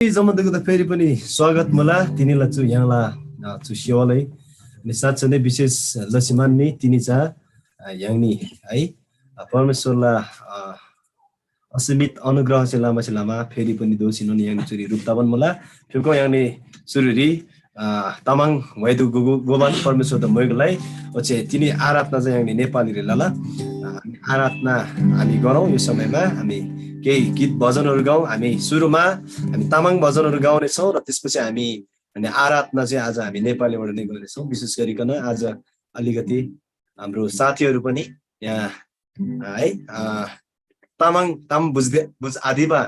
जमदको त फेरि पनि स्वागत मला तिनीलाई छु यहाँला छु सेवालाई अनि साथसाथै विशेष लक्ष्मीमान्ने तिनी चा यहाँनी है परमेश्वरला असीमित अनुग्रह से लामा फेरि पनि दोषिन यहाँनी चुरी रुक्तावन मला फेको यहाँनी सुरुरी तामाङ वैदु गोबान परमेश्वर त मैगलाई ओचे तिनी आराधना चाहिँ यहाँनी नेपाली रे लाला आराधना हामी गरौँ यो समयमा हामी केही गीत भजनहरू गाउँ हामी सुरुमा हामी तामाङ भजनहरू गाउने छौँ र त्यसपछि हामी आराधना चाहिँ आज हामी नेपालीबाट नै गर्नेछौँ विशेष गरिकन आज अलिकति हाम्रो साथीहरू पनि यहाँ है तामाङ बुझ आदिबा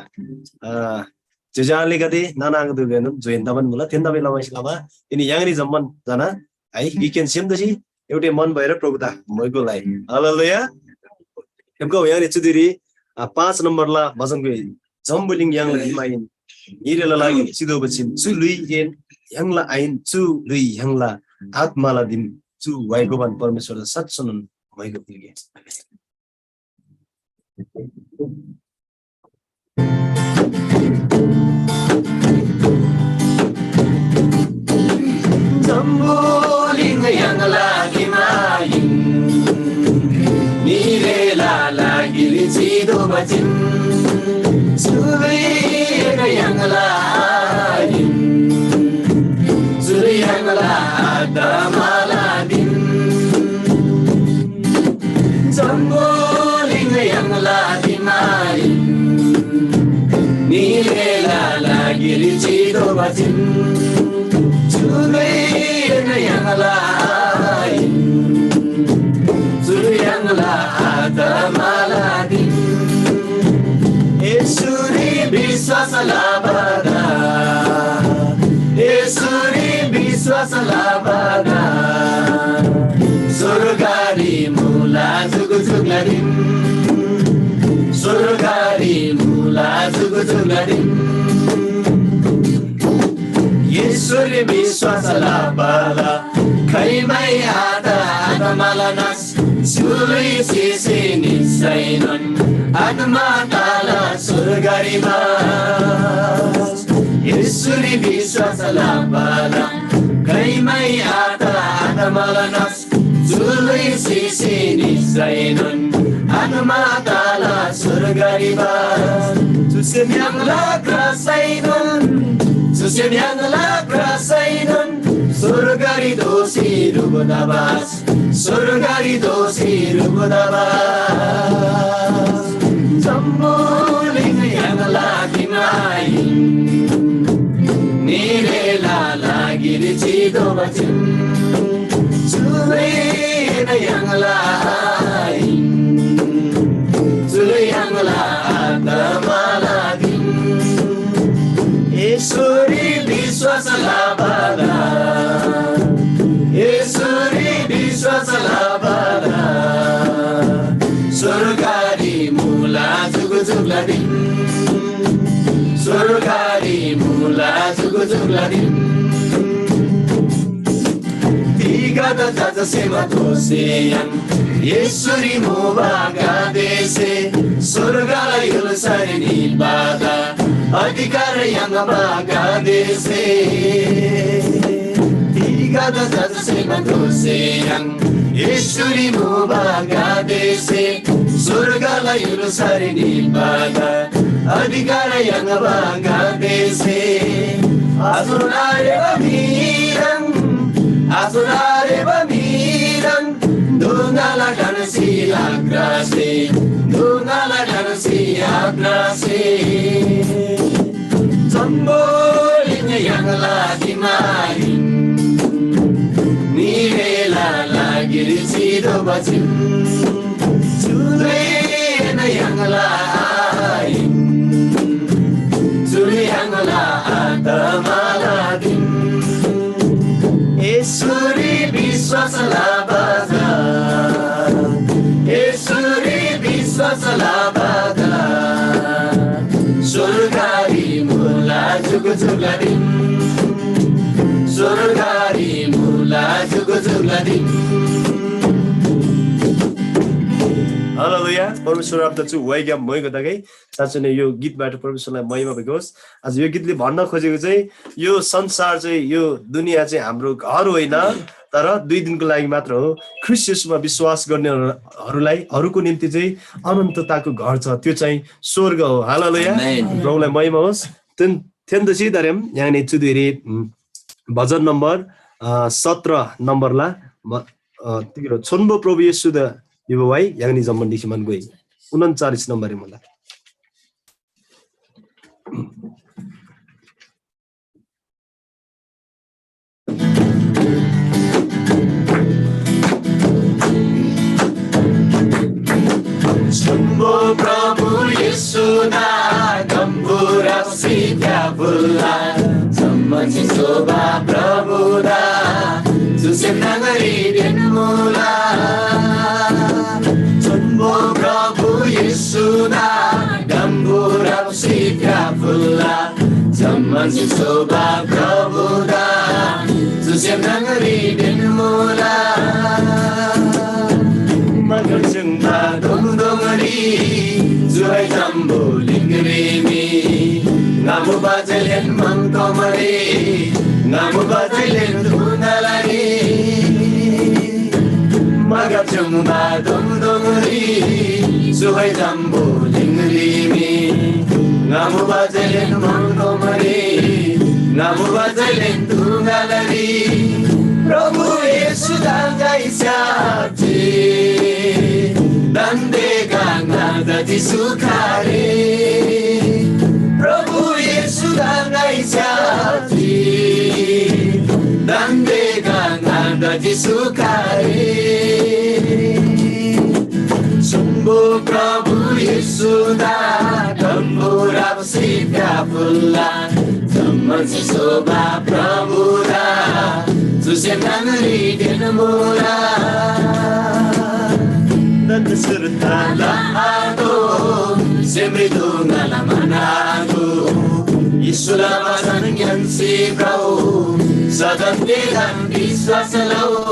जजाले नानाङ दुगेन जोइन्दावन मुला तेन्दाबे लमाइसलामा तिनी याङरी जम्मन जना है इकेन सेमदसी एउटै मन भएर प्रभुता मयकोलाई हालेलुया हमको याङरी चुदिरी 5 नम्बरला भजनको जम्बुलिङ याङला हिमाइन हिरेला लागि सिधो बछिन चु लुइ एन याङला आइन चु लुइ याङला आत्माला दिन चु वाइगोबान परमेश्वर सत्सनन भएको दिगे जम्बुलिङ याङला हिमाइन निरेला लागि सिधो बछिन सुलुइ याङला सुलुइ याङला आत्माला दिन जम्बुलिङ याङला हिमाइन निरेला लागि सिधो बछिन सुलुइ याङला सुलुइ याङला आत्माला दिन यसुरी विश्वास लाभदा यसुरी विश्वास लाभदा स्वर्गारी मुला जुगजुगला दिन स्वर्गारी मुला जुगजुगला दिन यसुरी विश्वास लाभदा खैमै आत्माला नास सुलुइ सिसे निसैनन् आत्मा ताला स्वर्गारीमा यसुरी विश्वास लाभदा खैमै आत्माला नास सुलुइ सिसे निसैनन् आत्मा ताला स्वर्गारीमा सुसेन्याङला क्रसैनन् सुसेन्याङला क्रसैनन् स्वर्गारी दोषी रुबदाबास स्वर्गारी दोषी रुबदाबास जम्बुलिङ याङला हिमाइन निरेला लागि सिधो बछिन सुलुइ याङला सुलुइ याङला आत्माला दिन यसुरी विश्वास लाभदा यसुरी विश्वास लाभदा स्वर्गारी मुला जुगजुगला दिन स्वर्गारी मुला जुगजुगला दिन दिगद जजसेमा तोसेयन यसुरी मुबागा देशे स्वर्गलाई हुलसरी बाधा अधिकार याङबागा देशे दिगद जजसेमा तोसेयन यसुरी मुबागा देशे स्वर्गलाई हुलसरी बाधा अधिकार याङबागा देशे आसुरारे बमिरङ आसुरारे बमिरङ Dungala dansi agrase, dungala dansi agrase. Jambulin yaङla himain, nirela lagi sido bachin. Suliin yaङla ain, suli yaङla atamala din. यसुरी विश्वास लाभदा यसुरी विश्वास लाभदा स्वर्गारी मुला जुगजुगला दिन स्वर्गारी मुला जुगजुगला दिन हालेलुया परमेश्वर आप छु वैज्ञा मयको दगै साच्चै नै यो गीतबाट परमेश्वरलाई महिमा भएको होस्। आज यो गीतले भन्न खोजेको चाहिँ यो संसार चाहिँ यो दुनिया चाहिँ हाम्रो घर होइन तर 2 दिनको लागि मात्र हो। ख्रीष्ट येशूमा विश्वास गर्नेहरूलाई अरूको निम्ति चाहिँ अनन्तताको घर छ, त्यो चाहिँ स्वर्ग हो। हालेलुया प्रभुलाई महिमा होस्। त्यसपछि दरेम यानी चुदिरी भजन नम्बर 17 नम्बरला तिम्रो छोन्बो प्रभु येशू द विवाई यानी जम्मन दिसमान गई 39 नम्बर मलाई छोन्बो प्रभु येशू ना गम्भुरा सिद्धा बुल्ला सम्मन शोभा प्रभु दा जुसे नगरी दिनमुला छोन्बो प्रभु येशू ना गम्भुरा सिद्धा बुल्ला सम्मन शोभा प्रभु दा जुसे नगरी दिनमुला Magandang dong-dongari Zuhay tambo lingrimi Ngamu bajalen mangkomari Ngamu bajalen tunalari Magandang dong-dongari Zuhay tambo lingrimi Ngamu bajalen mangkomari Ngamu bajalen tunalari Prabhu Yesu dangai syati Dande ganga dadi sukare Prabhu Yesu dangai syati Dande ganga dadi sukare Sumbu Prabhu Yesu da Gambura sidya pulla Zaman sisoba Prabhu da Tusen nangri dinamula Nanda surta lahado Semridu ngalamanado Isula masan yansi brau Sadan dedan biswasalau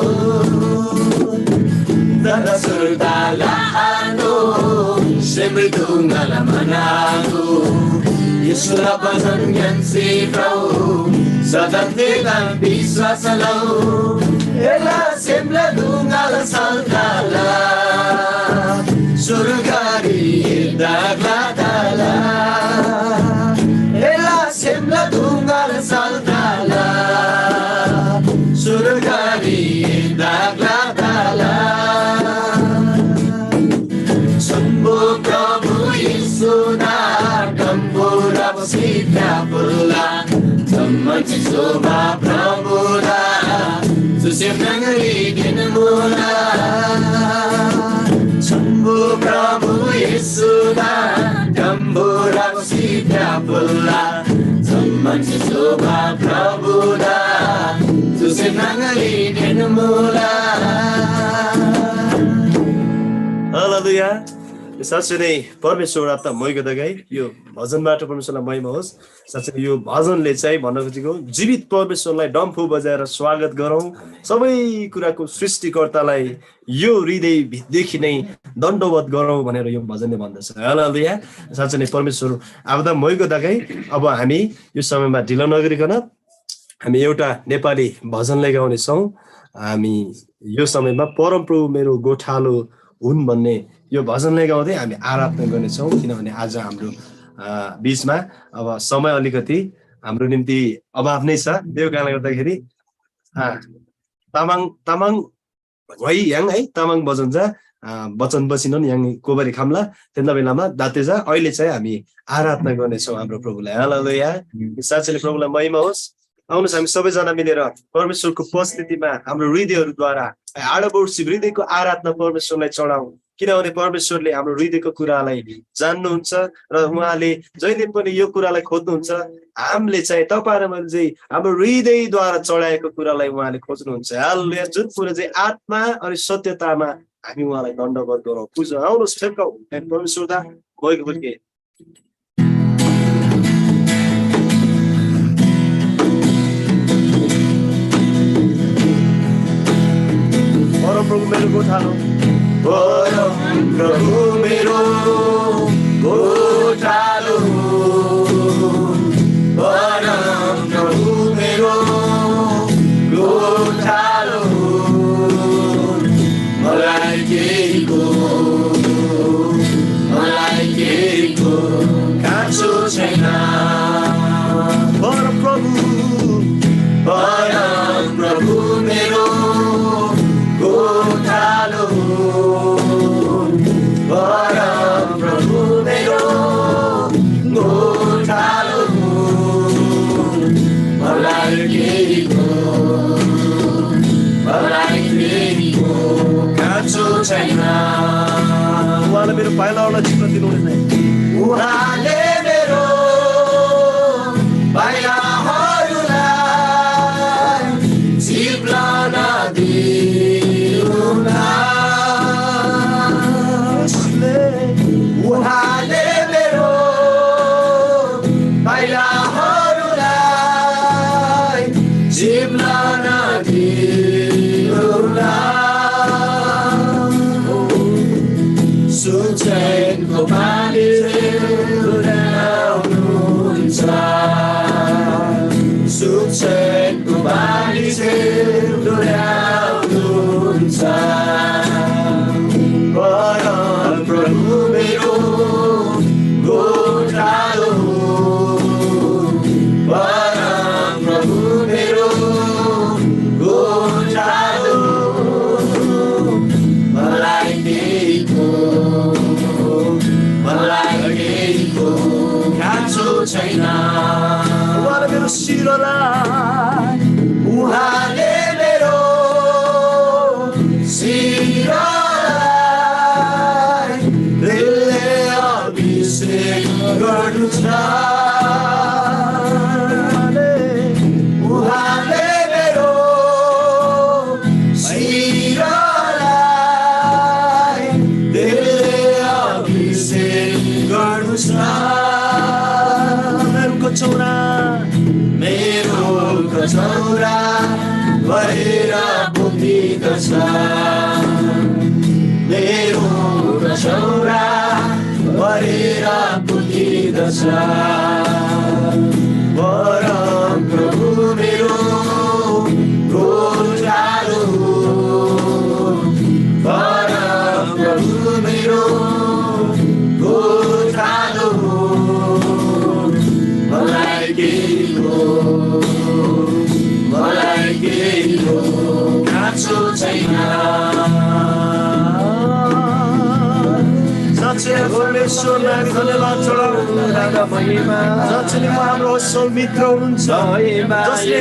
Nanda surta lahado Semridu ngalamanado Isula masan yansi brau Sadan dedan biswasalau Ela sembla dungala saltala Surgari daglatala Ela sembla dungala saltala Surgari daglatala Sumbu Prabhu Yesu na Gambura Sidya Pulla Sammachi Shobha Prabhu da Susem Nangari Dinamula Sumbu Prabhu Yesu da Gambura Sidya Pulla Sammachi Shobha Prabhu da Susem Nangari Dinamula हालेलुया साच्चै नै परमेश्वर आपता मयको दगाई यो भजनबाट परमेश्वरलाई महिमा होस्। साच्चै यो भजनले चाहिँ भन्न खोजेको जीवित परमेश्वरलाई डम्फु बजाएर स्वागत गरौँ, सबै कुराको सृष्टिकर्तालाई यो हृदयदेखि नै दण्डवत गरौँ भनेर यो भजनले भन्दछ। हालेलुया साच्चै नै परमेश्वर आपता मयको दगाई। अब हामी यो समयमा ढिलो नगरिकन हामी एउटा नेपाली भजनले गाउने छौँ। हामी यो समयमा परमप्रभु मेरो गोठालो हुन् भन्ने यो भजनले गाउँदै हामी आराधना गर्नेछौँ, किनभने आज हाम्रो बीचमा अब समय अलिकति हाम्रो निम्ति अभाव नै छ। त्यो कारणले गर्दाखेरि तामाङ भाइ याङ है तामाङ वचन बसिनन् याङ कोबरी खाम्ला त्यन्ता बेलामा दातेजा अहिले चाहिँ हामी आराधना गर्नेछौँ हाम्रो प्रभुलाई। हालेलुया साच्चै प्रभुलाई महिमा होस्। आउनुहोस् हामी सबैजना मिलेर परमेश्वरको उपस्थितिमा हाम्रो हृदयहरूद्वारा आडबोर्सी हृदयको आराधना परमेश्वरलाई चढाउँ, किनभने परमेश्वरले हाम्रो हृदयको कुरालाई जान्नुहुन्छ र उहाँले जहिले पनि यो कुरालाई खोज्नुहुन्छ। हामीले चाहिँ तपाईहरु मैले चाहिँ हाम्रो हृदयद्वारा चढाएको कुरालाई उहाँले खोज्नुहुन्छ। हालेलुया जुन कुरा चाहिँ आत्मा अनि सत्यतामा हामी उहाँलाई दण्डवत गरौँ, पूजा आउनुहोस् ठेक्काउ परमेश्वरदा गएको फर्के परमप्रभु मेरो गोठालो प्रभु मेरो गोठालो परम प्रभु मेरो गोठालो मलाई केहीको काँचो छैन परम प्रभु मेरो गोठालो परम प्रभु मेरो गोठालो मलाई केहीको काँचो छैन उहाँले मेरो पाइलाहरूलाई चिप्न दिनुहुनेछ उहाँले मेरो पाइलाहरूलाई चिप्लन दिनुहुला उहाँले मेरो पाइलाहरूलाई चिप्लन दिनुहुला सुचेनको पानी ल्याउनुहुन्छ सुचेनको पानी ल्याउनुहुन्छ परम प्रभु मेरो गोठालो परम प्रभु मेरो गोठालो मलाई केहीको काँचो छैन उहाँले मेरो शिरलाई उहाँले मेरो शिरलाई तेलले अभिषेक गर्नुहुन्छ उहाँले मेरो शिरलाई तेलले अभिषेक गर्नुहुन्छ मेरो कचौरा भरेर पुग्दछ मेरो कचौरा भरेर पुग्दछ परम प्रभु मेरो गोठालो परम प्रभु मेरो गोठालो मलाई केहीको काँचो छैन परमेश्वरलाई धन्यवाद चढाउँ जसले हाम्रो असल मित्र हुनुहुन्छ जसले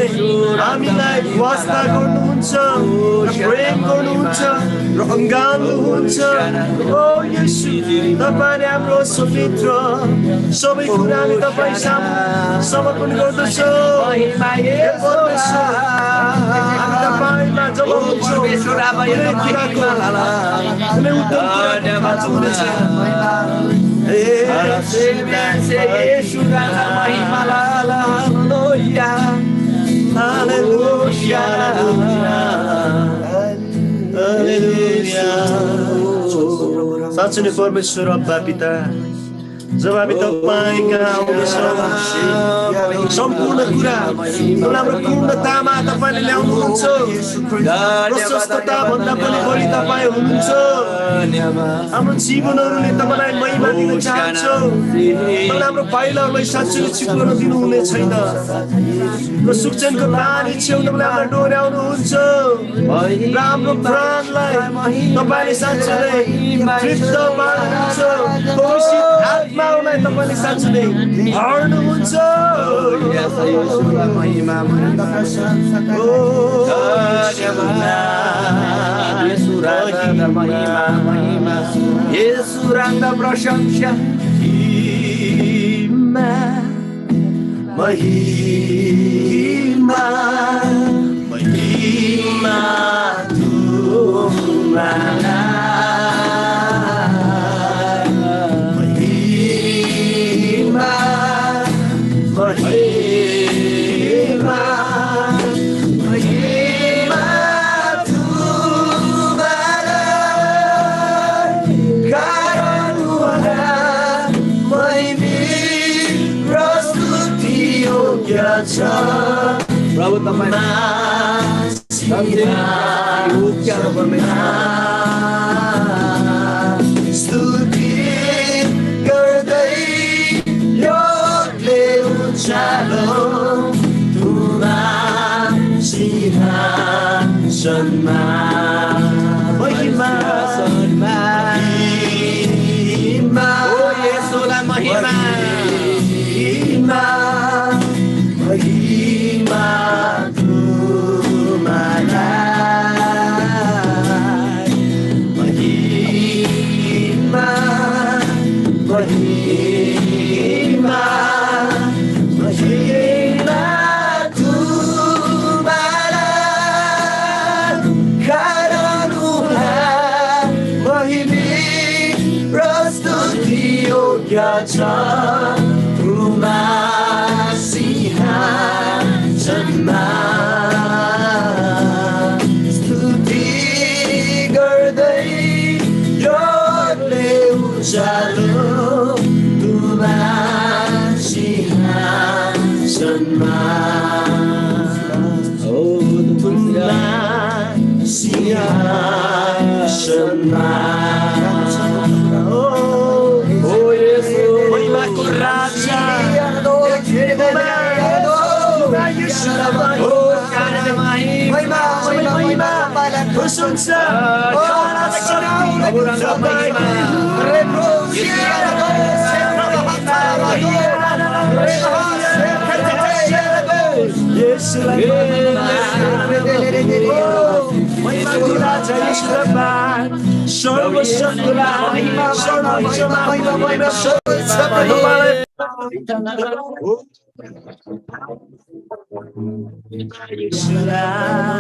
हामीलाई वास्ता गर्नुहुन्छ प्रेम गर्नुहुन्छ र अँगाल्नुहुन्छ ओ येशू तपाईले हाम्रो असल मित्र सबै कुरा हामी तपाईँ सामु समर्पण गर्दछौँ हामी तपाईँमा जब हुन्छौँ साँच्चै नै परमेश्वर अब्बा पिता जब हामी तपाईँ कहाँ आउँदैछौँ सम्पूर्ण कुरा हाम्रो पूर्णतामा तपाईँले ल्याउनुहुन्छ प्रशस्तता भन्दा पनि बढी तपाईँ हुनुहुन्छ हाम्रो जीवनहरूले तपाईँलाई महिमा दिन चाहन्छौँ हाम्रो पाइलाहरूलाई साँच्चै चिप्लन दिनुहुने छैन र सुक्चनको पानी छेउ तपाईँले हामीलाई डोर्याउनुहुन्छ र हाम्रो प्राणलाई तपाईँले साँच्चै तृप्त पार्नुहुन्छ आत्मालाई तपाईँले साँच्चै भर्नुहुन्छ प्रशंसा महिमा महिमा प्रभु तपाईँ स्तुति गर्दै योगले उचालो तुमा सिंहासनमा महिमा महिमा ओ येशूलाई महिमा महिमा तुमालाई महिमा महिमा महिमा तुमालाई कारण उहाँ महिमी प्रस्तुति योग्य छ तुमा सिंहासनमा स्तुति गर्दै योगले उचालो तुमा सिंहासनमा तुमा सिंहासनमा ओ येशू महिमाको राजा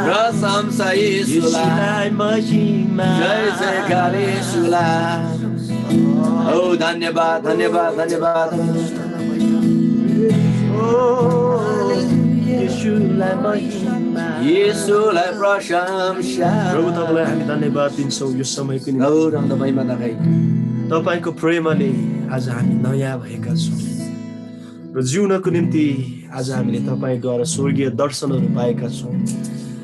प्रशंसा येशूलाई महिमा जय जयकार येशूलाई ओ धन्यवाद धन्यवाद धन्यवाद येशूलाई महिमा येशूलाई प्रशंसा प्रभु तपाईलाई हामी धन्यवाद दिन्छौँ यो समयको निम्ति गौरव महिमा नखाइ तपाईको प्रेमले आज हामी नयाँ भएका छौँ र जिउनको निम्ति आज हामीले तपाईद्वारा स्वर्गीय दर्शनहरू पाएका छौँ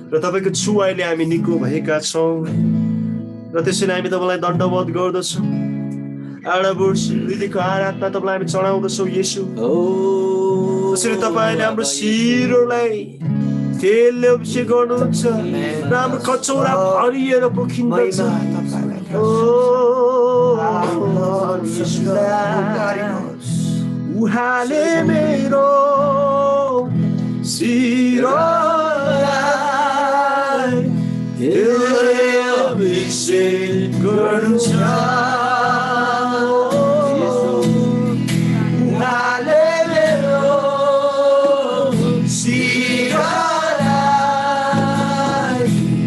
र तपाईको छुवाइले हामी निको भएका छौँ र त्यसैले हामी तपाईलाई दण्डवत गर्दछौँ आडाबुर्स हृदयको आराधना तपाईलाई हामी चढाउँदछौँ येशू त्यसैले तपाईले हाम्रो शिरलाई तेलले अभिषेक गर्नुहुन्छ र हाम्रो कचौरा भरिएर पोखिन्छ उहाँले मेरो शिरलाई तेलले अभिषेक गर्नुहुन्छ उहाँले मेरो शिरलाई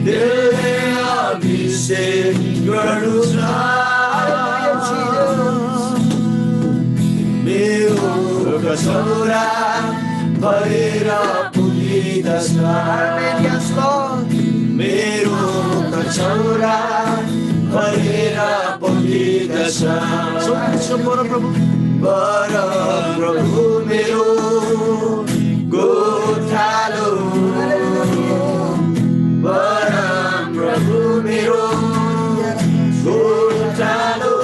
तेलले अभिषेक गर्नुहुन्छ कचौरा भरेर पुगिदछ मेरो कचौरा भरेर पुगिदछ परप्रभु मेरो गोठालो परप्रभु मेरो गोठालो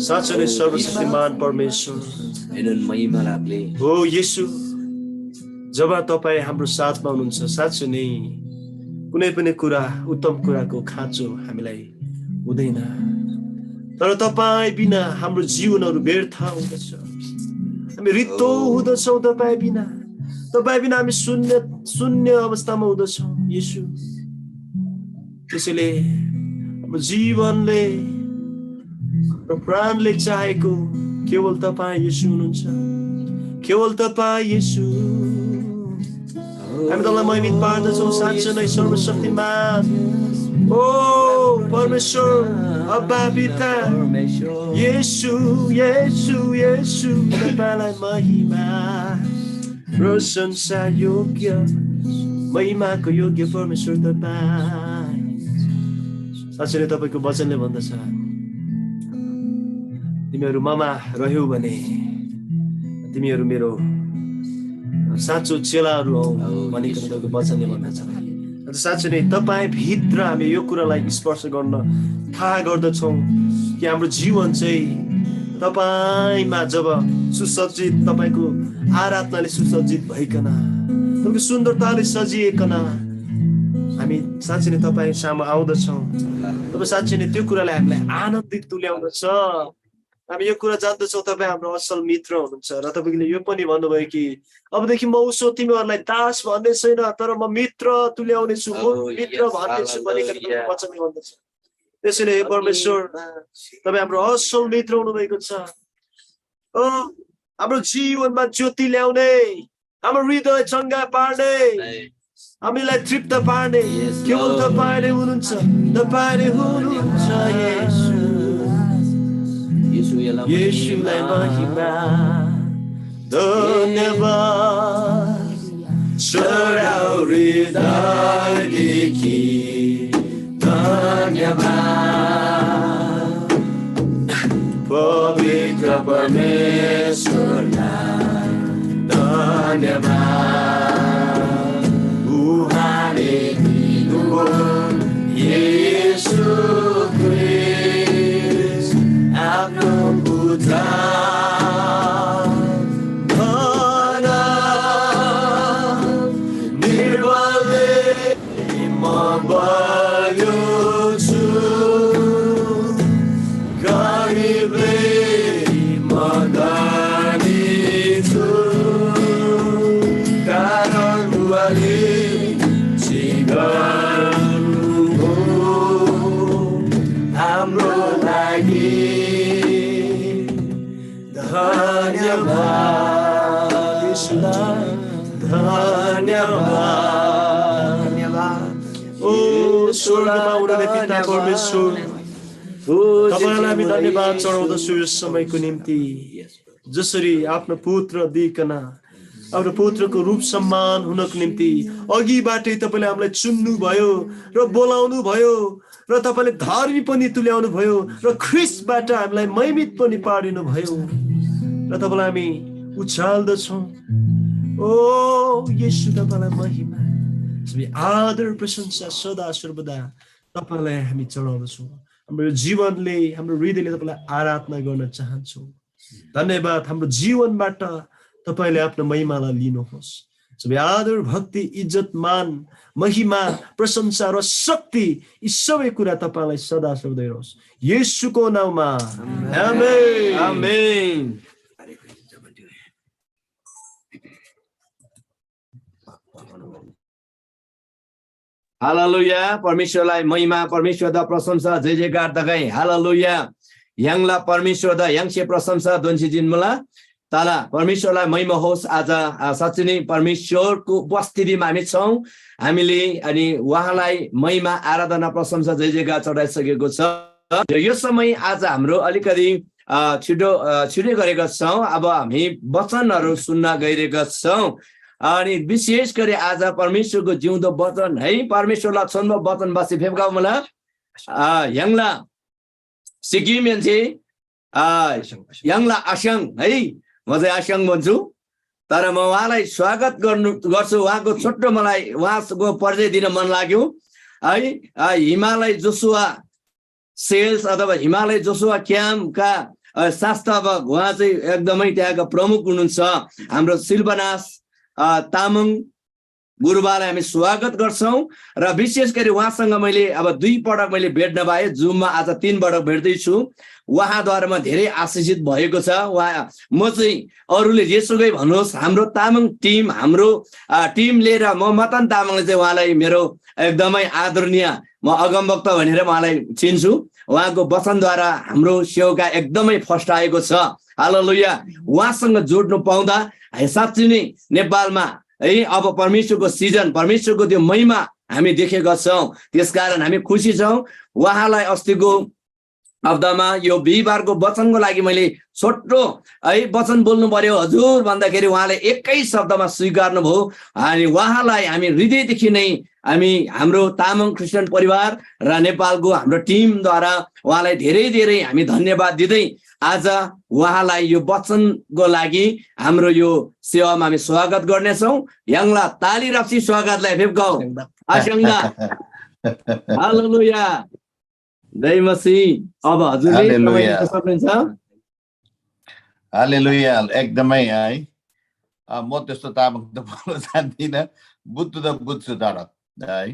साँच्चै नै सर्वशक्तिमान परमेश्वर हो येशू जब तपाईँ हाम्रो साथमा हुनुहुन्छ साँच्चै नै कुनै पनि कुरा उत्तम कुराको खाँचो हामीलाई हुँदैन तर तपाईँ बिना हाम्रो जीवनहरू व्यर्थ हुँदछ हामी रित्तो हुँदछौँ तपाईँ बिना हामी शून्य अवस्थामा हुँदछौँ येशू त्यसैले हाम्रो जीवनले र प्राणले चाहेको केवल तपाईँ येशू हुनुहुन्छ केवल तपाईँ येशू हामी तपाईलाई महिमित पार्दछौँ साँच्चै नै सर्वशक्तिमान ओ परमेश्वर अब्बा पिता येशू येशू येशू तपाईँलाई महिमा प्रशंसा योग्य महिमाको योग्य परमेश्वर तपाईँ। साँच्चै नै तपाईको वचनले भन्दछ तिमीहरू ममा रह्यौ भने तिमीहरू मेरो साँचो चेलाहरू हौ भनिकन तपाईको वचनले भन्दछ। साँच्चै नै तपाईँ भित्र हामी यो कुरालाई स्पर्श गर्न थाहा गर्दछौँ कि हाम्रो जीवन चाहिँ तपाईमा जब सुसज्जित तपाईको आराधनाले सुसज्जित भइकन तपाईको सुन्दरताले सजिएकन हामी साँच्चै नै तपाईँ सामु आउँदछौँ। तपाईँ साँच्चै नै त्यो कुराले हामीलाई आनन्दित तुल्याउँदछ। हामी यो कुरा जान्दछौँ तपाईँ हाम्रो असल मित्र हुनुहुन्छ र तपाईँले यो पनि भन्नुभयो कि अबदेखि म उसो तिमीहरूलाई दास भन्ने छैन तर म मित्र तुल्याउने छु, मित्र भन्ने छु भनिकन वचनले भन्दछ। त्यसैले हे परमेश्वर तपाईँ हाम्रो असल मित्र हुनुभएको छ। हाम्रो जीवनमा ज्योति ल्याउने, हाम्रो हृदय चङ्गा पार्ने, हामीलाई तृप्त पार्ने केवल तपाईले हुनुहुन्छ। तपाईले हुनुहुन्छ येशूलाई महिमा धन्यवाद चढाऊ हृदयदेखि धन्यवाद पवित्र परमेश्वरलाई धन्यवाद उहाँले दिनुभयो येशू ख्रीष्ट आफ्नो पुत्र स्वर्गमा उनीहरूले पिता परमेश्वर तपाईलाई हामी धन्यवाद चढाउँदछौँ यस समयको निम्ति जसरी आफ्नो पुत्र दिइकन आफ्नो पुत्रको रूप सम्मान हुनको निम्ति अघिबाटै तपाईले हामीलाई चुन्नु भयो र बोलाउनु भयो र तपाईले धर्मी पनि तुल्याउनु भयो र ख्रीष्टबाट हामीलाई महिमित पनि पारिनु भयो र तपाईलाई हामी उचाल्दछौँ। ओ येशू तपाईलाई महिमा आदर प्रशंसा सदा सर्वदा तपाईलाई हामी चढाउँदछौँ। हाम्रो जीवनले हाम्रो हृदयले तपाईलाई आराधना गर्न चाहन्छौँ। धन्यवाद हाम्रो जीवनबाट तपाईले आफ्नो महिमालाई लिनुहोस्। सबै आदर भक्ति इज्जत मान महिमा प्रशंसा र शक्ति यी सबै कुरा तपाईलाई सदा सर्वदा रहोस् येशूको नाममा आमेन आमेन। हालेलुया परमेश्वरलाई महिमा परमेश्वर द प्रशंसा जय जयकार दगाई हालेलुया यङला परमेश्वर द यङसे प्रशंसा दोन्सी जिनमला ताला परमेश्वरलाई महिमा होस्। आज साँच्चै नै परमेश्वरको उपस्थितिमा हामी छौँ। हामीले अनि उहाँलाई महिमा आराधना प्रशंसा जय जयकार चढाइसकेको छ। यो समय आज हाम्रो अलिकति छिटो गरेका छौँ। अब हामी वचनहरू सुन्न गइरहेका छौँ अनि विशेष गरी आज परमेश्वरको जिउँदो वचन है परमेश्वरलाई छन्द वचनवासी फेमका मलाई यङला सिक्किम यङला आस्याङ है म चाहिँ आस्याङ भन्छु तर म उहाँलाई स्वागत गर्छु। उहाँको छोटो मलाई उहाँको परिचय दिन मन लाग्यो है। हिमालय जोसुवा सेल्स अथवा हिमालय जोसुवा क्याम्पका संस्थापक उहाँ चाहिँ एकदमै त्यहाँका प्रमुख हुनुहुन्छ। हाम्रो शिल्पनाश तामाङ गुरुबालाई हामी स्वागत गर्छौँ र विशेष गरी उहाँसँग मैले अब 2 पटक मैले भेट्न पाएँ। जुममा आज 3 पटक भेट्दैछु। उहाँद्वारामा धेरै आशिषित भएको छ। म चाहिँ अरूले जेसुकै भन्नुहोस् हाम्रो तामाङ टिम हाम्रो टिम लिएर म मतन तामाङले चाहिँ उहाँलाई मेरो एकदमै आदरणीय म अगमवक्ता भनेर उहाँलाई चिन्छु। उहाँको वचनद्वारा हाम्रो सेवका एकदमै फस्टाएको छ। हालेलुया उहाँसँग जोड्नु पाउँदा साँच्चै नै नेपालमा है अब परमेश्वरको सिजन परमेश्वरको त्यो महिमा हामी देखेका छौँ। त्यसकारण हामी खुसी छौँ। उहाँलाई अस्तिको शब्दमा यो बिहिबारको वचनको लागि मैले छोटो है वचन बोल्नु पर्यो हजुर भन्दाखेरि उहाँले एकै शब्दमा स्वीकार्नु भयो अनि उहाँलाई हामी हृदयदेखि नै हाम्रो तामाङ क्रिस्चियन परिवार र नेपालको हाम्रो टिमद्वारा उहाँलाई धेरै धेरै हामी धन्यवाद दिँदै आज उहाँलाई यो वचनको लागि हाम्रो यो सेवामा हामी स्वागत गर्नेछौँ यङला ताली राख्सी स्वागतलाई फेब्गाउ आशंगा हालेलुया जय मसीह अब हजुरले तपाईले सक्नुहुन्छ हालेलुया एकदमै है म त्यस्तो तामाङ त बोल्न जान्दिनँ बुझ्छु तर है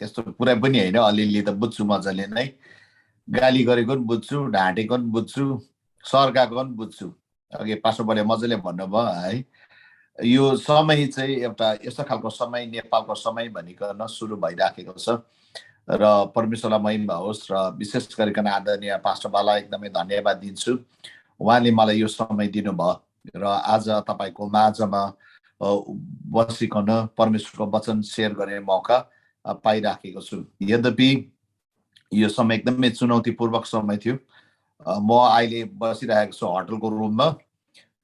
त्यस्तो पुरै पनि हैन अलिअलि त बुझ्छु मजाले नै गाली गरेको पनि बुझ्छु ढाँटेको पनि बुझ्छु सर्काको पनि बुझ्छु अघि पास्टरले मजाले भन्नुभयो है यो समय चाहिँ एउटा यस्तो खालको समय नेपालको समय भनिकन सुरु भइराखेको छ र परमेश्वरलाई महिमा होस् र विशेष गरिकन आदरणीय पास्टर बालाई एकदमै धन्यवाद दिन्छु उहाँले मलाई यो समय दिनुभयो र आज तपाईको माझमा बसिकन परमेश्वरको वचन शेयर गर्ने मौका पाइराखेको छु यद्यपि यो समय एकदमै चुनौतीपूर्वक समय थियो म अहिले बसिरहेको छु होटलको रुममा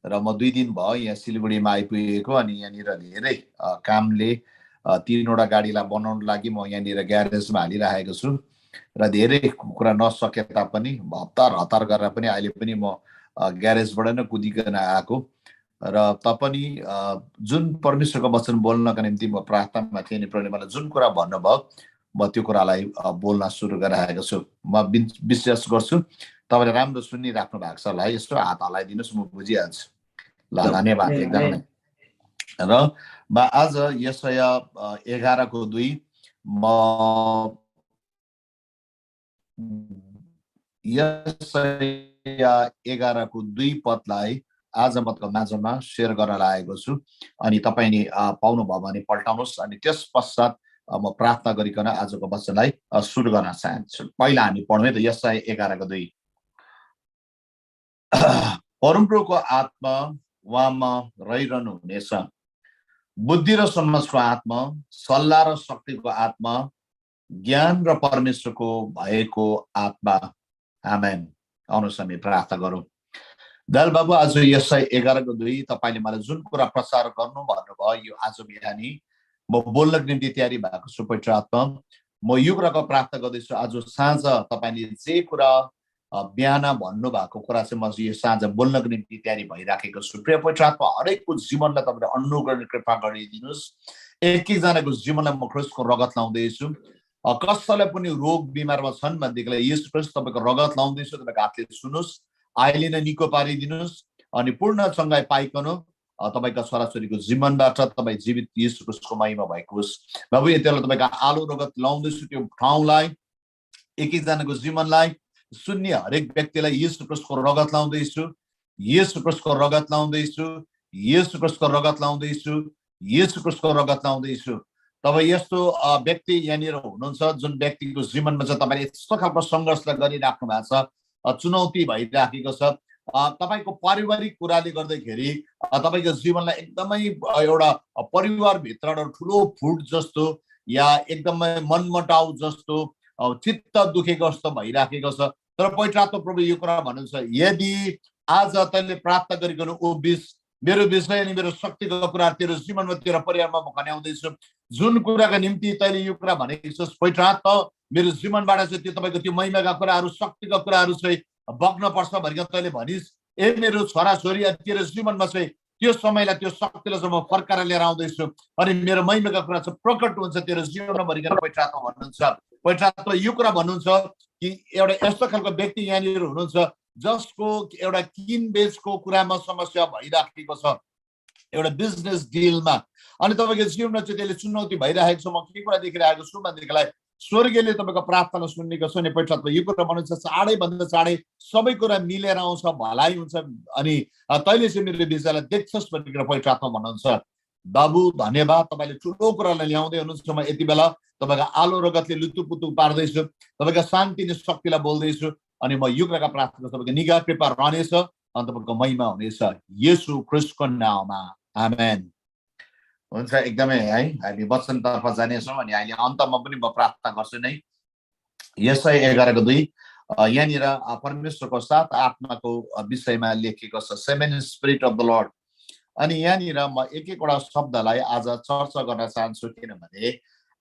र म 2 दिन भयो यहाँ सिलगढीमा आइपुगेको अनि यहाँनिर धेरै कामले 3वटा गाडीलाई बनाउन लागि म यहाँनिर ग्यारेजमा हालिरहेको छु र धेरै कुरा नसके तापनि हतार गरेर पनि अहिले पनि म ग्यारेजबाट नै कुदिकन आएको र तपाईं जुन परमेश्वरको वचन बोल्नका निम्ति म प्रार्थनामा थिएँ नि प्रभुले मलाई जुन कुरा भन्नुभयो म त्यो कुरालाई बोल्न सुरु गरिरहेको छु म विश्वास गर्छु तपाईले राम्रो सुनिराख्नु भएको छ ल यसो हात हलाइदिनुस् म बुझिहाल्छु ल धन्यवाद एकदमै र आज यशाया 11:2 म यशाया 11:2 पदलाई आज मतलब माझमा शेयर गर्न लागेको छु अनि तपाईले पाउनु भयो भने पल्टाउनुस् अनि त्यस पश्चात म प्रार्थना गरिकन आजको वचनलाई सुरु गर्न चाहन्छु पहिला हामी पढ्ने त यशाया 11:2 परमप्रभुको आत्मा उहाँमा रहिरहनु हुनेछ बुद्धि र समझको आत्मा सल्लाह र शक्तिको आत्मा ज्ञान र परमेश्वरको भएको आत्मा आमेन आउनुहोस् हामी प्रार्थना गरौँ दल बाबु आज यशाया 11:2 तपाईले मलाई जुन कुरा प्रचार गर्नु भन्नुभयो यो आज बिहानी म बोल्नको निम्ति तयारी भएको छु पवित्र आत्मा म यो कुराको प्रार्थना गर्दैछु आज साँझ तपाईले जे कुरा बिहान भन्नु भएको कुरा चाहिँ म यो साँझ बोल्नको निम्ति तयारी भइराखेको छु प्रिय पवित्र आत्मा हरेकको जीवनलाई तपाईले अनुग्रह कृपा गरिदिनुस् एक एकजनाको जीवनलाई म ख्रिस्टको रगत लाउँदैछु कसैलाई पनि रोग बिमारमा छन् भनेदेखिलाई यीशु ख्रिस्ट तपाईको रगत लाउँदैछु तपाईको हातले सुनुस् अहिले नै निको पारिदिनुस् अनि पूर्ण चंगाई पाइकन तपाईका छोराछोरीको जीवनबाट तपाई जीवित यीशु ख्रिस्टको महिमा भएको होस् बाबु यतिले तपाईका आलो रगत लाउँदैछु त्यो ठाउँलाई एक एकजनाको जीवनलाई सुन्ने हरेक व्यक्तिलाई यीशु ख्रिस्टको रगत लाउँदैछु यीशु ख्रिस्टको रगत लाउँदैछु यीशु ख्रिस्टको रगत लाउँदैछु यीशु ख्रिस्टको रगत लाउँदैछु तपाई यस्तो व्यक्ति यहाँनिर हुनुहुन्छ जुन व्यक्तिको जीवनमा चाहिँ तपाईले यस्तो खालको संघर्ष गरिराख्नु भएको छ चुनौती भइराखेको छ तपाईको पारिवारिक कुराले गर्दाखेरि तपाईको जीवनलाई एकदमै एउटा परिवार भित्र ठुलो फुट जस्तो या एकदमै मनमटाउ जस्तो चित्त दुखेको जस्तो भइराखेको छ तर पवित्र आत्मा प्रभु यो कुरा भन्नुहुन्छ यदि आज तैले प्रार्थना गरिकन मेरो विषय अनि मेरो शक्तिको कुरा तेरो जीवनमा तेरो परिवारमा म खन्याउँदैछु जुन कुराका निम्ति तैले यो कुरा भनेको छस् पवित्र आत्मा मेरो जीवनबाट चाहिँ त्यो तपाईको त्यो महिमाका कुराहरू शक्तिका कुराहरू चाहिँ बग्न पर्छ भनिकन तैले भनिस् ए मेरो छोराछोरी तेरो जीवनमा चाहिँ त्यो समयलाई त्यो शक्तिलाई चाहिँ म फर्काएर लिएर आउँदैछु अनि मेरो महिमाका कुरा चाहिँ प्रकट हुन्छ तेरो जीवनमा भनिकन पवित्र आत्मा भन्नुहुन्छ पवित्र आत्मा यो कुरा भन्नुहुन्छ कि एउटा यस्तो खालको व्यक्ति यहाँनिर हुनुहुन्छ जसको एउटा किनबेचको कुरामा समस्या भइराखेको छ एउटा बिजनेस डिलमा अनि तपाईको जीवनमा चाहिँ त्यसले चुनौती भइरहेको छ म के कुरा देखिरहेको छु भनेदेखिलाई स्वर्गले तपाईको प्रार्थना सुन्नेको छ नि पवित्र आत्मा यो कुरा भन्नुहुन्छ चाँडै भन्दा चाँडै सबै कुरा मिलेर आउँछ भलाइ हुन्छ अनि तैले चाहिँ मेरो विषयलाई देख्छस् भनेर पवित्र आत्मा भन्नुहुन्छ बाबु धन्यवाद तपाईले ठुलो कुरालाई ल्याउँदै हुनुहुन्छ म यति बेला तपाईको आलो रगतले लुतुपुतु पार्दैछु तपाईको शान्ति अनि शक्तिलाई बोल्दैछु अनि म यो कुराका प्रार्थना तपाईको निगाह कृपा रहनेछ अनि तपाईको महिमा हुनेछ येशू ख्रिस्टको नाममा आमेन हुन्छ एकदमै है हामी वचनतर्फ जानेछौँ अनि अहिले अन्तमा पनि म प्रार्थना गर्छु नै यशाया 11:2 यहाँनिर परमेश्वरको 7 आत्माको विषयमा लेखेको छ, 7 स्पिरिट अफ द लर्ड। अनि यहाँनिर म एक एकवटा शब्दलाई आज चर्चा गर्न चाहन्छु, किनभने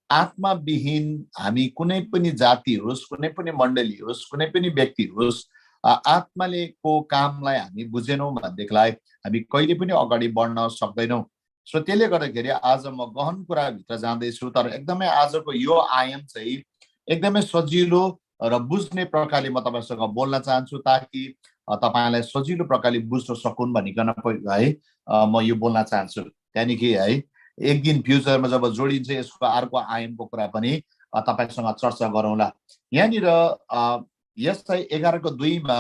आत्माविहीन हामी कुनै पनि जाति होस्, कुनै पनि मण्डली होस्, कुनै पनि व्यक्ति होस्, आत्माले को कामलाई हामी बुझेनौँ भनेदेखिलाई हामी कहिले पनि अगाडि बढ्न सक्दैनौँ। सो त्यसले गर्दाखेरि आज म गहन कुराभित्र जाँदैछु, तर एकदमै आजको यो आयाम चाहिँ एकदमै सजिलो र बुझ्ने प्रकारले म तपाईसँग बोल्न चाहन्छु, ताकि तपाईलाई सजिलो प्रकारले बुझ्न सकुन् भनिकन है म यो बोल्न चाहन्छु। त्यहाँदेखि है एक दिन फ्युचरमा जब जोडिन्छ यसको अर्को आयामको कुरा पनि तपाईसँग चर्चा गरौँला। यहाँनिर यसलाई 11:2 मा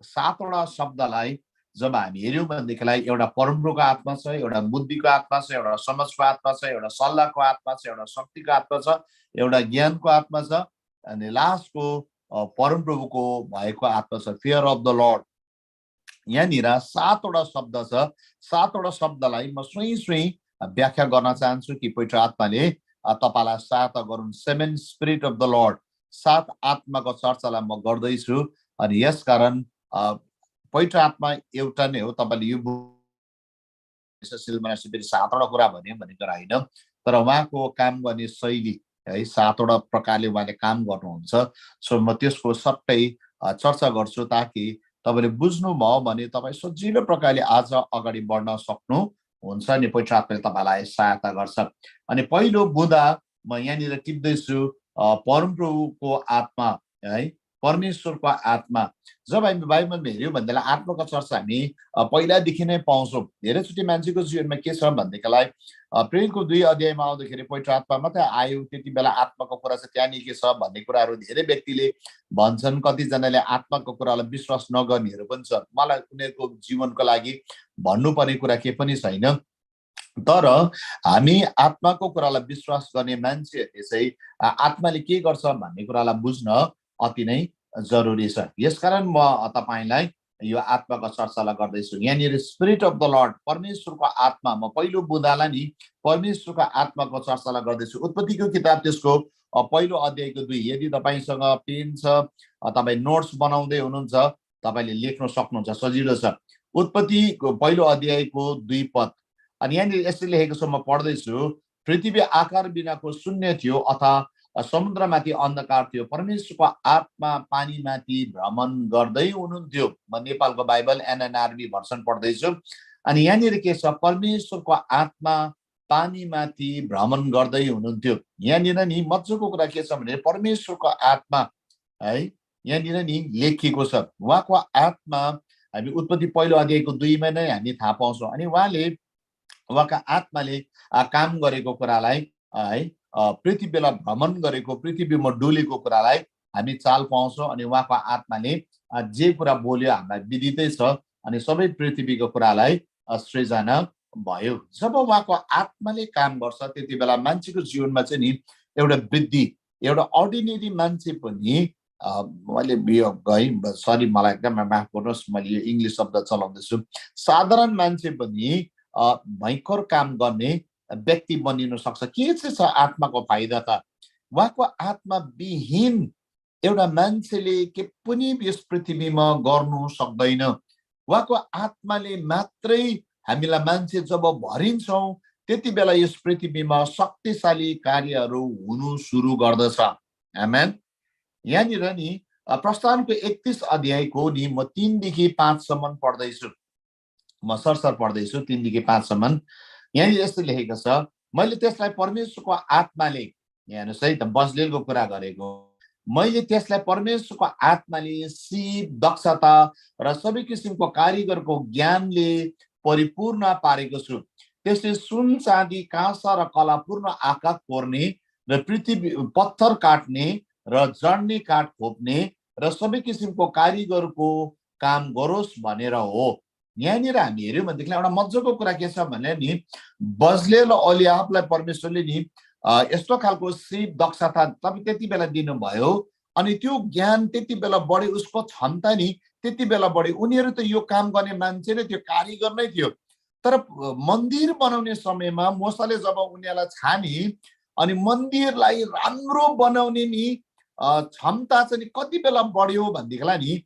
7 वटा शब्दलाई जब हामी हेऱ्यौँ भनेदेखिलाई एउटा परमप्रभुको आत्मा छ, एउटा बुद्धिको आत्मा छ, एउटा समझको आत्मा छ, एउटा सल्लाहको आत्मा छ, एउटा शक्तिको आत्मा छ, एउटा ज्ञानको आत्मा छ, अनि लास्टको परमप्रभुको भएको आत्मा छ, फियर अफ द लर्ड। यहाँनिर 7 वटा शब्द छ। 7 वटा शब्दलाई म स्वयं व्याख्या गर्न चाहन्छु कि पवित्र आत्माले तपाईलाई सहायता गरून्। 7 स्पिरिट अफ द लर्ड, 7 आत्माको चर्चालाई म गर्दैछु। अनि यसकारण पवित्र आत्मा एउटा नै हो। तपाईले यो 7 वटा कुरा भनेको होइन, तर उहाँको काम गर्ने शैली है 7 वटा प्रकारले उहाँले काम गर्नुहुन्छ। सो म त्यसको सट्टै चर्चा गर्छु, ताकि तपाईले बुझ्नुभयो भने तपाईँ सजिलो प्रकारले आज अगाडि बढ्न सक्नु हुन्छ नि। पवित्र आत्माले तपाईलाई सहायता गर्छ। अनि पहिलो बुँदा म यहाँनिर टिप्दैछु परमप्रभुको आत्मा है, परमेश्वरको आत्मा। जब हामी बाइबलमा हेऱ्यौँ भन्दा आत्माको चर्चा हामी पहिलादेखि नै पाउँछौँ। धेरैचोटि मान्छेको जीवनमा के छ भनेदेखिलाई प्रेरितको 2 अध्यायमा आउँदाखेरि पवित्र आत्मा मात्रै आयो, त्यति बेला आत्माको कुरा चाहिँ त्यहाँनिर के छ भन्ने कुराहरू धेरै व्यक्तिले भन्छन्। कतिजनाले आत्माको कुरालाई विश्वास नगर्नेहरू पनि छ। मलाई उनीहरूको जीवनको लागि भन्नुपर्ने कुरा के पनि छैन, तर हामी आत्माको कुरालाई विश्वास गर्ने मान्छेहरूले चाहिँ आत्माले के गर्छ भन्ने कुरालाई बुझ्न अति नै जरुरी छ। यसकारण म तपाईलाई यो आत्माको चर्चालाई गर्दैछु। यहाँनिर स्पिरिट अफ द लर्ड, परमेश्वरको आत्मा, म पहिलो बुँदालाई नि परमेश्वरको आत्माको चर्चालाई गर्दैछु। उत्पत्तिको किताब त्यसको पहिलो अध्यायको 2। यदि तपाईसँग पेन छ, तपाईँ नोट्स बनाउँदै हुनुहुन्छ, तपाईँले लेख्न सक्नुहुन्छ, सजिलो छ। उत्पत्तिको पहिलो अध्यायको 2 पद। अनि यहाँनिर यसरी लेखेको छ, म पढ्दैछु। पृथ्वी आकार बिनाको शून्य थियो, अथवा समुद्रमाथि अन्धकार थियो, परमेश्वरको आत्मा पानीमाथि भ्रमण गर्दै हुनुहुन्थ्यो। म नेपालको बाइबल NNRV भर्सन पढ्दैछु। अनि यहाँनिर के छ, परमेश्वरको आत्मा पानीमाथि भ्रमण गर्दै हुनुहुन्थ्यो। यहाँनिर नि मजाको कुरा के छ भने परमेश्वरको आत्मा है यहाँनिर नि लेखिएको छ। उहाँको आत्मा हामी उत्पत्ति पहिलो अध्यायको 2 मा नै हामी थाहा पाउँछौँ। अनि उहाँका आत्माले काम गरेको कुरालाई है पृथ्वीलाई भ्रमण गरेको, पृथ्वीमा डुलेको कुरालाई हामी चाल पाउँछौँ। अनि उहाँको आत्माले जे कुरा बोल्यो हामीलाई विदितै छ, अनि सबै पृथ्वीको कुरालाई सृजना भयो। जब उहाँको आत्माले काम गर्छ त्यति बेला मान्छेको जीवनमा चाहिँ नि एउटा वृद्धि, एउटा अर्डिनेरी मान्छे पनि मैले सरी मलाई एकदम माफ गर्नुहोस्, मैले यो इङ्ग्लिस शब्द चलाउँदैछु। साधारण मान्छे पनि भयङ्कर काम गर्ने व्यक्ति बनिन सक्छ। के चाहिँ छ आत्माको फाइदा त? उहाँको आत्मा विहीन एउटा मान्छेले के पनि यस पृथ्वीमा गर्नु सक्दैन। उहाँको आत्माले मात्रै हामीलाई मान्छे जब भरिन्छौँ त्यति बेला यस पृथ्वीमा शक्तिशाली कार्यहरू हुनु सुरु गर्दछ। आमेन। यहाँनिर नि प्रस्थानको 31 अध्यायको नि म 3 देखि 5 सम्म पढ्दैछु। म सरसर पढ्दैछु 3 देखि 5 सम्म। यहाँनिर यस्तो लेखेको छ, मैले त्यसलाई परमेश्वरको आत्माले, यहाँ हेर्नुहोस् है त बजलेलको कुरा गरेको, मैले त्यसलाई परमेश्वरको आत्माले सिप, दक्षता र सबै किसिमको कारिगरको ज्ञानले परिपूर्ण पारेको छु। त्यसले सुन, चाँदी, काँसा र कलापूर्ण आँखा कोर्ने र पृथ्वी पत्थर काट्ने र जड्ने काठ खोप्ने र सबै किसिमको कारिगरको काम गरोस् भनेर हो। यहाँनिर हामी हेऱ्यौँ भनेदेखि एउटा मजाको कुरा के छ भने नि बजलेल ओलियाबलाई परमेश्वरले नि यस्तो खालको सिप, दक्षता तपाईँ त्यति बेला दिनुभयो, अनि त्यो ज्ञान त्यति बेला बढी, उसको क्षमता नि त्यति बेला बढी। उनीहरू त यो काम गर्ने मान्छे नै थियो, कारिगर नै थियो। तर मन्दिर बनाउने समयमा मूसाले जब उनीहरूलाई छाने अनि मन्दिरलाई राम्रो बनाउने नि क्षमता चाहिँ कति बेला बढ्यो भनेदेखिलाई नि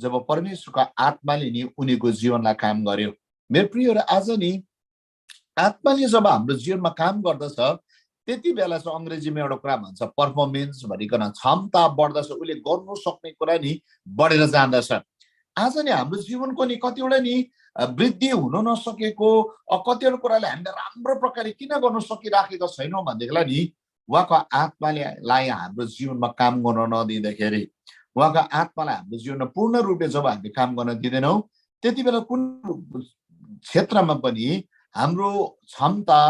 जब परमेश्वरको आत्माले नि उनीको जीवनलाई काम गर्यो। मेरो प्रियहरू, आज नि आत्माले जब हाम्रो जीवनमा काम गर्दछ त्यति बेला चाहिँ अङ्ग्रेजीमा एउटा कुरा भन्छ पर्फर्मेन्स भनिकन, क्षमता बढ्दछ, उसले गर्नु सक्ने कुरा नि बढेर जाँदछ। आज नि हाम्रो जीवनको नि कतिवटा नि वृद्धि हुन नसकेको, कतिवटा कुराले हामीले राम्रो प्रकारले किन गर्न सकिराखेका छैनौँ भनेदेखिलाई नि उहाँको आत्मालाई हाम्रो जीवनमा काम गर्न नदिँदाखेरि, उहाँको आत्मालाई हाम्रो जीवनमा पूर्ण रूपले जब हामीले काम गर्न दिँदैनौँ त्यति बेला कुन क्षेत्रमा पनि हाम्रो क्षमता,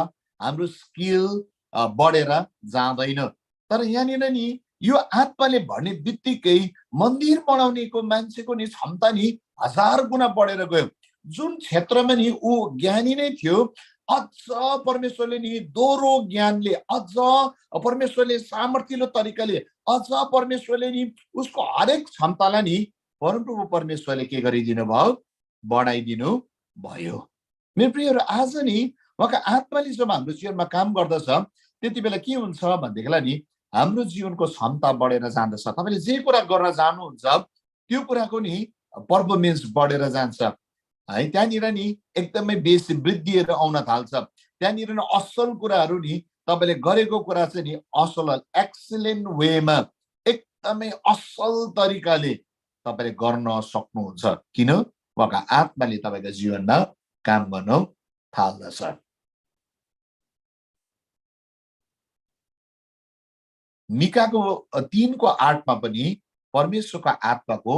हाम्रो स्किल बढेर जाँदैन। तर यहाँनिर नि यो आत्माले भन्ने बित्तिकै मन्दिर बनाउनेको मान्छेको नि क्षमता नि 1000 गुणा बढेर गयो। जुन क्षेत्रमा नि ऊ ज्ञानी नै थियो, अझ परमेश्वरले नि दोहोरो ज्ञानले, अझ परमेश्वरले सामर्थ्यलो तरिकाले, अझ परमेश्वरले नि उसको हरेक क्षमतालाई नि परमप्रभु परमेश्वरले के गरिदिनु भयो, बढाइदिनु भयो। मेरो प्रियहरू, आज नि उहाँको आत्माले जब हाम्रो जीवनमा काम गर्दछ त्यति बेला के हुन्छ भनेदेखिलाई नि हाम्रो जीवनको क्षमता बढेर जाँदछ। तपाईँले जे कुरा गर्न जानुहुन्छ त्यो कुराको नि पर्फर्मेन्स बढेर जान्छ है। त्यहाँनिर नि एकदमै बेसी वृद्धिहरू आउन थाल्छ। त्यहाँनिर नि असल कुराहरू नि तपाईँले गरेको कुरा चाहिँ नि असल एक्सिलेन्ट वेमा एकदमै असल तरिकाले तपाईँले गर्न सक्नुहुन्छ। किन? उहाँको आत्माले तपाईँको जीवनमा काम गर्न थाल्दछ। मिकाको 3:8 पनि परमेश्वरको आत्माको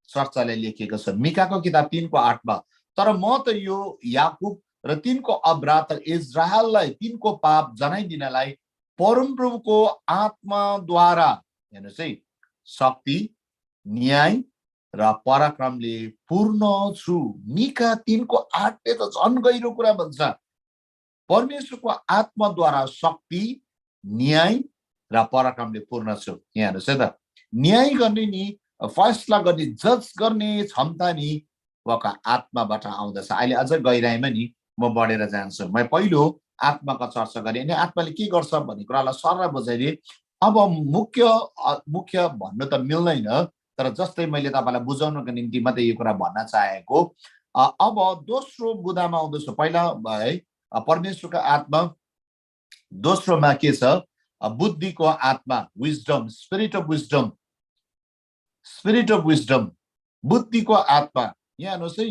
चर्चाले लेखिएको छ। मिकाको किताब 3:8 तर म त यो याकुब र तिनको अब्रात इजरायललाई तिनको पाप जनाइदिनलाई परमप्रभुको आत्माद्वारा हेर्नुहोस् है शक्ति, न्याय र पराक्रमले पूर्ण छु। मिका 3:8 त झन् गहिरो कुरा भन्छ। परमेश्वरको आत्माद्वारा शक्ति, न्याय र पराक्रमले पूर्ण छु। यहाँ हेर्नुहोस् है त, न्याय गर्ने नि, फैसला गर्ने, जज गर्ने क्षमता नि उहाँको आत्माबाट आउँदछ। अहिले अझ गहिराइमा नि म बढेर जान्छु। मैं पहिलो आत्माको चर्चा गरेँ अनि आत्माले के गर्छ भन्ने कुरालाई सरल बुझाइदिए। अब मुख्य भन्नु त मिल्दैन, तर जस्तै मैले तपाईँलाई बुझाउनको निम्ति मात्रै यो कुरा भन्न चाहेको। अब दोस्रो बुदामा आउँदैछु। पहिला है परमेश्वरको आत्मा, दोस्रोमा के छ? बुद्धिको आत्मा, wisdom, spirit of wisdom, spirit of wisdom, बुद्धिको आत्मा। यहाँ हेर्नुहोस् है,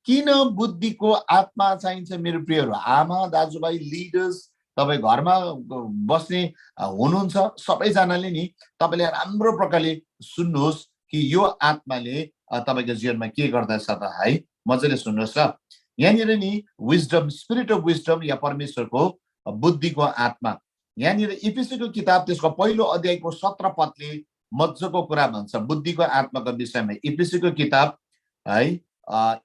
किन बुद्धिको आत्मा चाहिन्छ मेरो प्रियहरू? आमा, दाजुभाइ, लिडर्स, तपाईँ घरमा बस्ने हुनुहुन्छ सबैजनाले नि तपाईँले राम्रो प्रकारले सुन्नुहोस् कि यो आत्माले तपाईँको जीवनमा के गर्दछ त है। मजाले सुन्नुहोस् ल। यहाँनिर नि विजडम, स्पिरिट अफ विजडम या परमेश्वरको बुद्धिको आत्मा। यहाँनिर E.P.C को किताब त्यसको पहिलो अध्यायको 17 पदले मजाको कुरा भन्छ बुद्धिको आत्माको विषयमा। E.P.C को किताब है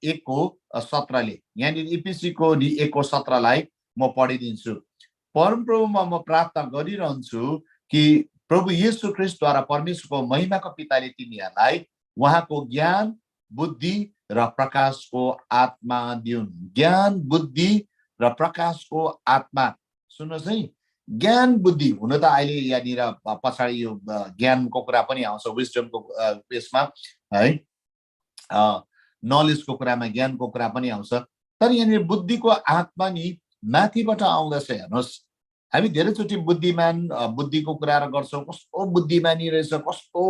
1:17ले, यहाँनिर E.P.C को 1:17लाई म पढिदिन्छु। परमप्रभुमा म प्रार्थना गरिरहन्छु कि प्रभु येशू ख्रीष्टद्वारा परमेश्वरको महिमाको पिताले तिनीहरूलाई उहाँको ज्ञान, बुद्धि र प्रकाशको आत्मा दिउन्। ज्ञान, बुद्धि र प्रकाशको आत्मा। सुन्नुहोस् है, ज्ञान बुद्धि हुन त अहिले यहाँनिर पछाडि यो ज्ञानको कुरा पनि आउँछ, विजडमको बेसमा है, नलेजको कुरामा ज्ञानको कुरा पनि आउँछ। तर यहाँनिर बुद्धिको आत्मा नि माथिबाट आउँदछ। हेर्नुहोस्, हामी धेरैचोटि बुद्धिको कुराहरू गर्छौँ। कस्तो बुद्धिमानी रहेछ, कस्तो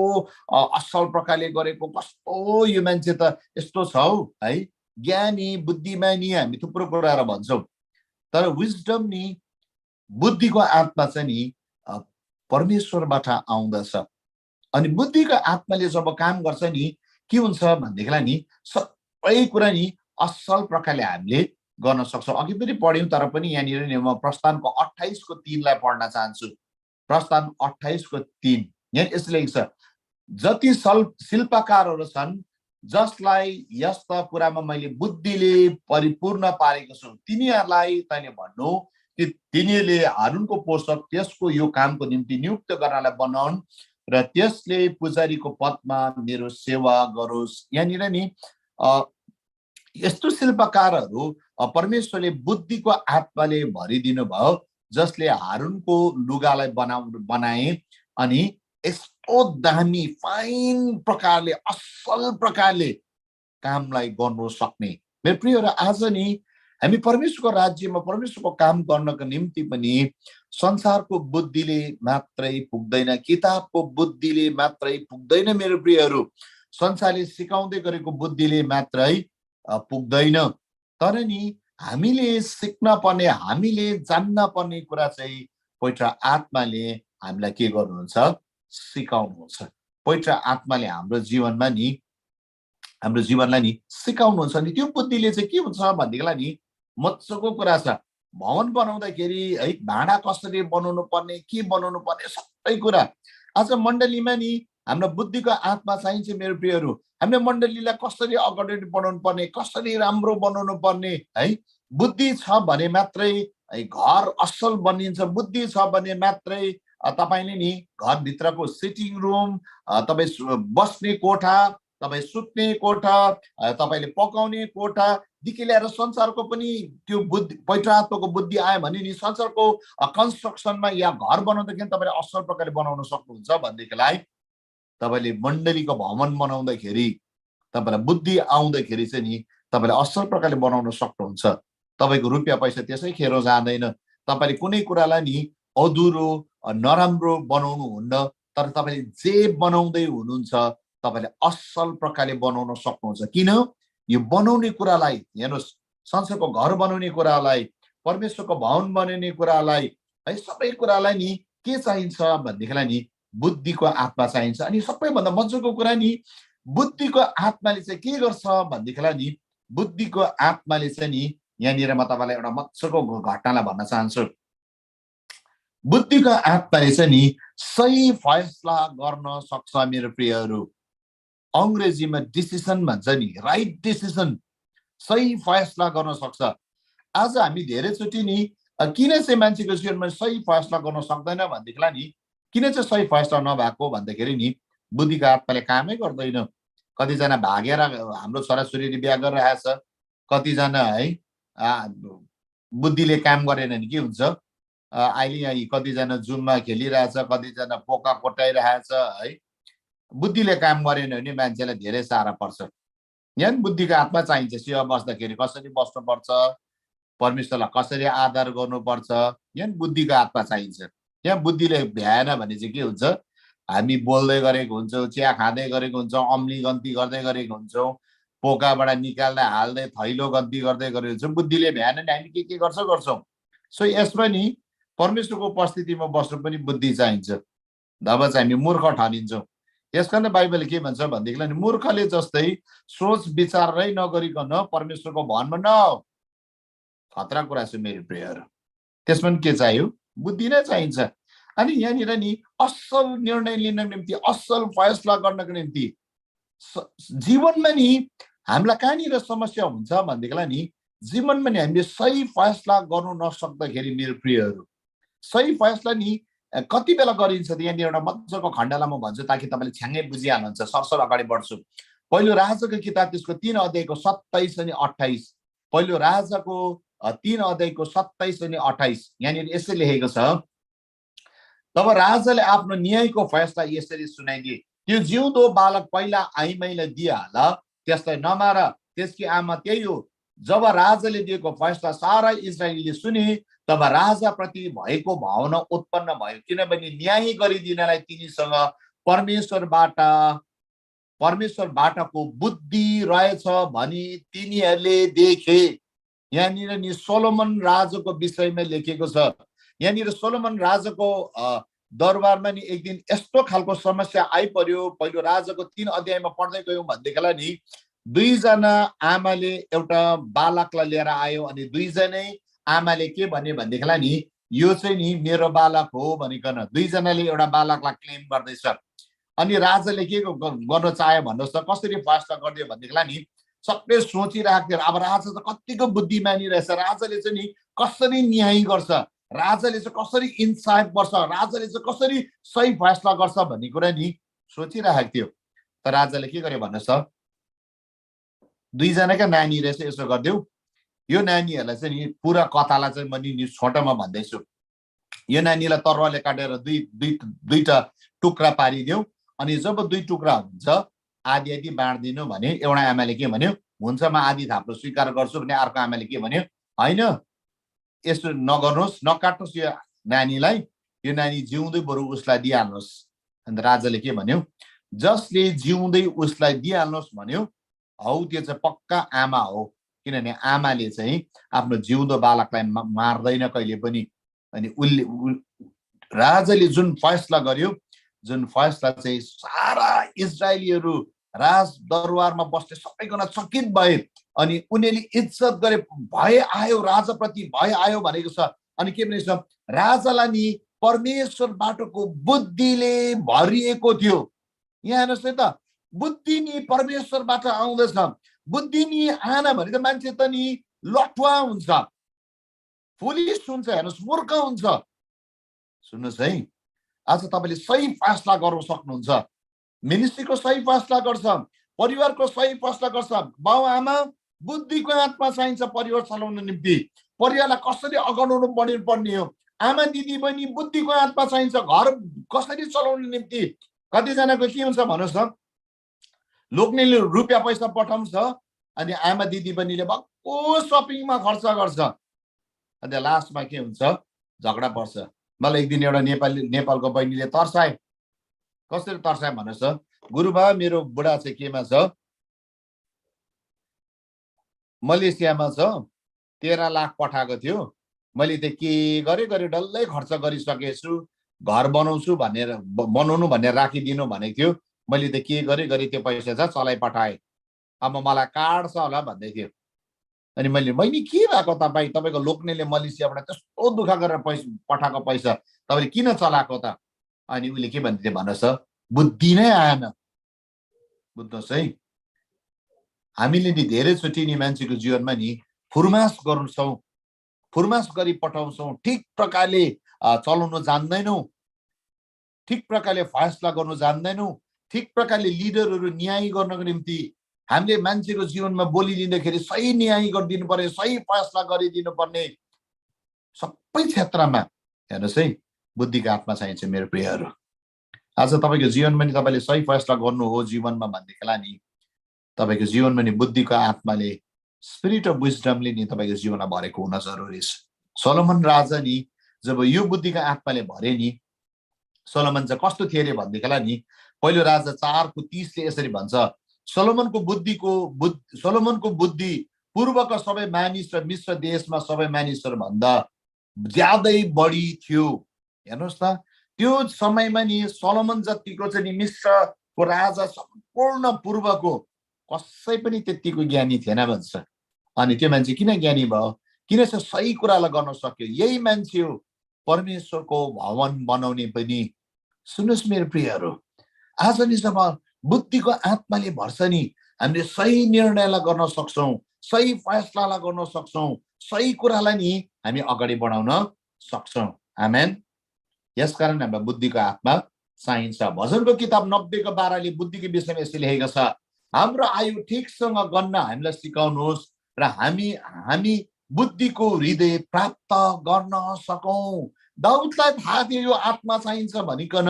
असल प्रकारले गरेको, कस्तो यो मान्छे त यस्तो छ हौ है, ज्ञानी, बुद्धिमानी, हामी थुप्रो कुराहरू भन्छौँ। तर विजडम नि, बुद्धिको आत्मा चाहिँ नि परमेश्वरबाट आउँदछ। अनि बुद्धिको आत्माले जब काम गर्छ नि के हुन्छ भनेदेखिलाई नि सबै कुरा नि असल प्रकारले हामीले गर्न सक्छौँ। अघि पनि पढ्यौँ, तर पनि यहाँनिर नि म प्रस्थानको 28:3लाई पढ्न चाहन्छु। प्रस्थान 28:3 यहाँ यसले लेख्छ, जति शिल्पकारहरू छन् जसलाई यस्ता कुरामा मैले बुद्धिले परिपूर्ण पारेको छु तिनीहरूलाई तैँले भन्नु कि तिनीहरूले हारूनको पोषक त्यसको यो कामको निम्ति नियुक्त गर्नलाई बनाउन् र त्यसले पुजारीको पदमा मेरो सेवा गरोस्। यहाँनिर नि यस्तो शिल्पकारहरू परमेश्वरले बुद्धिको आत्माले भरिदिनु भयो, जसले हारूनको लुगालाई बनाए अनि कस्तो दामी फाइन प्रकारले असल प्रकारले कामलाई गर्नु सक्ने मेरो प्रियहरू आज नि हामी परमेश्वरको राज्यमा परमेश्वरको काम गर्नको निम्ति पनि संसारको बुद्धिले मात्रै पुग्दैन किताबको बुद्धिले मात्रै पुग्दैन मेरो प्रियहरू संसारले सिकाउँदै गरेको बुद्धिले मात्रै पुग्दैन तर नि हामीले सिक्न पर्ने हामीले जान्न पर्ने कुरा चाहिँ पवित्र आत्माले हामीलाई के गर्नुहुन्छ सिकाउनुहुन्छ पवित्र आत्माले हाम्रो जीवनलाई नि सिकाउनुहुन्छ नि त्यो बुद्धिले चाहिँ के हुन्छ भन्देखिलाई नि मजाको कुरा छ भवन बनाउँदाखेरि है भाँडा कसरी बनाउनु पर्ने के बनाउनु पर्ने सबै कुरा आज मण्डलीमा नि हाम्रो बुद्धिको आत्मा चाहिन्छ मेरो प्रियहरू हामीले मण्डलीलाई कसरी अगाडि बढाउनु पर्ने कसरी राम्रो बनाउनु पर्ने है बुद्धि छ भने मात्रै घर असल बनिन्छ बुद्धि छ भने मात्रै तपाईले नि घरभित्रको सिटिङ रुम तपाईँ बस्ने कोठा तपाईँ सुत्ने कोठा तपाईले पकाउने कोठादेखि लिएर संसारको पनि त्यो बुद्धि पवित्र आत्माको बुद्धि आयो भने नि संसारको कन्स्ट्रक्सनमा या घर बनाउँदाखेरि तपाईँले असल प्रकारले बनाउन सक्नुहुन्छ भनेदेखिलाई तपाईँले मण्डलीको भवन बनाउँदाखेरि तपाईँलाई बुद्धि आउँदाखेरि चाहिँ नि तपाईँले असल प्रकारले बनाउन सक्नुहुन्छ तपाईँको रुपियाँ पैसा त्यसै खेरो जाँदैन तपाईँले कुनै कुरालाई नि अधुरो नराम्रो बनाउनु हुन्न तर तपाईँले जे बनाउँदै हुनुहुन्छ तपाईँले असल प्रकारले बनाउन सक्नुहुन्छ किन यो बनाउने कुरालाई हेर्नुहोस् संसारको घर बनाउने कुरालाई परमेश्वरको भवन बनाउने कुरालाई है सबै कुरालाई नि के चाहिन्छ भन्देखिलाई नि बुद्धिको आत्मा चाहिन्छ अनि सबैभन्दा मजाको कुरा नि बुद्धिको आत्माले चाहिँ के गर्छ भन्देखिलाई नि बुद्धिको आत्माले चाहिँ नि यहाँनिर म तपाईँलाई एउटा मजाको घटनालाई भन्न चाहन्छु बुद्धिको आत्माले चाहिँ नि सही फैसला गर्न सक्छ मेरो प्रियहरू अंग्रेजीमा डिसिसन भन्छ नि राइट डिसिसन सही फैसला गर्न सक्छ आज हामी धेरैचोटि नि किन चाहिँ मान्छेको जीवनमा सही फैसला गर्न सक्दैन भन्देखिलाई नि किन चाहिँ सही फैसला नभएको भन्दाखेरि नि बुद्धिको आत्माले कामै गर्दैन कतिजना भागेर हाम्रो छोराछोरीले बिहा गरिरहेछ कतिजना है बुद्धिले काम गरेन नि के हुन्छ अहिले यहाँ कतिजना जुममा खेलिरहेछ कतिजना पोका कोटाइरहेछ है बुद्धिले काम गरेन भने मान्छेलाई धेरै साह्रो पर्छ यहाँ बुद्धिको आत्मा चाहिन्छ सेवा बस्दाखेरि कसरी बस्नुपर्छ परमेश्वरलाई कसरी आदर गर्नुपर्छ यहाँ बुद्धिको आत्मा चाहिन्छ यहाँ बुद्धिले भ्याएन भने चाहिँ के हुन्छ हामी बोल्दै गरेको हुन्छौँ चिया खाँदै गरेको हुन्छौँ अम्ली गन्ती गर्दै गरेको हुन्छौँ पोकाबाट निकाल्दै हाल्दै थैलो गन्ती गर्दै गरेको हुन्छौँ बुद्धिले भ्याएन भने हामी के गर्छौँ सो यसमा नि परमेश्वरको उपस्थितिमा बस्नु पनि बुद्धि चाहिन्छ तब चाहिँ हामी मूर्ख ठनिन्छौँ यसकारण बाइबलले के भन्छ भनेदेखिलाई मूर्खले जस्तै सोच विचारै नगरिकन परमेश्वरको भवनमा न खतरा कुरा छ मेरो प्रियहरू त्यसमा के चाहियो बुद्धि नै चाहिन्छ अनि यहाँनिर नि असल निर्णय लिनको निम्ति असल फैसला गर्नको निम्ति जीवनमा नि हामीलाई कहाँनिर समस्या हुन्छ भनेदेखिलाई नि जीवनमा नि हामीले सही फैसला गर्नु नसक्दाखेरि मेरो प्रियहरू सही फैसला नि कति बेला गरिन्छ त यहाँनिर एउटा मजाको खण्डलाई म भन्छु ताकि तपाईँले छ्याङ्गै बुझिहाल्नुहुन्छ सरसर अगाडि बढ्छु पहिलो राजाको किताब त्यसको 3 अध्यायको 27 अनि 28 पहिलो राजाको 3 अध्यायको 27 अनि 28 यहाँनिर यसरी लेखेको छ तब राजाले आफ्नो न्यायको फैसला यसरी सुनाइदिए त्यो जिउँदो बालक पहिला आइमाईलाई दिइहाल त्यसलाई नमार त्यसकी आमा त्यही हो जब राजाले दिएको फैसला सारा इजरायलीले सुने तब राजाप्रति भएको भावना उत्पन्न भयो किनभने न्याय गरिदिनलाई तिनीसँग परमेश्वरबाटको बुद्धि रहेछ भनी तिनीहरूले देखे यहाँनिर नि सोलोमन राजाको विषयमा लेखेको छ यहाँनिर सोलोमन राजाको दरबारमा नि एक दिन यस्तो खालको समस्या आइपर्यो पहिलो राजाको 3 अध्यायमा पढ्दै गयौँ भन्देखिलाई नि 2 जना आमाले एउटा बालकलाई लिएर आयो अनि 2 जनै आमाले के भन्ने भन्देखिलाई नि यो चाहिँ नि मेरो बालक हो भनिकन 2 जनाले एउटा बालकलाई क्लेम गर्दैछ अनि राजाले के गर्न चाह्यो भन्नुहोस् त कसरी फैसला गरिदियो भन्देखिलाई नि सबै सोचिरहेको थियो अब राजा त कतिको बुद्धिमानी रहेछ राजाले चाहिँ नि कसरी न्याय गर्छ राजाले चाहिँ कसरी इन्साफ गर्छ राजाले चाहिँ कसरी सही फैसला गर्छ भन्ने कुरा नि सोचिरहेको थियो तर राजाले के गर्यो भन्नुहोस् त 2 जनाका नानी रहेछ यसो गरिदेऊ यो नानीहरूलाई चाहिँ नि पुरा कथालाई चाहिँ म नि छोटोमा भन्दैछु यो नानीलाई तरुवाले काटेर दुईटा टुक्रा पारिदियो अनि जब 2 टुक्रा हुन्छ आधी आधी बाँड्दिनु भने एउटा आमाले के भन्यो हुन्छ म आधी थाप्न स्वीकार गर्छु भने अर्को आमाले के भन्यो हैन यसो नगर्नुहोस् नकाट्नुहोस् यो नानीलाई यो नानी जिउँदै बरु उसलाई दिइहाल्नुहोस् अनि राजाले के भन्यो जसले जिउँदै उसलाई दिइहाल्नुहोस् भन्यो हौ त्यो चाहिँ पक्का आमा हो किनभने आमाले चाहिँ आफ्नो जिउँदो बालकलाई मार्दैन कहिले पनि अनि उले राजाले जुन फैसला गर्यो जुन फैसला चाहिँ सारा इजरायलीहरू राज दरबारमा बस्ने सबैजना चकित भए अनि उनीहरूले इज्जत गरे भय आयो राजाप्रति भय आयो भनेको छ अनि के भनेछ राजालाई नि परमेश्वरबाटको बुद्धिले भरिएको थियो यहाँ हेर्नुहोस् है त बुद्धि नि परमेश्वरबाट आउँदैछ बुद्धि नि आएन भने त मान्छे त नि लठुवा हुन्छ फुलिस हुन्छ हेर्नुहोस् मूर्ख हुन्छ सुन्नुहोस् है आज तपाईँले सही फैसला गर्न सक्नुहुन्छ मिनिस्ट्रीको सही फैसला गर्छ परिवारको सही फैसला गर्छ बाउ आमा बुद्धिको आत्मा चाहिन्छ परिवार चलाउन निम्ति परिवारलाई कसरी अगाउनु पर्ने हो आमा दिदी बहिनी बुद्धिको आत्मा चाहिन्छ घर कसरी चलाउन निम्ति कतिजनाको के हुन्छ भन्नुहोस् न लोग्नेले रुपियाँ पैसा पठाउँछ अनि आमा दिदी बहिनीले भक्कु सपिङमा खर्च गर्छ अनि लास्टमा के हुन्छ झगडा पर्छ मलाई एक दिन एउटा नेपालको बहिनीले तर्साए कसरी तर्साए भन्नुहोस् गुरुबा मेरो बुढा चाहिँ केमा छ मलेसियामा छ 13 लाख पठाएको थियो मैले त के गरे डल्लै खर्च गरिसकेछु घर बनाउनु भनेर राखिदिनु भनेको थियो मैले त के गरे त्यो पैसा चाहिँ चलाइ पठाए अब मलाई काट्छ होला भन्दै थियो अनि मैले बहिनी के भएको तपाईको लोग्नेले मलेसियाबाट त्यस्तो दुःख गरेर पठाएको पैसा तपाईले किन चलाएको त अनि उले के भन्दै थियो भन्नुहोस् बुद्धि नै आएन बुझ्नुहोस् है हामीले नि धेरैचोटि नि मान्छेको जीवनमा नि फुर्मास गर्छौं फुर्मास गरी पठाउँछौं ठिक प्रकारले चलाउन जान्दैनौं ठिक प्रकारले फैसला गर्न जान्दैनौं ठिक प्रकारले लिडरहरू न्याय गर्नको निम्ति हामीले मान्छेको जीवनमा बोलिदिँदाखेरि सही न्याय गरिदिनु पर्ने सही फैसला गरिदिनु पर्ने सबै क्षेत्रमा हेर्नुहोस् है बुद्धिको आत्मा चाहिन्छ मेरो प्रियहरू आज तपाईको जीवनमा नि तपाईले सही फैसला गर्नु हो जीवनमा भन्दैखेला नि तपाईको जीवनमा नि बुद्धिको आत्माले स्पिरिट अफ विजडमले नि तपाईको जीवनमा भरेको हुन जरुरी छ सोलोमन राजा नि जब यो बुद्धिको आत्माले भरे नि सोलोमन चाहिँ कस्तो थियो अरे भन्दैखेला नि पहिलो राजा 4:30 ले यसरी भन्छ सोलोमनको बुद्धि पूर्वका सबै मानिस र मिश्र देशमा सबै मानिसहरु भन्दा ज्यादै बढी थियो हेर्नुस् त त्यो समयमा नि सोलोमन जतिको चाहिँ मिश्रको राजा सम्पूर्ण पूर्वको कसै पनि त्यतिको ज्ञानी थिएन भन्छ अनि त्यो मान्छे किन ज्ञानी भयो किन चाहिँ सही कुरालाई गर्न सक्यो यही मान्छे हो परमेश्वरको भवन बनाउने पनि सुन्नुस् मेरो प्रियहरू आज नि जब बुद्धिको आत्माले भर्छ नि हामीले सही निर्णयलाई गर्न सक्छौं सही फैसलालाई गर्न सक्छौं सही कुरालाई नि हामी अगाडि बढाउन सक्छौं आमेन यसकारण हामीलाई बुद्धिको आत्मा चाहिन्छ भजनको किताब 90:12 ले बुद्धिको विषयमा यसले लेखेको छ हाम्रो आयु ठिकसँग गन्न हामीलाई सिकाउनुहोस् र हामी बुद्धिको हृदय प्राप्त गर्न सकौं दाउदलाई थाहा थियो यो आत्मा चाहिन्छ भनिकन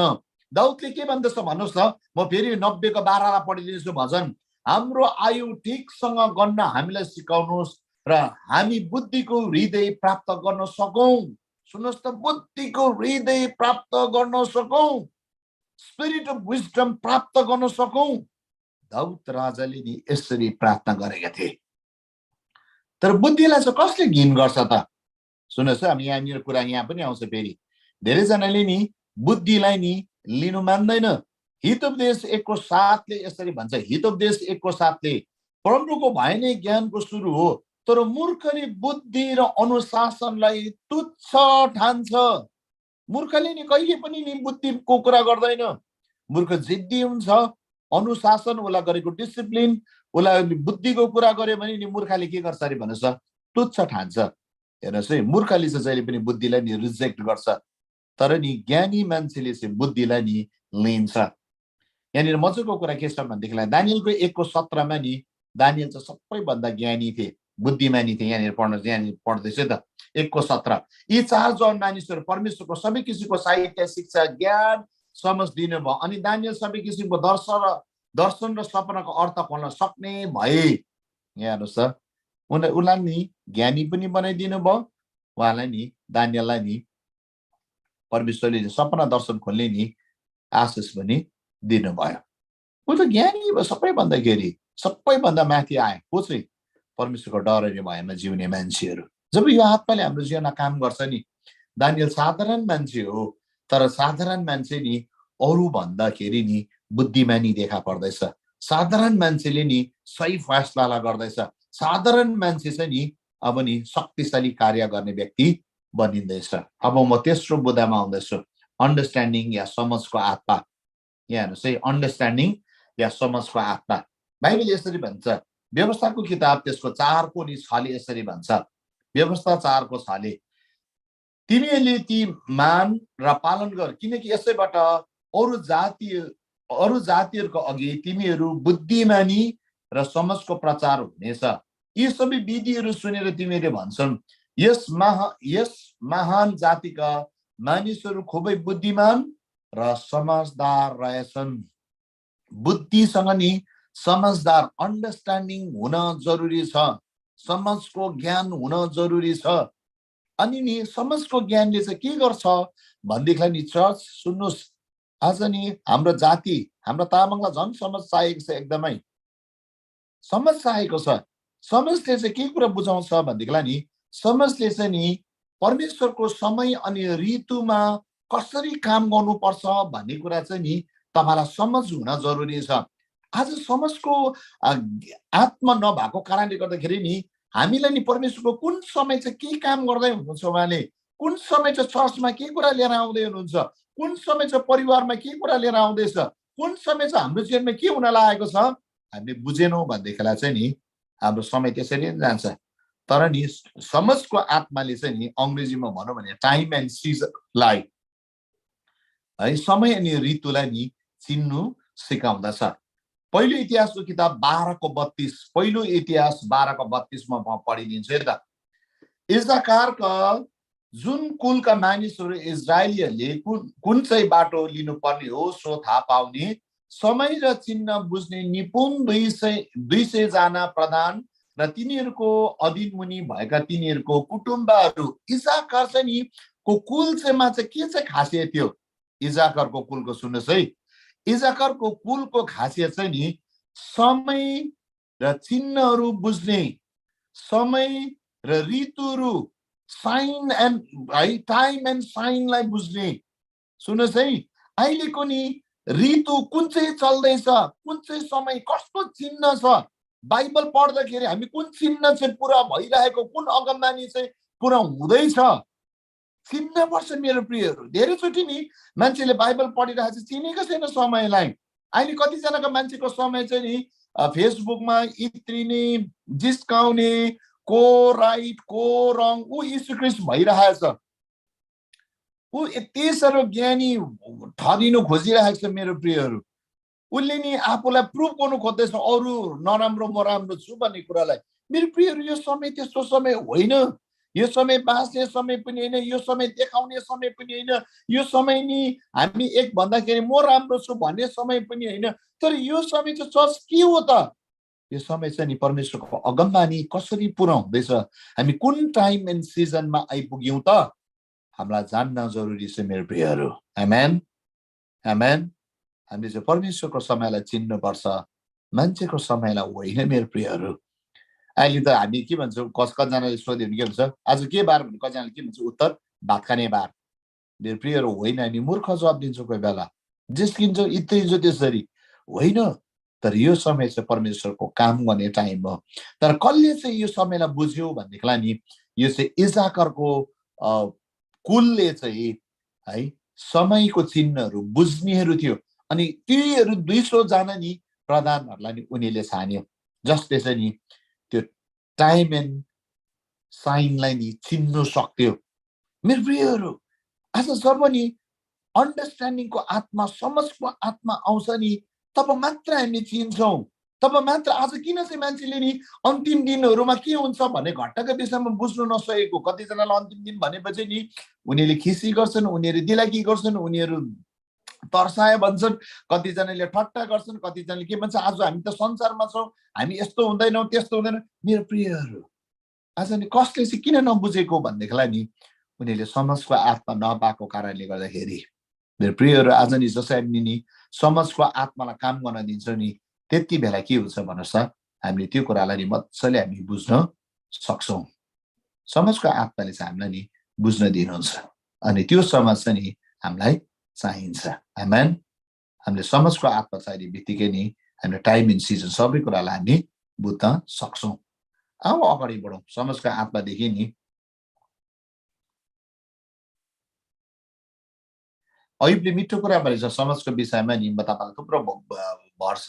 दाउदले के भन्दछ भन्नुस् न म फेरि 90:12 लाई पढिदिन्छु भजन हाम्रो आयु ठिकसँग गन्न हामीलाई सिकाउनुहोस् र हामी बुद्धिको हृदय प्राप्त गर्न सकौं सुन्नुस् त बुद्धिको हृदय प्राप्त गर्न सकौं स्पिरिट अफ विजडम प्राप्त गर्न सकौं दाउद राजाले नि यसरी प्रार्थना गरेका थिए तर बुद्धिलाई चाहिँ कसले घिन गर्छ त सुन्नुस् हामी यहाँनिर कुरा यहाँ पनि आउँछ फेरि धेरैजनाले नि बुद्धिलाई नि लिनु मान्दैन हितोपदेश 1:7 ले यसरी भन्छ हितोपदेश 1:7 ले परमप्रभुको भय नै ज्ञानको सुरु हो तर मूर्खले बुद्धि र अनुशासनलाई तुच्छ ठान्छ मूर्खले नि कहिले पनि नि बुद्धिको कुरा गर्दैन मूर्ख जिद्दी हुन्छ अनुशासन उला गरेको डिसिप्लिन उला बुद्धिको कुरा गर्यो भने नि मूर्खले के गर्छ अरे भन्नुस् तुच्छ ठान्छ हेर्नुस् है मूर्खले चाहिँ जहिले पनि बुद्धिलाई नि रिजेक्ट गर्छ तर नि ज्ञानी मान्छेले चाहिँ बुद्धिलाई नि लिन्छ यहाँनिर मजाको कुरा के छ भन्देखिलाई दानियलको 1:17 मा नि दानियल चाहिँ सबैभन्दा ज्ञानी थिए बुद्धिमानी थिए। यहाँनिर पढ्दैछ त 1:17 यी 4 जन मानिसहरू परमेश्वरको सबै किसिमको साहित्य शिक्षा ज्ञान समझ दिनुभयो अनि दानियल सबै किसिमको दर्शन र सपनाको अर्थ खोल्न सक्ने भए। यहाँ हेर्नुहोस् त उनलाई नि ज्ञानी पनि बनाइदिनु भयो। उहाँलाई नि दानियललाई नि परमेश्वरले सपना दर्शन खोल्ने नि आशिष पनि दिनुभयो। ऊ त ज्ञानी भयो सबैभन्दा माथि आए को चाहिँ परमेश्वरको डरले भएमा जिउने मान्छेहरू। जब यो आत्माले हाम्रो जीवनमा काम गर्छ नि दानियल साधारण मान्छे हो तर साधारण मान्छे नि अरू भन्दाखेरि नि बुद्धिमानी देखा पर्दैछ। साधारण मान्छेले नि सही फैसला गर्दैछ। साधारण मान्छे चाहिँ नि अब नि शक्तिशाली कार्य गर्ने व्यक्ति बनिँदैछ। अब म तेस्रो बुदामा आउँदैछु अन्डरस्ट्यान्डिङ या समझको आत्मा। यहाँ हेर्नुहोस् है अन्डरस्ट्यान्डिङ या समझको आत्मा। बाइबल यसरी भन्छ व्यवस्थाको किताब त्यसको 4 को नि 6ले यसरी भन्छ व्यवस्था 4 को 6ले तिमीहरूले ती मान र पालन गर किनकि यसैबाट अरू जातिहरूको अघि तिमीहरू बुद्धिमानी र समझको प्रचार हुनेछ। यी सबै विधिहरू सुनेर तिमीहरूले भन्छन् यस महान जातिका मानिसहरू खुबै बुद्धिमान र समझदार रहेछन्। बुद्धिसँग नि समझदार अन्डरस्ट्यान्डिङ हुन जरुरी छ। समझको ज्ञान हुन जरुरी छ। अनि नि समझको ज्ञानले चाहिँ के गर्छ भन्देखिलाई नि चर्च सुन्नुहोस् आज नि हाम्रो जाति हाम्रो तामाङलाई झन् समझ चाहिएको छ। एकदमै समझ चाहिएको छ। समझले चाहिँ के कुरा बुझाउँछ भन्देखिलाई नि समझले चाहिँ नि परमेश्वरको समय अनि ऋतुमा कसरी काम गर्नुपर्छ भन्ने कुरा चाहिँ नि तपाईलाई समझ हुन जरुरी छ। आज समझको आत्मा नभएको कारणले गर्दाखेरि नि हामीलाई नि परमेश्वरको कुन समय चाहिँ के काम गर्दै हुनुहुन्छ उहाँले कुन समय चाहिँ चर्चमा के कुरा लिएर आउँदै हुनुहुन्छ कुन समय चाहिँ परिवारमा के कुरा लिएर आउँदैछ कुन समय चाहिँ हाम्रो जीवनमा के हुन लागेको छ हामीले बुझेनौँ भन्देखिलाई चाहिँ नि हाम्रो समय त्यसरी नै जान्छ। तर नि समझको आत्माले चाहिँ नि अंग्रेजीमा भनौँ भने टाइम एन्ड सिजनलाई है समय अनि ऋतुलाई नि चिन्नु सिकाउँदछ। पहिलो इतिहासको किताब 12:32 पहिलो इतिहास 12:32 मा म पढिदिन्छु है त। इस्साकारका जुन कुलका मानिसहरू इजरायलीहरूले कुन चाहिँ बाटो लिनुपर्ने हो सो थाहा पाउने समय र चिन्ह बुझ्ने निपुण 200 जना प्रधान र तिनीहरूको अधीन मुनि भएका तिनीहरूको कुटुम्बहरू। इस्साकार चाहिँ नि को कुल चाहिँमा चाहिँ के चाहिँ खासियत थियो इस्साकारको कुलको सुन्नुहोस् है। इस्साकारको कुलको खासियत चाहिँ नि समय र चिन्हहरू बुझ्ने समय र ऋतुहरू साइन एन्ड है टाइम एन्ड साइनलाई बुझ्ने। सुन्नुहोस् है अहिलेको नि ऋतु कुन चाहिँ चल्दैछ कुन चाहिँ समय कस्तो चिन्ह छ बाइबल पढ्दाखेरि हामी कुन चिन्ह चाहिँ पुरा भइरहेको कुन अगमबानी चाहिँ पुरा हुँदैछ चिन्न पर्छ मेरो प्रियहरू। धेरैचोटि नि मान्छेले बाइबल पढिरहेको छ चिनेको छैन समयलाई। अहिले कतिजनाको मान्छेको समय चाहिँ नि फेसबुकमा इत्रिने जिस्काउने को राइट को रङ ऊ यीशु ख्रीष्ट भइरहेछ। ऊ यति साह्रो ज्ञानी ठगिनु खोजिरहेको छ मेरो प्रियहरू। उसले नि आफूलाई प्रुभ गर्नु खोज्दैछ अरू नराम्रो म राम्रो छु भन्ने कुरालाई। मेरो प्रियहरू यो समय त्यस्तो समय होइन। यो समय बाँच्ने समय पनि होइन यो समय देखाउने समय पनि होइन यो समय नि हामी एक भन्दाखेरि म राम्रो छु भन्ने समय पनि होइन। तर यो समय चाहिँ चर्च के हो त यो समय चाहिँ नि परमेश्वरको अगमबानी कसरी पुरा हुँदैछ हामी कुन टाइम एन्ड सिजनमा आइपुग्यौँ त हामीलाई जान्न जरुरी छ मेरो प्रियहरू। आमेन आमेन। हामीले चाहिँ परमेश्वरको समयलाई चिन्नुपर्छ मान्छेको समयलाई होइन मेरो प्रियहरू। अहिले त हामी के भन्छौँ कतिजनाले सोध्यो भने के भन्छ आज के बार भने कतिजनाले के भन्छ उत्तर भात खाने बार। मेरो प्रियहरू होइन हामी मूर्ख जवाब दिन्छौँ कोही बेला जिस्किन्छौँ इत्रिन्छौँ त्यसरी होइन। तर यो समय चाहिँ परमेश्वरको काम गर्ने टाइम हो। तर कसले चाहिँ यो समयलाई बुझ्यो भनेदेखिलाई नि यो चाहिँ इस्साकारको कुलले चाहिँ है समयको चिन्हहरू बुझ्नेहरू थियो। अनि तीहरू 200 जना नि प्रधानहरूलाई नि उनीले छान्यो जसले चाहिँ नि त्यो टाइम एन्ड साइनलाई नि चिन्नु सक्थ्यो। मेरो प्रियहरू आज जब नि अन्डरस्ट्यान्डिङको आत्मा समझको आत्मा आउँछ नि तब मात्र हामीले चिन्छौँ तब मात्र आज किन चाहिँ मान्छेले नि अन्तिम दिनहरूमा के हुन्छ भन्ने घटनाका विषयमा बुझ्नु नसकेको। कतिजनालाई अन्तिम दिन भनेपछि नि उनीहरूले खिसी गर्छन्, उनीहरू दिलाकी गर्छन्, उनीहरू तर्साए भन्छन्, कतिजनाले ठट्टा गर्छन्, कतिजनाले के भन्छ आज हामी त संसारमा छौँ, हामी यस्तो हुँदैनौँ त्यस्तो हुँदैन। मेरो प्रियहरू, आज नि कसले चाहिँ किन नबुझेको भनेदेखिलाई नि उनीहरूले समझको आत्मा नपाएको कारणले गर्दाखेरि। मेरो प्रियहरू, आज नि जसरी हामी नि समझको आत्मालाई काम गर्न दिन्छौँ नि त्यति बेला के हुन्छ भन्नुहोस् त, हामीले त्यो कुरालाई नि मजाले हामी बुझ्न सक्छौँ। समझको आत्माले चाहिँ हामीलाई नि बुझ्न दिनुहुन्छ अनि त्यो समझ चाहिँ नि हामीलाई चाहिन्छ। आमेन। हामीले समझको आत्मा चाहिने बित्तिकै नि हामीले टाइम इन सिजन सबै कुरालाई हामी बुझ्न सक्छौँ। अब अगाडि बढौँ। समझको आत्मादेखि नि अहिले मिठो कुरा भनेको छ समझको विषयमा नि म तपाईँलाई थुप्रो भर्छ,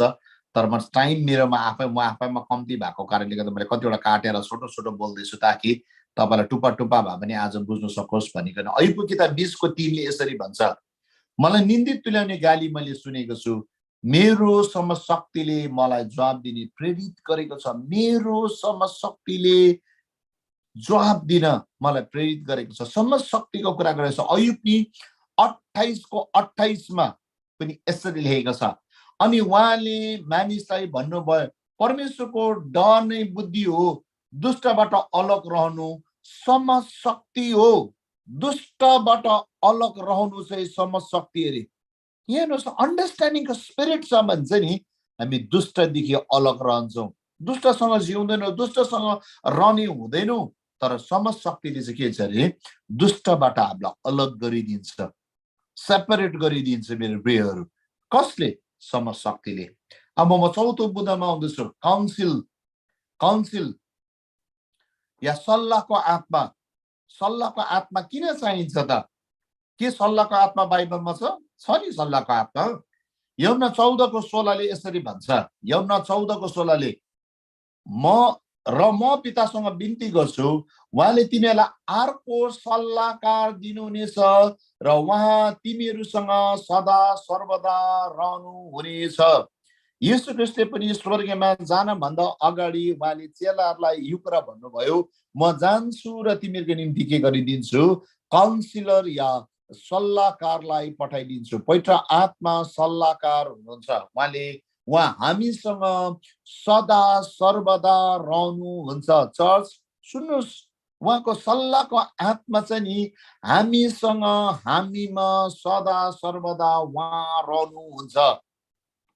तर म टाइम मेरोमा म आफैमा कम्ती भएको कारणले गर्दा मैले कतिवटा काटेर छोटो छोटो बोल्दैछु ताकि तपाईँलाई टुप्पा टुप्पा भए पनि आज बुझ्नु सकोस् भनिकन। अहिलेको किताब 20:3 यसरी भन्छ, मलाई निन्दित तुल्याउने गाली मैले सुनेको छु, मेरो समझ शक्तिले मलाई जवाब दिने प्रेरित गरेको छ। मेरो समझ शक्तिले जवाब दिन मलाई प्रेरित गरेको छ। समझ शक्तिको कुरा गरेको छ। अयुब नि 28:28 पनि यसरी लेखेको छ। अनि उहाँले मानिसलाई भन्नुभयो, परमेश्वरको डर नै बुद्धि हो, दुष्टबाट अलग रहनु समझ शक्ति हो। दुष्टबाट अलग रहनु चाहिँ समझ शक्ति अरे। हेर्नुहोस्, अन्डरस्ट्यान्डिङको स्पिरिट छ भने चाहिँ नि हामी दुष्टदेखि अलग रहन्छौँ। दुष्टसँग जिउँदैनौँ, दुष्टसँग रहने हुँदैनौँ, तर समझ शक्तिले चाहिँ के छ अरे, दुष्टबाट हामीलाई अलग गरिदिन्छ, सेपरेट गरिदिन्छ। मेरो प्रियहरू, कसले? समझ शक्तिले। अब म चौथो बुँदामा आउँदैछु। काउन्सिल या सल्लाहको आत्मा। सल्लाहको आत्मा किन चाहिन्छ त? के सल्लाहको आत्मा बाइबलमा छ नि सल्लाहको आत्मा। यूहन्ना 14:16 यसरी भन्छ, यूहन्ना 14:16 म पितासँग बिन्ती गर्छु, उहाँले तिमीहरूलाई अर्को सल्लाहकार दिनुहुनेछ र उहाँ तिमीहरूसँग सदा सर्वदा रहनु हुनेछ। यीशु ख्रीष्टले पनि स्वर्गमा जान भन्दा अगाडि उहाँले चेलाहरूलाई यो कुरा भन्नुभयो, म जान्छु र तिमीहरूको निम्ति के गरिदिन्छु, काउन्सिलर या सल्लाहकारलाई पठाइदिन्छु। पवित्र आत्मा सल्लाहकार हुनुहुन्छ। उहाँ हामीसँग सदा सर्वदा रहनुहुन्छ। चर्च सुन्नुहोस्, उहाँको सल्लाहको आत्मा चाहिँ नि हामीसँग, हामीमा सदा सर्वदा उहाँ रहनुहुन्छ।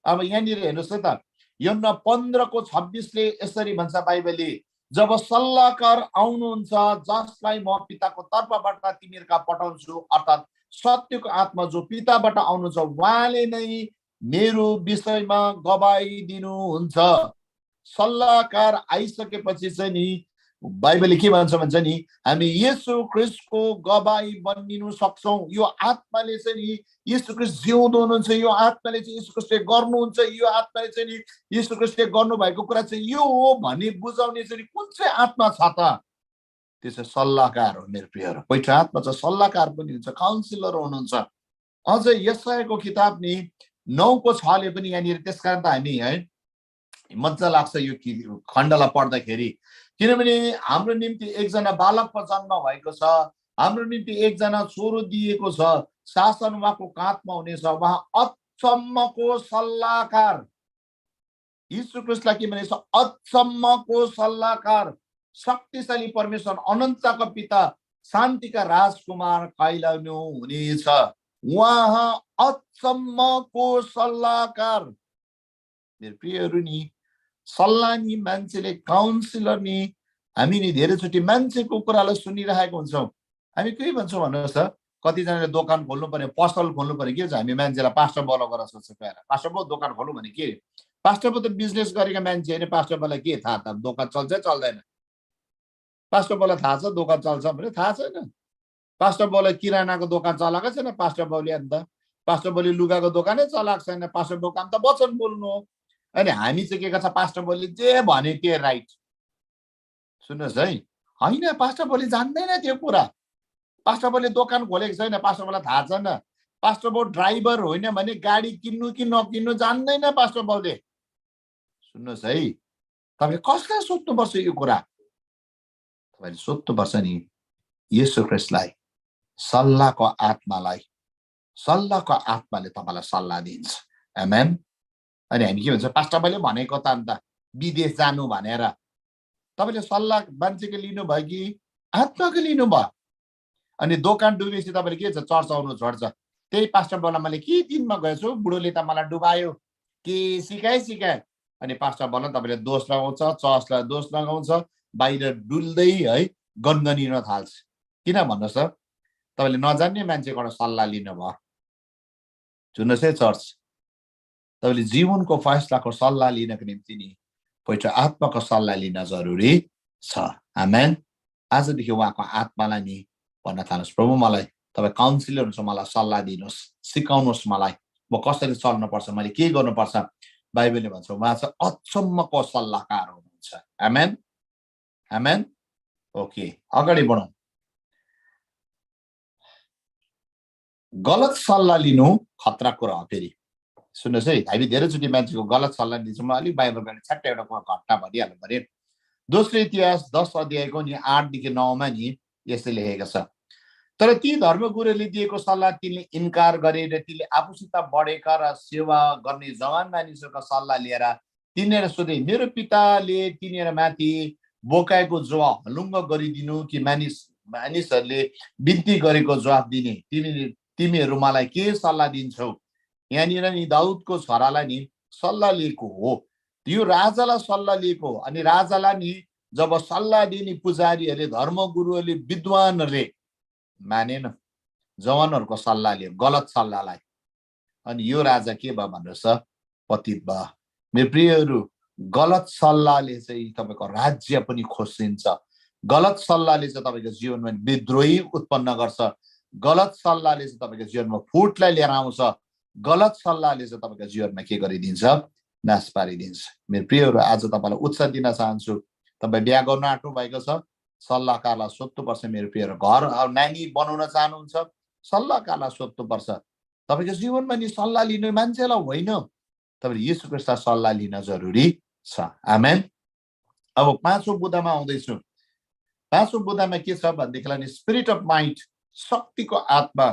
अब यहाँनिर हेर्नुहोस् है त, यूहन्ना 15:26 यसरी भन्छ बाइबलले, जब सल्लाहकार आउनुहुन्छ जसलाई म पिताको तर्फबाट तिमीहरूका पठाउँछु, अर्थात् सत्यको आत्मा जो पिताबाट आउनुहुन्छ, उहाँले नै मेरो विषयमा गवाई दिनुहुन्छ। सल्लाहकार आइसकेपछि चाहिँ नि बाइबलले के भन्छ भन्छ नि, हामी येशू ख्रीष्टको गवाई बनिनु सक्छौँ। यो आत्माले चाहिँ नि येशू ख्रीष्ट जिउँदो हुनुहुन्छ, यो आत्माले चाहिँ येशू ख्रीष्टले गर्नुहुन्छ, यो आत्माले चाहिँ नि येशू ख्रीष्टले गर्नुभएको कुरा चाहिँ यो हो भन्ने बुझाउने चाहिँ कुन चाहिँ आत्मा छ त? त्यो चाहिँ सल्लाहकार हो। मेरो प्रियहरू, पवित्र आत्मा चाहिँ सल्लाहकार पनि हुन्छ, काउन्सिलर हुनुहुन्छ। अझ यशायाको किताब नि 9:6 पनि यहाँनिर, त्यसकारण त हामी है मजा लाग्छ यो खण्डलाई पढ्दाखेरि, किनभने हाम्रो निम्ति एकजना बालकको जन्म भएको छ, हाम्रो निम्ति एकजना छोरो दिएको छ, शासन उहाँको काँधमा हुनेछ, उहाँ अचम्मको सल्लाहकार। यीशु ख्रीष्टलाई के भनेछ? अचम्मको सल्लाहकार, शक्तिशाली परमेश्वर, अनन्तका पिता, शान्तिका राजकुमार कहलाउनु हुनेछ। उहाँ अचम्मको सल्लाहकार। मेरो प्रियहरू नि, सल्लाह नि मान्छेले, काउन्सिलर नि, हामी नि धेरैचोटि मान्छेको कुरालाई सुनिरहेको हुन्छौँ। हामी के भन्छौँ भन्नुहोस् त, कतिजनाले दोकान खोल्नु पर्यो, पसल खोल्नु पर्यो, के छ हामी मान्छेलाई पास्टर बोलो गरेर सोध्छ, पास्टर बो दोकान खोल्नु भने के? पास्टर बो त बिजनेस गरेको मान्छे होइन, पास्टर बोलाई के थाहा त दोकान चल्छ चल्दैन? पास्टर बोलाई थाहा छ दोकान चल्छ भने? थाहा छैन। पास्टर बोलाई किरानाको दोकान चलाएको छैन पास्टर बाउले, अन्त पास्टर बाउले लुगाको दोकानै चलाएको छैन, पास्टर बाउ काम त वचन बोल्नु हो। अनि हामी चाहिँ के गर्छ, पास्टर बाउले जे भने त्यो राइट। सुन्नुहोस् है, होइन, पास्टर बाउले जान्दैन त्यो कुरा। पास्टर बाउले दोकान खोलेको छैन, पास्टर बाउलाई थाहा छैन। पास्टर बाउ ड्राइभर होइन भने गाडी किन्नु कि नकिन्नु जान्दैन पास्टर बाउले। सुन्नुहोस् है, तपाईले कसलाई सोध्नुपर्छ यो कुरा? तपाईले सोध्नुपर्छ नि येशू ख्रीष्टलाई, सल्लाहको आत्मालाई। सल्लाहको आत्माले तपाईलाई सल्लाह दिन्छ। आमेन। अनि हामी के भन्छ, पास्टरले भनेको त अन्त विदेश जानु भनेर। तपाईले सल्लाह मान्छेको लिनुभयो कि आत्माको लिनुभयो? अनि दोकान डुबेपछि तपाईँले के छ, चर्च आउनु छोड्छ। त्यही पास्टर बोला मैले के दिनमा गएछु, बुढोले त मलाई डुबायो, के सिकाए। अनि पास्टर बोला तपाईँले दोष लगाउँछ, चर्चलाई दोष लगाउँछ, बाहिर डुल्दै है गनगनिन थाल्छ। किन भन्नुहोस् त? तपाईँले नजान्ने मान्छेबाट सल्लाह लिनुभयो। सुन्नुहोस् है चर्च, तपाईँले जीवनको फैसलाको सल्लाह लिनको निम्ति नि पवित्र आत्माको सल्लाह लिन जरुरी छ। आमेन। आजदेखि उहाँको आत्मालाई नि भन्न थाल्नुहोस्, प्रभु मलाई तपाईँ काउन्सिलर हुनुहुन्छ, मलाई सल्लाह दिनुहोस्, सिकाउनुहोस् मलाई म कसरी चल्नुपर्छ, मैले के गर्नुपर्छ। बाइबलले भन्छ उहाँ चाहिँ अचम्मको सल्लाहकार हुनुहुन्छ। आमेन। आमेन। ओके, अगाडि बढौँ। गलत सल्लाह लिनु खतरा कुरा हो। फेरि सुन्नुहोस् है, हामी धेरैचोटि मान्छेको गलत सल्लाह लिन्छौँ। म अलिक बाइबल गर्ने छ्याट्ट एउटा घटना भनिहाल्नु पर्यो। दोस्रो इतिहास 10 अध्यायको नि 8 देखि 9 मा नि यसले लेखेको छ, तर ती धर्मगुरुले दिएको सल्लाह तिनले इन्कार गरे र तिनले आफूसित बढेका र सेवा गर्ने जवान मानिसहरूको सल्लाह लिएर तिनीहरू सोधे, मेरो पिताले तिनीहरूमाथि बोकाएको जवाब हलुङ्ग गरिदिनु कि मानिसहरूले बिन्ती गरेको जवाब दिने? तिमीहरू मलाई के सल्लाह दिन्छौ? यहाँनिर नि दाउदको छोरालाई नि सल्लाह लिएको हो, यो राजालाई सल्लाह लिएको। अनि राजालाई नि जब सल्लाह दिने पुजारीहरूले, धर्मगुरुहरूले, विद्वानहरूले मानेन, जवानहरूको सल्लाह लियो, गलत सल्लाहलाई। अनि यो राजा के भयो भन्नुहोस् त, पतित भयो। मेरो प्रियहरू, गलत सल्लाहले चाहिँ तपाईँको राज्य पनि खोसिन्छ। गलत सल्लाहले चाहिँ तपाईँको जीवनमा विद्रोही उत्पन्न गर्छ। गलत सल्लाहले चाहिँ तपाईँको जीवनमा फुटलाई लिएर आउँछ। गलत सल्लाहले चाहिँ तपाईँको जीवनमा के गरिदिन्छ, नाश पारिदिन्छ। मेरो प्रियहरू, आज तपाईँलाई उत्साह दिन चाहन्छु, तपाईँ बिहा गर्न आँट्नु भएको छ, सल्लाहकारलाई सोध्नुपर्छ। मेरो प्रियहरू, घर नानी बनाउन चाहनुहुन्छ, सल्लाहकारलाई सोध्नुपर्छ। तपाईँको जीवनमा नि सल्लाह लिने मान्छेलाई होइन, तपाईँले येशू ख्रीष्टलाई सल्लाह लिन जरुरी छ। आमेन। अब 5औं बुँदामा आउँदैछु। 5औं बुँदामा के छ भनेदेखिलाई नि स्पिरिट अफ माइन्ड, शक्तिको आत्मा।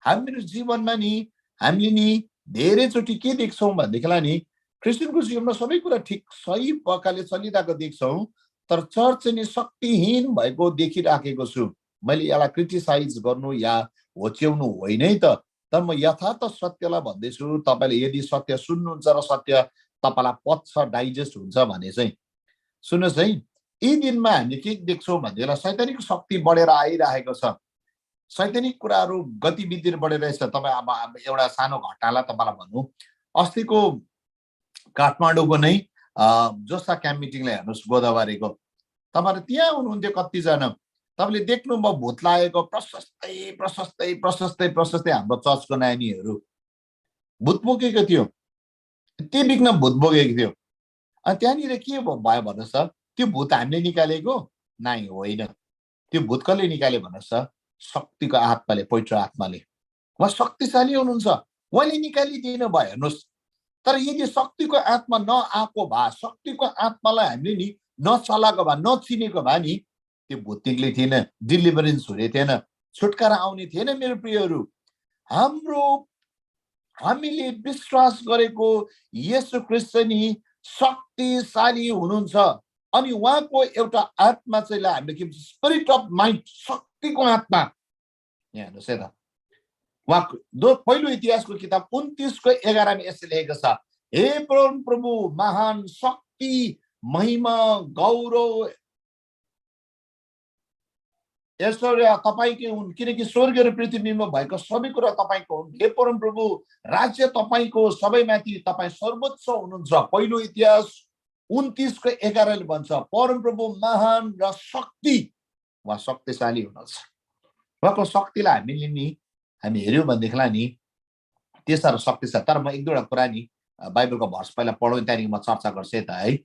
हाम्रो जीवनमा नि हामीले नि धेरैचोटि के देख्छौँ भनेदेखिलाई नि क्रिस्चियनको जीवनमा सबै कुरा ठिक सही प्रकारले चलिरहेको देख्छौँ, तर चर्च नि शक्तिहीन भएको देखिराखेको छु। मैले यसलाई क्रिटिसाइज गर्नु या होच्याउनु होइन है त, तर म यथार्थ सत्यलाई भन्दैछु। तपाईँले यदि सत्य सुन्नुहुन्छ र सत्य तपाईँलाई पच्छ, डाइजेस्ट हुन्छ भने चाहिँ सुन्नुहोस् है, यी दिनमा हामीले के देख्छौँ भनेदेखिलाई शैतानिक शक्ति बढेर आइरहेको छ। शैतानिक कुराहरू गतिविधि बढिरहेछ। तपाईँ अब एउटा सानो घटनालाई तपाईँलाई भनौँ, अस्तिको काठमाडौँको नै जोसा क्याम्प मिटिङलाई हेर्नुहोस्, गोदावरीको। तपाईँहरू त्यहाँ हुनुहुन्थ्यो कतिजना, तपाईँले देख्नुभयो भूत लागेको प्रशस्तै हाम्रो चर्चको नानीहरू भूत बोकेको थियो। त्यो बिघ्न भूत बोकेको थियो। अनि त्यहाँनिर के भयो भन्नुहोस् त, त्यो भूत हामीले निकालेको नै होइन। त्यो भूत कसले निकाल्यो भन्नुहोस् त, शक्तिको आत्माले, पवित्र आत्माले। उहाँ शक्तिशाली हुनुहुन्छ, उहाँले निकालिदिनु भयो। हेर्नुहोस्, तर यदि शक्तिको आत्मा नआएको भए, शक्तिको आत्मालाई हामीले नि नचलाएको भए, नचिनेको भए नि त्यो भूत निक्ले थिएन, डिलिभरेन्स हुने थिएन, छुटकारा आउने थिएन। मेरो प्रियहरू, हामीले विश्वास गरेको येशू ख्रीष्ट नि शक्तिशाली हुनुहुन्छ। अनि उहाँको एउटा आत्मा चाहिँ हामीले के भन्छ, स्पिरिट अफ माइन्ड, शक्तिको आत्मा। यहाँ हेर्नुहोस् है त, उहाँको पहिलो इतिहासको किताब 29:11 यसले लेखेको छ, हे प्रभु, महान शक्ति, महिमा, गौरव, ऐश्वर्य तपाईँकै हुन्, किनकि स्वर्ग र पृथ्वीमा भएको सबै कुरा तपाईँको हुन्। हे परम प्रभु, राज्य तपाईँको, सबैमाथि तपाईँ सर्वोच्च हुनुहुन्छ। पहिलो इतिहास 29:11 भन्छ, परम प्रभु महान र शक्ति, उहाँ शक्तिशाली हुनुहुन्छ। उहाँको शक्तिलाई हामी हेऱ्यौँ भनेदेखिलाई नि त्यो साह्रो शक्ति छ। तर म एक दुईवटा कुरा नि बाइबलको भर्स पहिला पढौँ, त्यहाँदेखि म चर्चा गर्छु त है।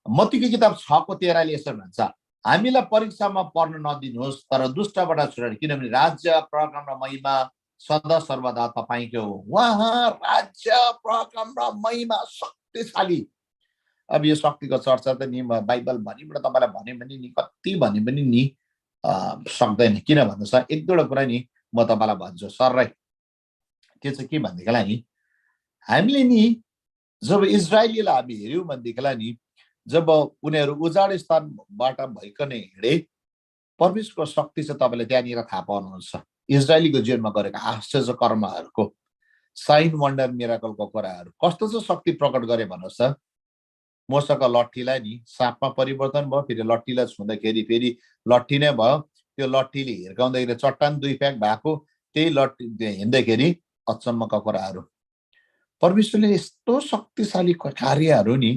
मत्तीको किताब 6:13 यसो भन्छ, हामीलाई परीक्षामा पर्न नदिनुहोस्, तर दुष्टबाट छुटाउनु, किनभने राज्य, प्रक्रम र महिमा सदा सर्वदा तपाईँको हो। उहाँ राज्य, प्रक्रम र महिमा शक्तिशाली। अब यो शक्तिको चर्चा त नि बाइबल भनिबाट तपाईँलाई भने पनि नि कति भने पनि नि सक्दैन। किन भन्नुहोस् एक दुईवटा कुरा नि म तपाईँलाई भन्छु सर्रै। त्यो चाहिँ के भनेदेखिलाई नि हामीले नि जब इजरायलीलाई हामी हेऱ्यौँ भनेदेखिलाई नि जब उनीहरू उजाड स्थानबाट भइकन हिँडे परमेश्वरको शक्ति चाहिँ तपाईँले त्यहाँनिर थाहा पाउनुहुन्छ। इजरायलीको जीवनमा गरेका आश्चर्य कर्महरूको साइन वन्डर मिराकलको कुराहरू कस्तो चाहिँ शक्ति प्रकट गरे भन्नुहोस् त। मोसाको लट्ठीलाई नि साँपमा परिवर्तन भयो, फेरि लट्ठीलाई छुँदाखेरि फेरि लट्ठी नै भयो। त्यो लट्ठीले हिर्काउँदाखेरि चट्टान 2 फ्याक भएको, त्यही लट्ठी हिँड्दाखेरि अचम्मका कुराहरू। परमेश्वरले यस्तो शक्तिशाली कार्यहरू नि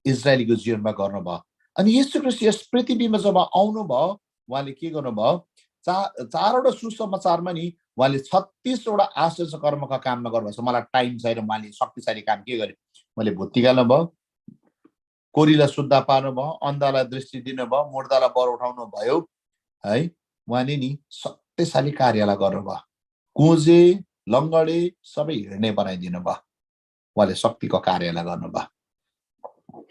इजरायलीको जीवनमा गर्नुभयो। अनि येशू ख्रीष्ट यस पृथ्वीमा जब आउनुभयो उहाँले के गर्नुभयो, चारवटा सुसमाचारमा नि उहाँले 36वटा आश्चर्य कर्मका काम नगर्नुभएको छ। मलाई टाइम छैन। उहाँले शक्तिशाली काम के गरे, उहाँले भुत्ती गाल्नुभयो, कोरीलाई शुद्ध पार्नुभयो, अन्धालाई दृष्टि दिनुभयो, मुर्दालाई बर उठाउनु भयो है। उहाँले नि शक्तिशाली कार्यलाई गर्नुभयो। कुजे लङ्गडे सबै हिँड्ने बनाइदिनु भयो। उहाँले शक्तिको कार्यलाई गर्नुभयो।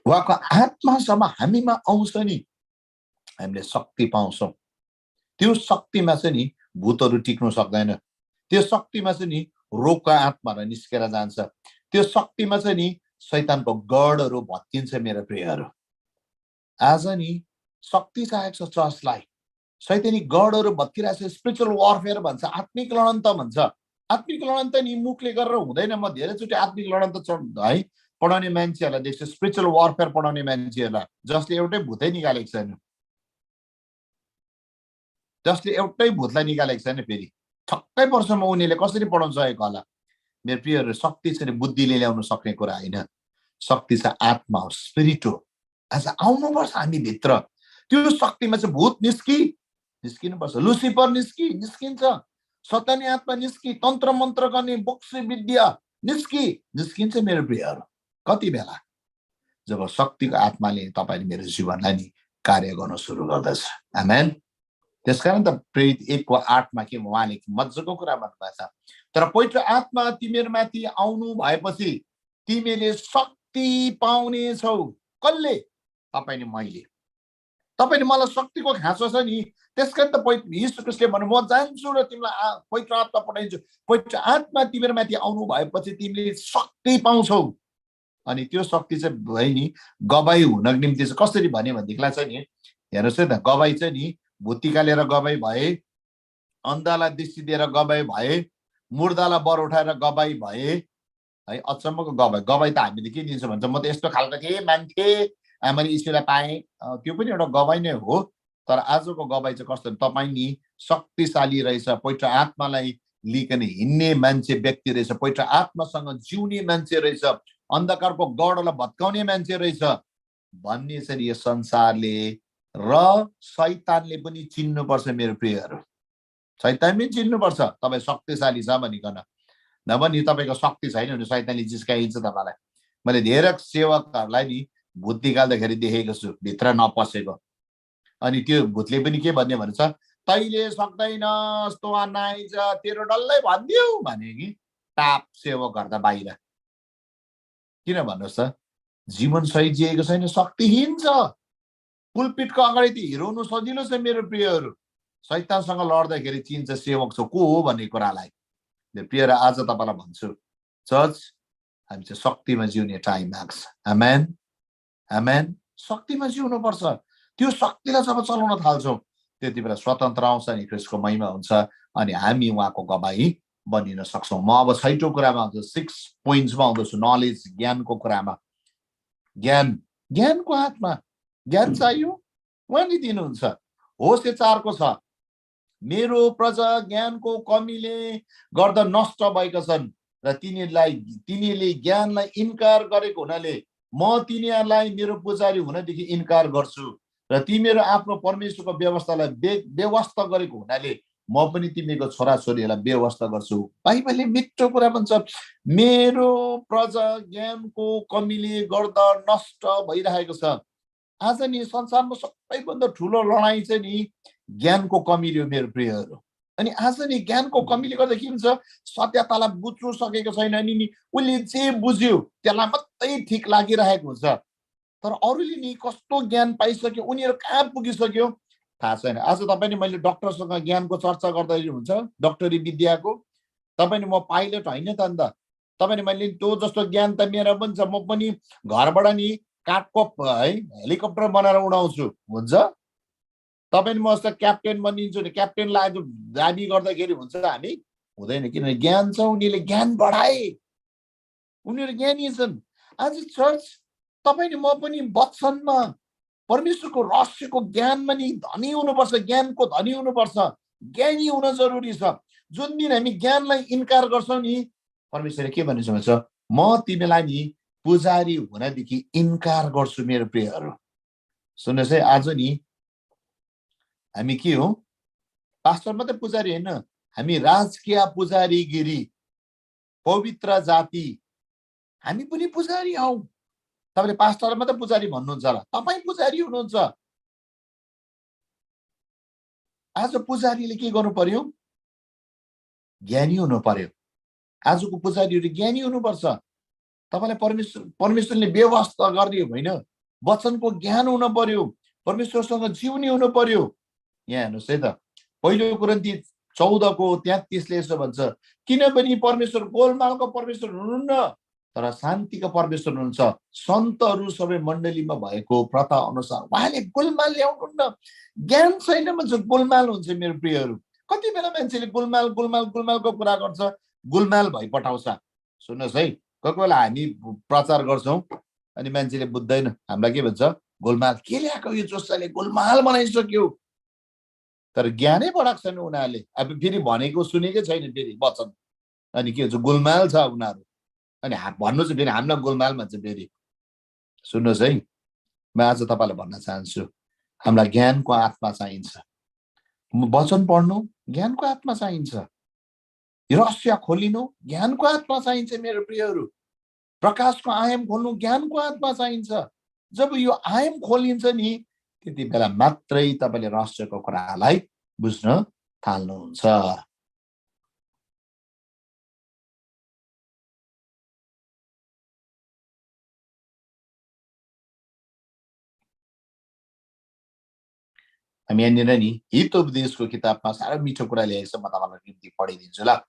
उहाँको आत्मासम्म हामीमा आउँछ नि हामीले शक्ति पाउँछौँ। त्यो शक्तिमा चाहिँ नि भूतहरू टिक्नु सक्दैन। त्यो शक्तिमा चाहिँ नि रोगको आत्माहरू निस्केर जान्छ। त्यो शक्तिमा चाहिँ नि शैतानको गढहरू भत्किन्छ। मेरो प्रियहरू आज नि शक्ति चाहिएको छ चर्चलाई। शैतानी गढहरू भत्किरहेको छ। स्पिरिचुअल वारफेयर भन्छ, आत्मिक लडन त भन्छ। आत्मिक लडन त नि मुखले गरेर हुँदैन। म धेरैचोटि आत्मिक लडन त है पढाउने मान्छेहरूलाई देख्छु, स्पिरिचुअल वारफेयर पढाउने मान्छेहरूलाई जसले एउटै भूतै निकालेको छैन, जसले एउटै भूतलाई निकालेको छैन। फेरि छक्कै वर्षमा उनीहरूले कसरी पढाउन सकेको होला। मेरो प्रियहरू शक्ति चाहिँ बुद्धिले ल्याउन सक्ने कुरा होइन। शक्ति चाहिँ आत्मा हो, स्पिरिट हो। आज आउनुपर्छ हामी भित्र। त्यो शक्तिमा चाहिँ भूत निस्किनुपर्छ। लुसिफर निस्किन्छ। सतानी आत्मा तन्त्र मन्त्र गर्ने बक्सी विद्या निस्किन्छ। मेरो प्रियहरू कति बेला जब शक्तिको आत्माले तपाईँले मेरो जीवनलाई नि कार्य गर्न सुरु गर्दछ। आमेन। त्यसकारण त प्रेरित 1:8 के उहाँले मजाको कुरा भन्नुभएको छ, तर पवित्र आत्मा तिमीहरूमाथि आउनु भएपछि तिमीले शक्ति पाउने छौ। कसले? तपाईले मैले। तपाईले मलाई शक्तिको खाँचो छ नि। त्यसकारण त यीशु ख्रीष्टले भन्नु म जान्छु र तिमीलाई पवित्र आत्मा पठाइदिन्छु। पवित्र आत्मा तिमीहरूमाथि आउनु भएपछि तिमीले शक्ति पाउँछौ। अनि त्यो शक्ति चाहिँ भयो नि गवाई हुनको निम्ति चाहिँ कसरी भन्यो भनेदेखिलाई चाहिँ नि हेर्नुहोस् है त, गवाई चाहिँ नि भुत्तिकालेर गवाई भए, अन्धालाई दृष्टि दिएर गवाई भए, मुर्दालाई बर उठाएर गवाई भए है। अचम्मको गवाई त हामीले के दिन्छ भन्छ, म त यस्तो खालको थिएँ मान्छे, मैले ईश्वरलाई पाएँ, त्यो पनि एउटा गवाई नै हो। तर आजको गवाई चाहिँ कस्तो, तपाईँ नि शक्तिशाली रहेछ, पवित्र आत्मालाई लिकन हिँड्ने मान्छे व्यक्ति रहेछ, पवित्र आत्मासँग जिउने मान्छे रहेछ, अन्धकारको गढलाई भत्काउने मान्छे रहेछ भन्ने चाहिँ यो संसारले र शैतानले पनि चिन्नुपर्छ। मेरो प्रियहरू शैतान पनि चिन्नुपर्छ तपाईँ शक्तिशाली छ भनिकन। नभए तपाईँको शक्ति छैन भने शैतानले जिस्काइन्छ तपाईँलाई। मैले धेरै सेवकहरूलाई नि भूत निकाल्दाखेरि देखेको छु, भित्र नपसेको। अनि त्यो भूतले पनि के भन्ने भन्छ, तैले सक्दैनस्, तँ नाइज, तेरो डल्लै भनिदिऊ भने कि टाप सेवक गर्दा बाहिर। किन भन्नुहोस् त, जीवन सही जिएको छैन, शक्तिहीन छ। पुलपिटको अगाडि त हिरोउनु सजिलो छ। मेरो प्रियहरू शैतानसँग लड्दाखेरि चिन्छ सेवक छ को हो भन्ने कुरालाई। प्रिय आज तपाईँलाई भन्छु, चर्च हामी चाहिँ शक्तिमा जिउने टाइम आएको छ। आमेन आमेन। शक्तिमा जिउनुपर्छ। त्यो शक्तिलाई जब चलाउन थाल्छौँ त्यति बेला स्वतन्त्र आउँछ अनि ख्रीष्टको महिमा हुन्छ अनि हामी उहाँको गवाही बनिन सक्छौँ। म अब 6औं कुरामा आउँछु, 6 पोइन्ट्समा आउँदैछु। नलेज, ज्ञानको कुरामा। ज्ञानको हातमा ज्ञान चाहियो, उहाँले दिनुहुन्छ। होस् यो 4को छ, मेरो प्रजा ज्ञानको कमीले गर्दा नष्ट भएका छन् र तिनीहरूले ज्ञानलाई इन्कार गरेको हुनाले म तिनीहरूलाई मेरो पुजारी हुनदेखि इन्कार गर्छु र तिमीहरू आफ्नो परमेश्वरको व्यवस्थालाई व्यवस्था गरेको हुनाले म पनि तिमीको छोराछोरीहरूलाई व्यवस्था गर्छु। बाइबलले मिठो कुरा भन्छ, मेरो प्रजा ज्ञानको कमीले गर्दा नष्ट भइरहेको छ। आज नि संसारमा सबैभन्दा ठुलो लडाइँ चाहिँ नि ज्ञानको कमीले हो। मेरो प्रियहरू अनि आज नि ज्ञानको कमीले गर्दा के हुन्छ, सत्यतालाई बुझ्नु सकेको छैन। अनि उसले जे बुझ्यो त्यसलाई मात्रै ठिक लागिरहेको हुन्छ। तर अरूले नि कस्तो ज्ञान पाइसक्यो, उनीहरू कहाँ पुगिसक्यो थाहा छैन। आज तपाईले मैले डाक्टरसँग ज्ञानको चर्चा गर्दै हुन्छ, डाक्टरी विद्याको। तपाईले म पाइलट होइन त अन्त, तपाईले मैले त्यो जस्तो ज्ञान त मेरो पनि छ, म पनि घरबाट नि काठको है हेलिकप्टर बनाएर उडाउँछु हुन्छ। तपाईले म जस्तो क्याप्टेन बनिन्छु नि, क्याप्टेनलाई आज दाबी गर्दाखेरि हुन्छ हामी? हुँदैन, किनभने ज्ञान छ, उनीहरूले ज्ञान बढाए, उनीहरू ज्ञानी छन्। आज चर्च तपाईले म पनि वचनमा परमेश्वरको रहस्यको ज्ञानमा नि धनी हुनुपर्छ, ज्ञानको धनी हुनुपर्छ, ज्ञानी हुन जरुरी छ। जुन दिन हामी ज्ञानलाई इन्कार गर्छौँ नि, परमेश्वरले के भन्नुहुन्छ भन्छ, म तिमीलाई नि पुजारी हुनदेखि इन्कार गर्छु मेरो प्रियहरू। सुन्नुहोस् है, आज नि हामी के हो? पास्टर मात्रै पुजारी होइन, हामी राजकीय पुजारीगिरी, पवित्र जाति, हामी पनि पुजारी हौ। तपाईले पास्टर मात्रै पुजारी भन्नुहुन्छ र तपाईँ पुजारी हुनुहुन्छ। आज पुजारीले के गर्नु पर्यो? ज्ञानी हुनु पर्यो। आजको पुजारीहरू ज्ञानी हुनुपर्छ। तपाईलाई परमेश्वरले व्यवस्था गरिदियो होइन, वचनको ज्ञान हुन पर्यो, परमेश्वरसँग जिउने हुनु पर्यो। यहाँ हेर्नुहोस् है त, पहिलो कोरिन्थी 14:33 यसो भन्छ, किनभने परमेश्वर गोलमालको परमेश्वर हुनुहुन्न, तर शान्तिको परमेश्वर हुनुहुन्छ। सन्तहरू सबै मण्डलीमा भएको प्रथा अनुसार उहाँले गोलमाल ल्याउनुहुन्न। ज्ञान छैन भन्छ गोलमाल हुन्छ। मेरो प्रियहरू, कति बेला मान्छेले गोलमाल गोलमाल गोलमालको कुरा गर्छ, गोलमाल भइपठाउँछ। सुन्नुहोस् है, कोही बेला हामी प्रचार गर्छौँ अनि मान्छेले बुझ्दैन, हामीलाई के भन्छ, गोलमाल के ल्याएको यो जोसले गोलमाल बनाइसक्यो। तर ज्ञानै बढाएको छैन उनीहरूले। अब फेरि भनेको सुनेकै छैन फेरि वचन, अनि के हुन्छ, गोलमाल छ उनीहरू। अनि भन्नु चाहिँ फेरि हामीलाई गोलमाल भन्छ फेरि। सुन्नुहोस् है, म आज तपाईँलाई भन्न चाहन्छु, हामीलाई ज्ञानको आत्मा चाहिन्छ। वचन पढ्नु ज्ञानको आत्मा चाहिन्छ, रहस्य खोलिनु ज्ञानको आत्मा चाहिन्छ। मेरो प्रियहरू, प्रकाशको आयाम खोल्नु ज्ञानको आत्मा चाहिन्छ। जब यो आयाम खोलिन्छ नि, त्यति बेला मात्रै तपाईँले रहस्यको कुरालाई बुझ्न थाल्नुहुन्छ। हामी यहाँनिर नि हितोपदेशको किताबमा साह्रो मिठो कुरा ल्याएको छ, म तपाईँलाई निम्ति पढिदिन्छु ल।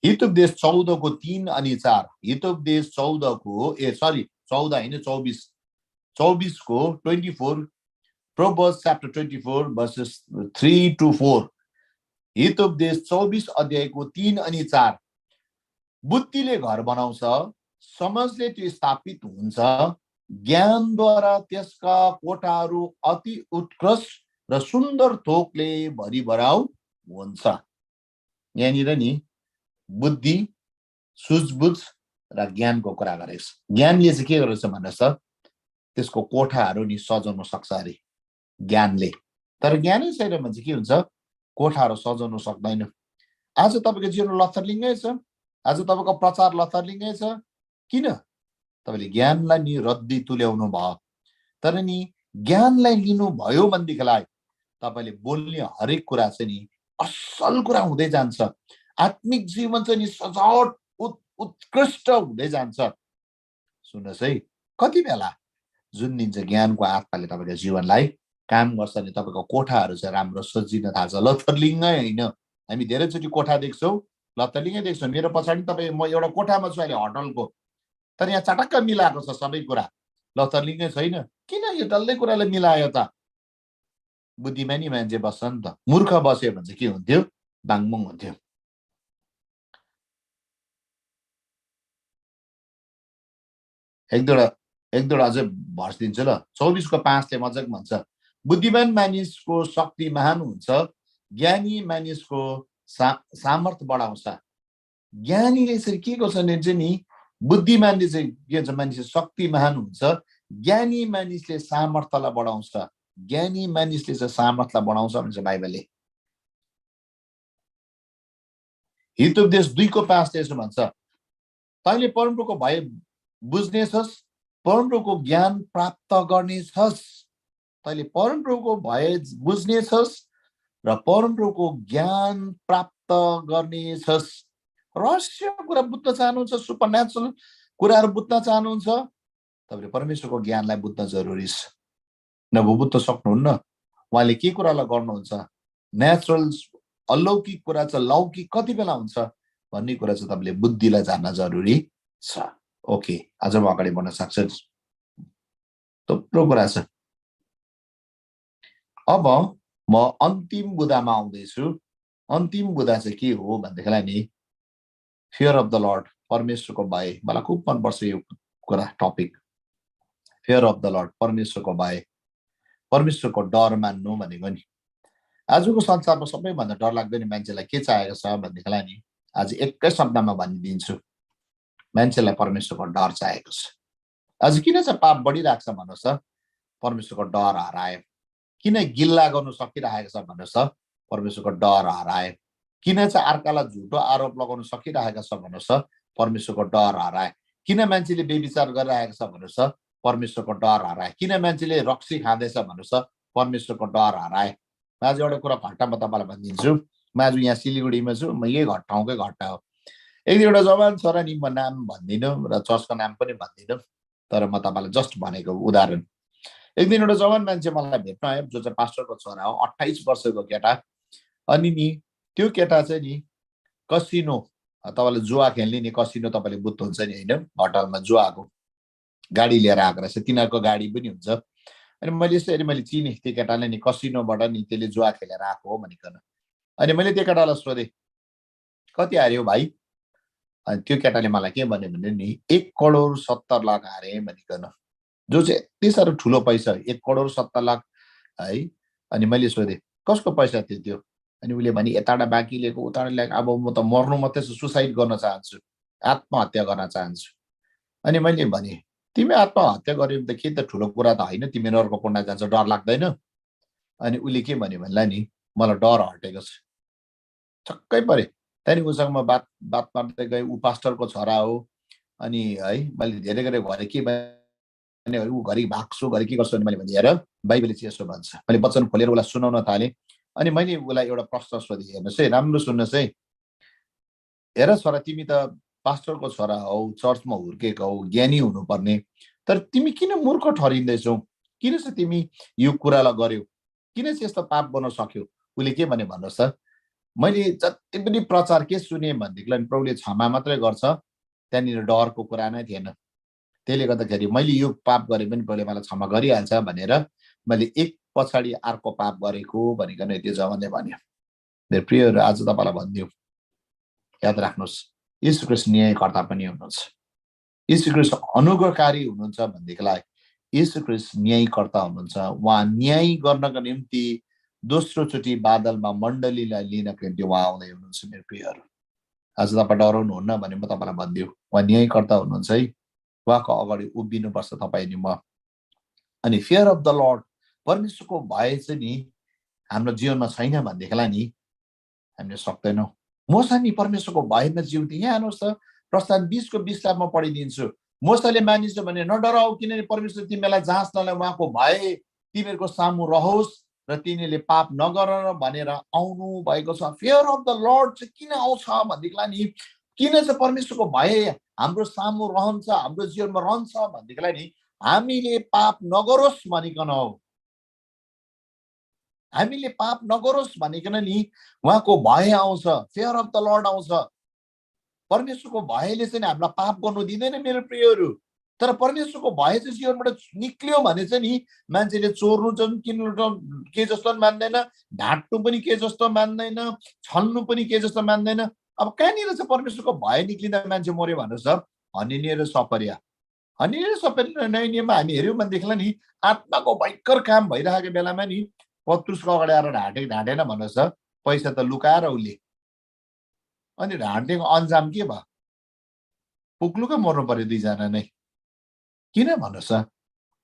हितोपदेश 14:3 अनि 4, Hitopadesha 24 Proverbs chapter 24 verses 3 to 4, Hitopadesha 24 अध्यायको 3 अनि 4। बुद्धिले घर बनाउँछ, समझले त्यो स्थापित हुन्छ, ज्ञानद्वारा त्यसका कोठाहरू अति उत्कृष्ट र सुन्दर थोकले भरिभराउ हुन्छ। यहाँनिर नि बुद्धि, सुझबुझ र ज्ञानको कुरा गरेको छ। ज्ञानले चाहिँ के गरेको छ भन्नुहोस् त, त्यसको कोठाहरू नि सजाउन सक्छ अरे ज्ञानले। तर ज्ञानै छैन भने चाहिँ के हुन्छ, कोठाहरू सजाउन सक्दैन। आज तपाईँको जीवन लथर्लिङ्गै छ, आज तपाईँको प्रचार लथर्लिङ्गै छ। किन? तपाईँले ज्ञानलाई नि रद्दी तुल्याउनु भयो। तर नि ज्ञानलाई लिनुभयो भनेदेखिलाई तपाईँले बोल्ने हरेक कुरा चाहिँ नि असल कुरा हुँदै जान्छ। आत्मिक जीवन चाहिँ नि सजावट उत्कृष्ट हुँदै जान्छ। सुन्नुहोस् है, कति बेला जुन दिन चाहिँ ज्ञानको आत्माले तपाईँको जीवनलाई काम गर्छ नि, तपाईँको कोठाहरू चाहिँ राम्रो सजिन थाल्छ। लथर्लिङ्गै होइन, हामी धेरैचोटि कोठा देख्छौँ, लथर्लिङ्गै देख्छौँ। मेरो पछाडि तपाईँ, म एउटा कोठामा छु अहिले होटलको, तर यहाँ चटक्क मिलाएको छ सबै कुरा, लथर्लिङ्गै छैन। किन यो डल्लै कुरालाई मिलायो त? बुद्धिमानी मान्छे बस्छ नि त, मूर्ख बस्यो भने चाहिँ के हुन्थ्यो, बाङमुङ हुन्थ्यो। एक दुईवटा अझै भर्स दिन्छु ल। 24:5 मजाक भन्छ, बुद्धिमान मानिसको शक्ति महान हुन्छ, ज्ञानी मानिसको सामर्थ्य बढाउँछ। ज्ञानीले चाहिँ के गर्छ भने चाहिँ नि, बुद्धिमानले चाहिँ के भन्छ, मानिस शक्ति महान हुन्छ, ज्ञानी मानिसले सामर्थ्यलाई बढाउँछ। ज्ञानी मानिसले चाहिँ सामर्थ्यलाई बढाउँछ भन्छ बाइबलले। हितोपदेश 2:5 यसो भन्छ, तैँले परमप्रभुको भय बुझ्नेछस्, परमप्रभुको ज्ञान प्राप्त गर्नेछस्। तैँले परमप्रभुको भय बुझ्नेछस् र परमप्रभुको ज्ञान प्राप्त गर्नेछस्। रहस्य कुरा बुझ्न चाहनुहुन्छ, सुपरन्याचुरल कुराहरू बुझ्न चाहनुहुन्छ, तपाईले परमेश्वरको ज्ञानलाई बुझ्न जरुरी छ। नभए बुझ्न सक्नुहुन्न उहाँले के कुरालाई गर्नुहुन्छ, नेचुरल अलौकिक कुरा चाहिँ लौकिक कति बेला हुन्छ भन्ने कुरा चाहिँ तपाईले बुद्धिलाई जान्न जरुरी छ। ओके, आज म अगाडि बढ्न सक्छु। थुप्रो कुरा छ। अब म अन्तिम बुदामा आउँदैछु। अन्तिम बुदा चाहिँ के हो भन्देखिलाई नि फियर अफ द लर्ड, परमेश्वरको भय। मलाई खुब मनपर्छ यो कुरा, topic fear of the lord, परमेश्वरको भय, परमेश्वरको डर मान्नु भनेको नि। आजको संसारमा सबैभन्दा डर लाग्दैन मान्छेलाई के चाहेको छ भन्देखिलाई नि आज एकै शब्दमा भनिदिन्छु, मान्छेलाई परमेश्वरको डर चाहेको छ। आज किन चाहिँ पाप बढिरहेको छ भन्नुहोस् त, परमेश्वरको डर हरायो। किन गिल्ला गर्नु सकिरहेको छ भन्नुहोस् त, परमेश्वरको डर हरायो। किन चाहिँ अर्कालाई झुटो आरोप लगाउन सकिरहेको छ भन्नुहोस् त, परमेश्वरको डर हरायो। किन मान्छेले बेविचार गरिरहेको छ भन्नुहोस् त, परमेश्वरको डर हरायो। किन मान्छेले रक्सी खाँदैछ भन्नुहोस् त, परमेश्वरको डर हरायो। म आज एउटा कुरा घट्टा म तपाईँलाई भनिदिन्छु। म आज यहाँ सिलगढीमा छु, म यही ठाउँकै घट्टा हो। एक दिन एउटा जवान छोरा नि, म नाम भन्दिनँ र चर्चको नाम पनि भन्दिनँ, तर म तपाईँलाई जस्ट भनेको उदाहरण। एक दिन एउटा जवान मान्छे मलाई भेट्न आयो, जो चाहिँ पास्टरको छोरा हो, 28 वर्षको केटा। अनि नि त्यो केटा चाहिँ नि कसिनो, तपाईँले जुवा खेल्ने नि कसिनो तपाईँले बुझ्नुहुन्छ नि होइन, होटलमा जुवाको गाडी लिएर आएको रहेछ, तिनीहरूको गाडी पनि हुन्छ। अनि मैले यसरी मैले चिने त्यो केटाले नि कसिनोबाट नि त्यसले जुवा खेलेर आएको हो भनिकन। अनि मैले त्यो केटालाई सोधेँ कति हार्यो भाइ? अनि त्यो केटाले मलाई के भन्यो भने नि 1,70,00,000 हारे भनिकन, जो चाहिँ यति साह्रो ठुलो पैसा, 1,70,00,000 है। अनि मैले सोधेँ कसको पैसा थियो त्यो? अनि उसले भने यताबाट बाँकी लिएको उताबाट ल्याएको, अब म त मर्नु मात्रै सुसाइड गर्न चाहन्छु, आत्महत्या गर्न चाहन्छु। अनि मैले भने तिमी आत्महत्या गर्यो भने त के त ठुलो कुरा त होइन, तिमी नरक कुण्ड जान्छ, डर लाग्दैन? अनि उसले के भन्यो भन्ला नि मलाई डर हटेको छ। छक्कै परे। त्यहाँदेखि उसँग म बात मार्दै गएँ। ऊ पास्टरको छोरा हो। अनि है मैले धेरै गरे घरे के भने ऊ घरि भाग्छु घरि के गर्छु, अनि मैले भने हेर बाइबलले चाहिँ यसो भन्छ। मैले वचन खोलेर उसलाई सुनाउन थालेँ। अनि मैले उसलाई एउटा प्रश्न सोधेँ, हेर्नुहोस् है, राम्रो सुन्नुहोस् है। हेर छोरा, तिमी त पास्टरको छोरा हौ, चर्चमा हुर्केको हौ, ज्ञानी हुनुपर्ने, तर तिमी किन मूर्ख ठहरिँदैछौ? किन चाहिँ तिमी यो कुरालाई गर्यौ? किन चाहिँ यस्तो पाप गर्न सक्यौ? उसले के भने भन्नुहोस् त, मैले जति पनि प्रचार के सुने भनेदेखिलाई प्रभुले क्षमा मात्रै गर्छ, त्यहाँनिर डरको कुरा नै थिएन। त्यसले गर्दाखेरि मैले यो पाप गरे पनि प्रभुले मलाई क्षमा गरिहाल्छ भनेर मैले एक पछाडि अर्को पाप गरेको भनिकन त्यो जवानले भन्यो। मेरो प्रियहरू, आज तपाईँलाई भनिदिउँ, याद राख्नुहोस्, यीशु ख्रीष्ट न्यायकर्ता पनि हुनुहुन्छ। यीशु ख्रीष्ट अनुग्रहकारी हुनुहुन्छ भनेदेखिलाई यीशु ख्रीष्ट न्यायकर्ता हुनुहुन्छ। उहाँ न्याय गर्नको निम्ति दोस्रो चोटि बादलमा मण्डलीलाई लिनको निम्ति उहाँ आउँदै हुनुहुन्छ। मेरो प्रियहरू, आज तपाईँ डराउनुहुन्न भने म तपाईँलाई भनिदिउँ, उहाँ न्यायकर्ता हुनुहुन्छ है। उहाँको अगाडि उभिनुपर्छ तपाईँ नि म। अनि फियर अफ द लर्ड, परमेश्वरको भय चाहिँ नि हाम्रो जीवनमा छैन भनेदेखिलाई नि हामीले सक्दैनौँ। मोसा नि परमेश्वरको भयमा जिउँथे। यहाँ हेर्नुहोस् त, प्रस्थान 20:20 म पढिदिन्छु। मोसाले मानिन्छ भने नडराऊ, किनभने परमेश्वर तिमीलाई जाँच्नलाई उहाँको भय तिमीहरूको सामु रहोस् र तिनीहरूले पाप नगर भनेर आउनु भएको छ। फियर अफ द लर्ड चाहिँ किन आउँछ भनेदेखिलाई नि, किन चाहिँ परमेश्वरको भय हाम्रो सामु रहन्छ, हाम्रो जीवनमा रहन्छ भनेदेखिलाई नि हामीले पाप नगरोस् भनिकन हो। हामीले पाप नगरोस् भनिकन नि उहाँको भय आउँछ, फियर अफ द लर्ड आउँछ। परमेश्वरको भयले चाहिँ हामीलाई पाप गर्नु दिँदैन मेरो प्रियहरू। तर परमेश्वरको भय चाहिँ जीवनबाट निक्लियो भने चाहिँ नि मान्छेले चोर्नु चाहिँ किन्नु के जस्तो मान्दैन, ढाँट्नु पनि के जस्तो मान्दैन, छल्नु पनि के जस्तो मान्दैन। अब कहाँनिर चाहिँ परमेश्वरको भय निक्लिँदा मान्छे मर्यो भन्नुहोस् त? हनिनिया र सपरिया। हनिनिया र सपरिया नैनियमा हामी हेऱ्यौँ भनेदेखिलाई नि आत्माको भयङ्कर काम भइरहेको बेलामा नि पत्रुसको अगाडि आएर ढाँटेन भन्नुहोस् त? पैसा त लुकाएर उसले। अनि ढाँटेको अन्जाम के भयो? पुग्लुकै मर्नु पर्यो दुईजना नै। किन भन्नुहोस् त?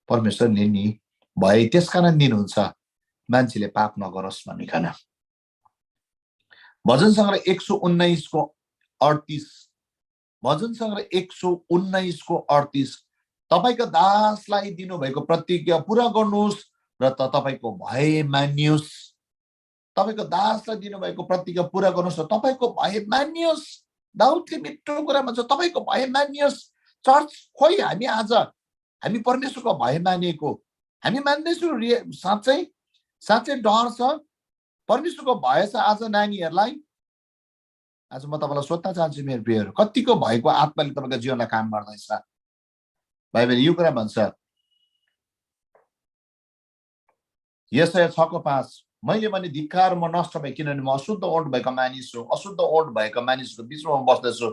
परमेश्वरले नि भय त्यस कारण दिनुहुन्छ मान्छेले पाप नगरोस् भनिकन। भजन सङ्ग्रह 119:38, भजन सङ्ग्रह 119:38, तपाईँको दासलाई दिनुभएको प्रतिज्ञा पुरा गर्नुहोस् र तपाईँको भय मानियोस्। तपाईँको दासलाई दिनुभएको प्रतिज्ञा पुरा गर्नुहोस् र तपाईँको भय मानियोस्। दाउदले मिठो कुरा भन्छ, तपाईँको भय मानियोस्। चर्च खोइ हामी आज हामी परमेश्वरको भय मानेको, हामी मान्दैछौँ साँच्चै साँच्चै डर छ, परमेश्वरको भय छ आज नानीहरूलाई। आज म तपाईँलाई सोध्न चाहन्छु मेरो प्रियहरू, कतिको भएको आत्माले तपाईँको जीवनलाई काम गर्दैछ? बाइबलले यो कुरा भन्छ, यशाया 6:5, मैले भने धिक्कार, म नष्ट भए, किनभने म अशुद्ध ओठ भएका मानिस हुँ, अशुद्ध ओठ भएका मानिसको बिचमा म बस्दछु।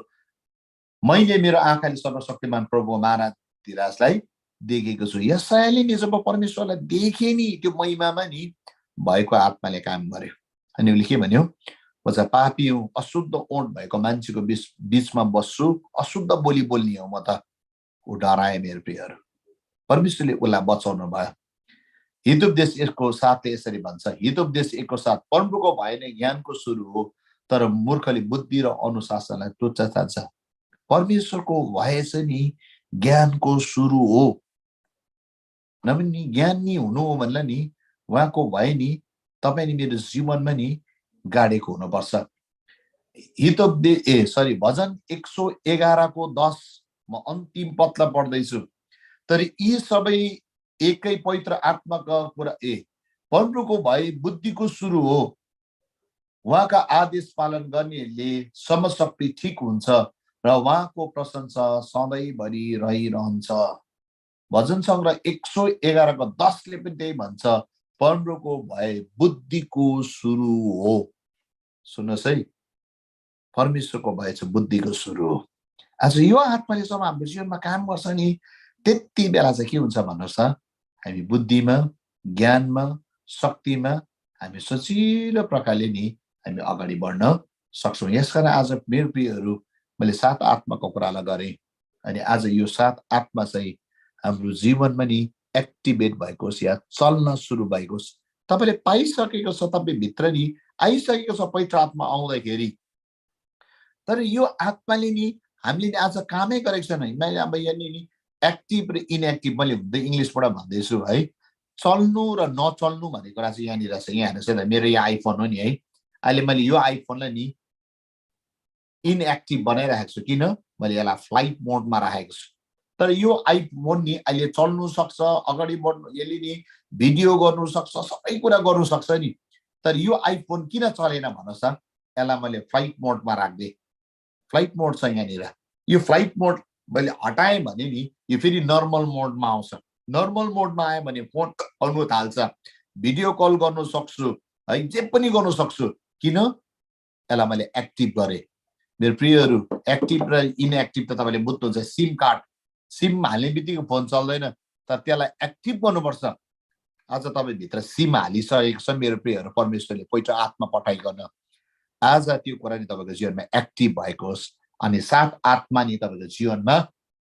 मैले मेरो आँखाले सर्वशक्तिमान प्रभु महाराजलाई देखेको छु। यशायाले नि जब परमेश्वरलाई देखे नि त्यो महिमामा नि भएको आत्माले काम गर्यो। अनि उसले के भन्यो, म चाहिँ पापी हुँ, अशुद्ध ओठ भएको मान्छेको बिचमा बस्छु, अशुद्ध बोली बोल्ने हो म त। ऊ डराए मेरो प्रियहरू, परमेश्वरले उसलाई बचाउनु भयो। हितोपदेश 1:7 यसरी भन्छ, हितोपदेश 1:7, परमप्रभुको भय नै ज्ञानको सुरु हो, तर मूर्खले बुद्धि र अनुशासनलाई तुच्छ ठान्छ। परमेश्वरको भय चाहिँ नि ज्ञानको सुरु हो। नभए ज्ञान नि हुनु हो भन्दा नि उहाँको भय नि तपाईँ नि मेरो जीवनमा नि गाडेको हुनुपर्छ। भजन 111:10 म अन्तिम पत्ला पढ्दैछु। तर यी सबै एकै पवित्र आत्माका कुरा परमप्रभुको भय बुद्धिको सुरु हो, उहाँका आदेश पालन गर्नेहरूले समशक्ति ठिक हुन्छ र उहाँको प्रशंसा सधैँभरि रहिरहन्छ। भजन सङ्ग्रह 111:10 पनि त्यही भन्छ, परमप्रभुको भय बुद्धिको सुरु हो। सुन्नुहोस् है, परमेश्वरको भय चाहिँ बुद्धिको सुरु हो। आज यो आत्माले जब हाम्रो जीवनमा काम गर्छ नि, त्यति बेला चाहिँ के हुन्छ भन्नुहोस् त, हामी बुद्धिमा, ज्ञानमा, शक्तिमा हामी सजिलो प्रकारले नि हामी अगाडि बढ्न सक्छौँ। यसकारण आज मेरो प्रियहरू, मैले 7 आत्माको कुरालाई गरेँ, अनि आज यो 7 आत्मा चाहिँ हाम्रो जीवनमा नि एक्टिभेट भएको होस् या चल्न सुरु भएको होस्। तपाईँले पाइसकेको छ, तपाईँ भित्र नि आइसकेको छ पवित्र आत्मा आउँदाखेरि। तर यो आत्माले नि हामीले आज कामै गरेको छैन। मैले अब यहाँनिर नि एक्टिभ र इनएक्टिभ मैले हुँदै इङ्ग्लिसबाट भन्दैछु है। चल्नु र नचल्नु भन्ने कुरा चाहिँ यहाँनिर छ। यहाँ हेर्नुहोस्, मेरो यो आइफोन हो नि है, अहिले मैले यो आइफोनलाई नि इनएक्टिभ बनाइराखेको छु। किन? मैले यसलाई फ्लाइट मोडमा राखेको छु। तर यो आइफोन नि अहिले चल्नु सक्छ, अगाडि बढ्नु, यसले नि भिडियो गर्नु सक्छ, सबै कुरा गर्नु सक्छ नि। तर यो आइफोन किन चलेन भन्नुहोस् त? यसलाई मैले फ्लाइट मोडमा राख्दिएँ। फ्लाइट मोड छ यहाँनिर। यो फ्लाइट मोड मैले हटाएँ भने नि यो फेरि नर्मल मोडमा आउँछ। नर्मल मोडमा आयो भने फोन गर्नु थाल्छ, भिडियो कल गर्नु सक्छु है, जे पनि गर्नु सक्छु। किन? यसलाई मैले एक्टिभ गरेँ। मेरो प्रियहरू, एक्टिभ र इनएक्टिभ त तपाईँले बुझ्नुहुन्छ। सिम कार्ड, सिम हाल्ने बित्तिकै फोन चल्दैन, तर त्यसलाई एक्टिभ गर्नुपर्छ। आज तपाईँभित्र सिम हालिसकेको छ मेरो प्रियहरू, परमेश्वरले पवित्र आत्मा पठाइकन आज त्यो कुरा नि तपाईँको जीवनमा एक्टिभ भएको होस्। अनि 7 आत्मा नि तपाईँको जीवनमा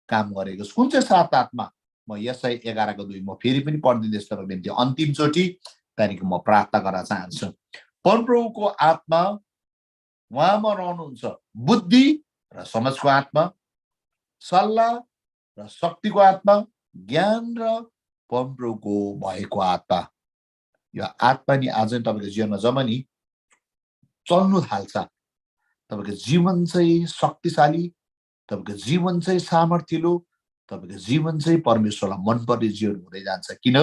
काम गरेको होस्। कुन चाहिँ 7 आत्मा? म यशाया 11:2 म फेरि पनि पढिदिँदैछु तपाईँको निम्ति अन्तिमचोटि, त्यहाँदेखि म प्रार्थना गर्न चाहन्छु। परमप्रभुको आत्मा उहाँमा रहनुहुन्छ, बुद्धि र समझको आत्मा, सल्लाह र शक्तिको आत्मा, ज्ञान र परमप्रभुको भएको आत्मा। यो आत्मा नि आज तपाईँको जीवनमा जब नि चल्नु थाल्छ, तपाईँको जीवन चाहिँ शक्तिशाली, तपाईँको जीवन चाहिँ सामर्थ्यलो, तपाईँको जीवन चाहिँ परमेश्वरलाई मनपर्ने जीवन हुँदै जान्छ। किन?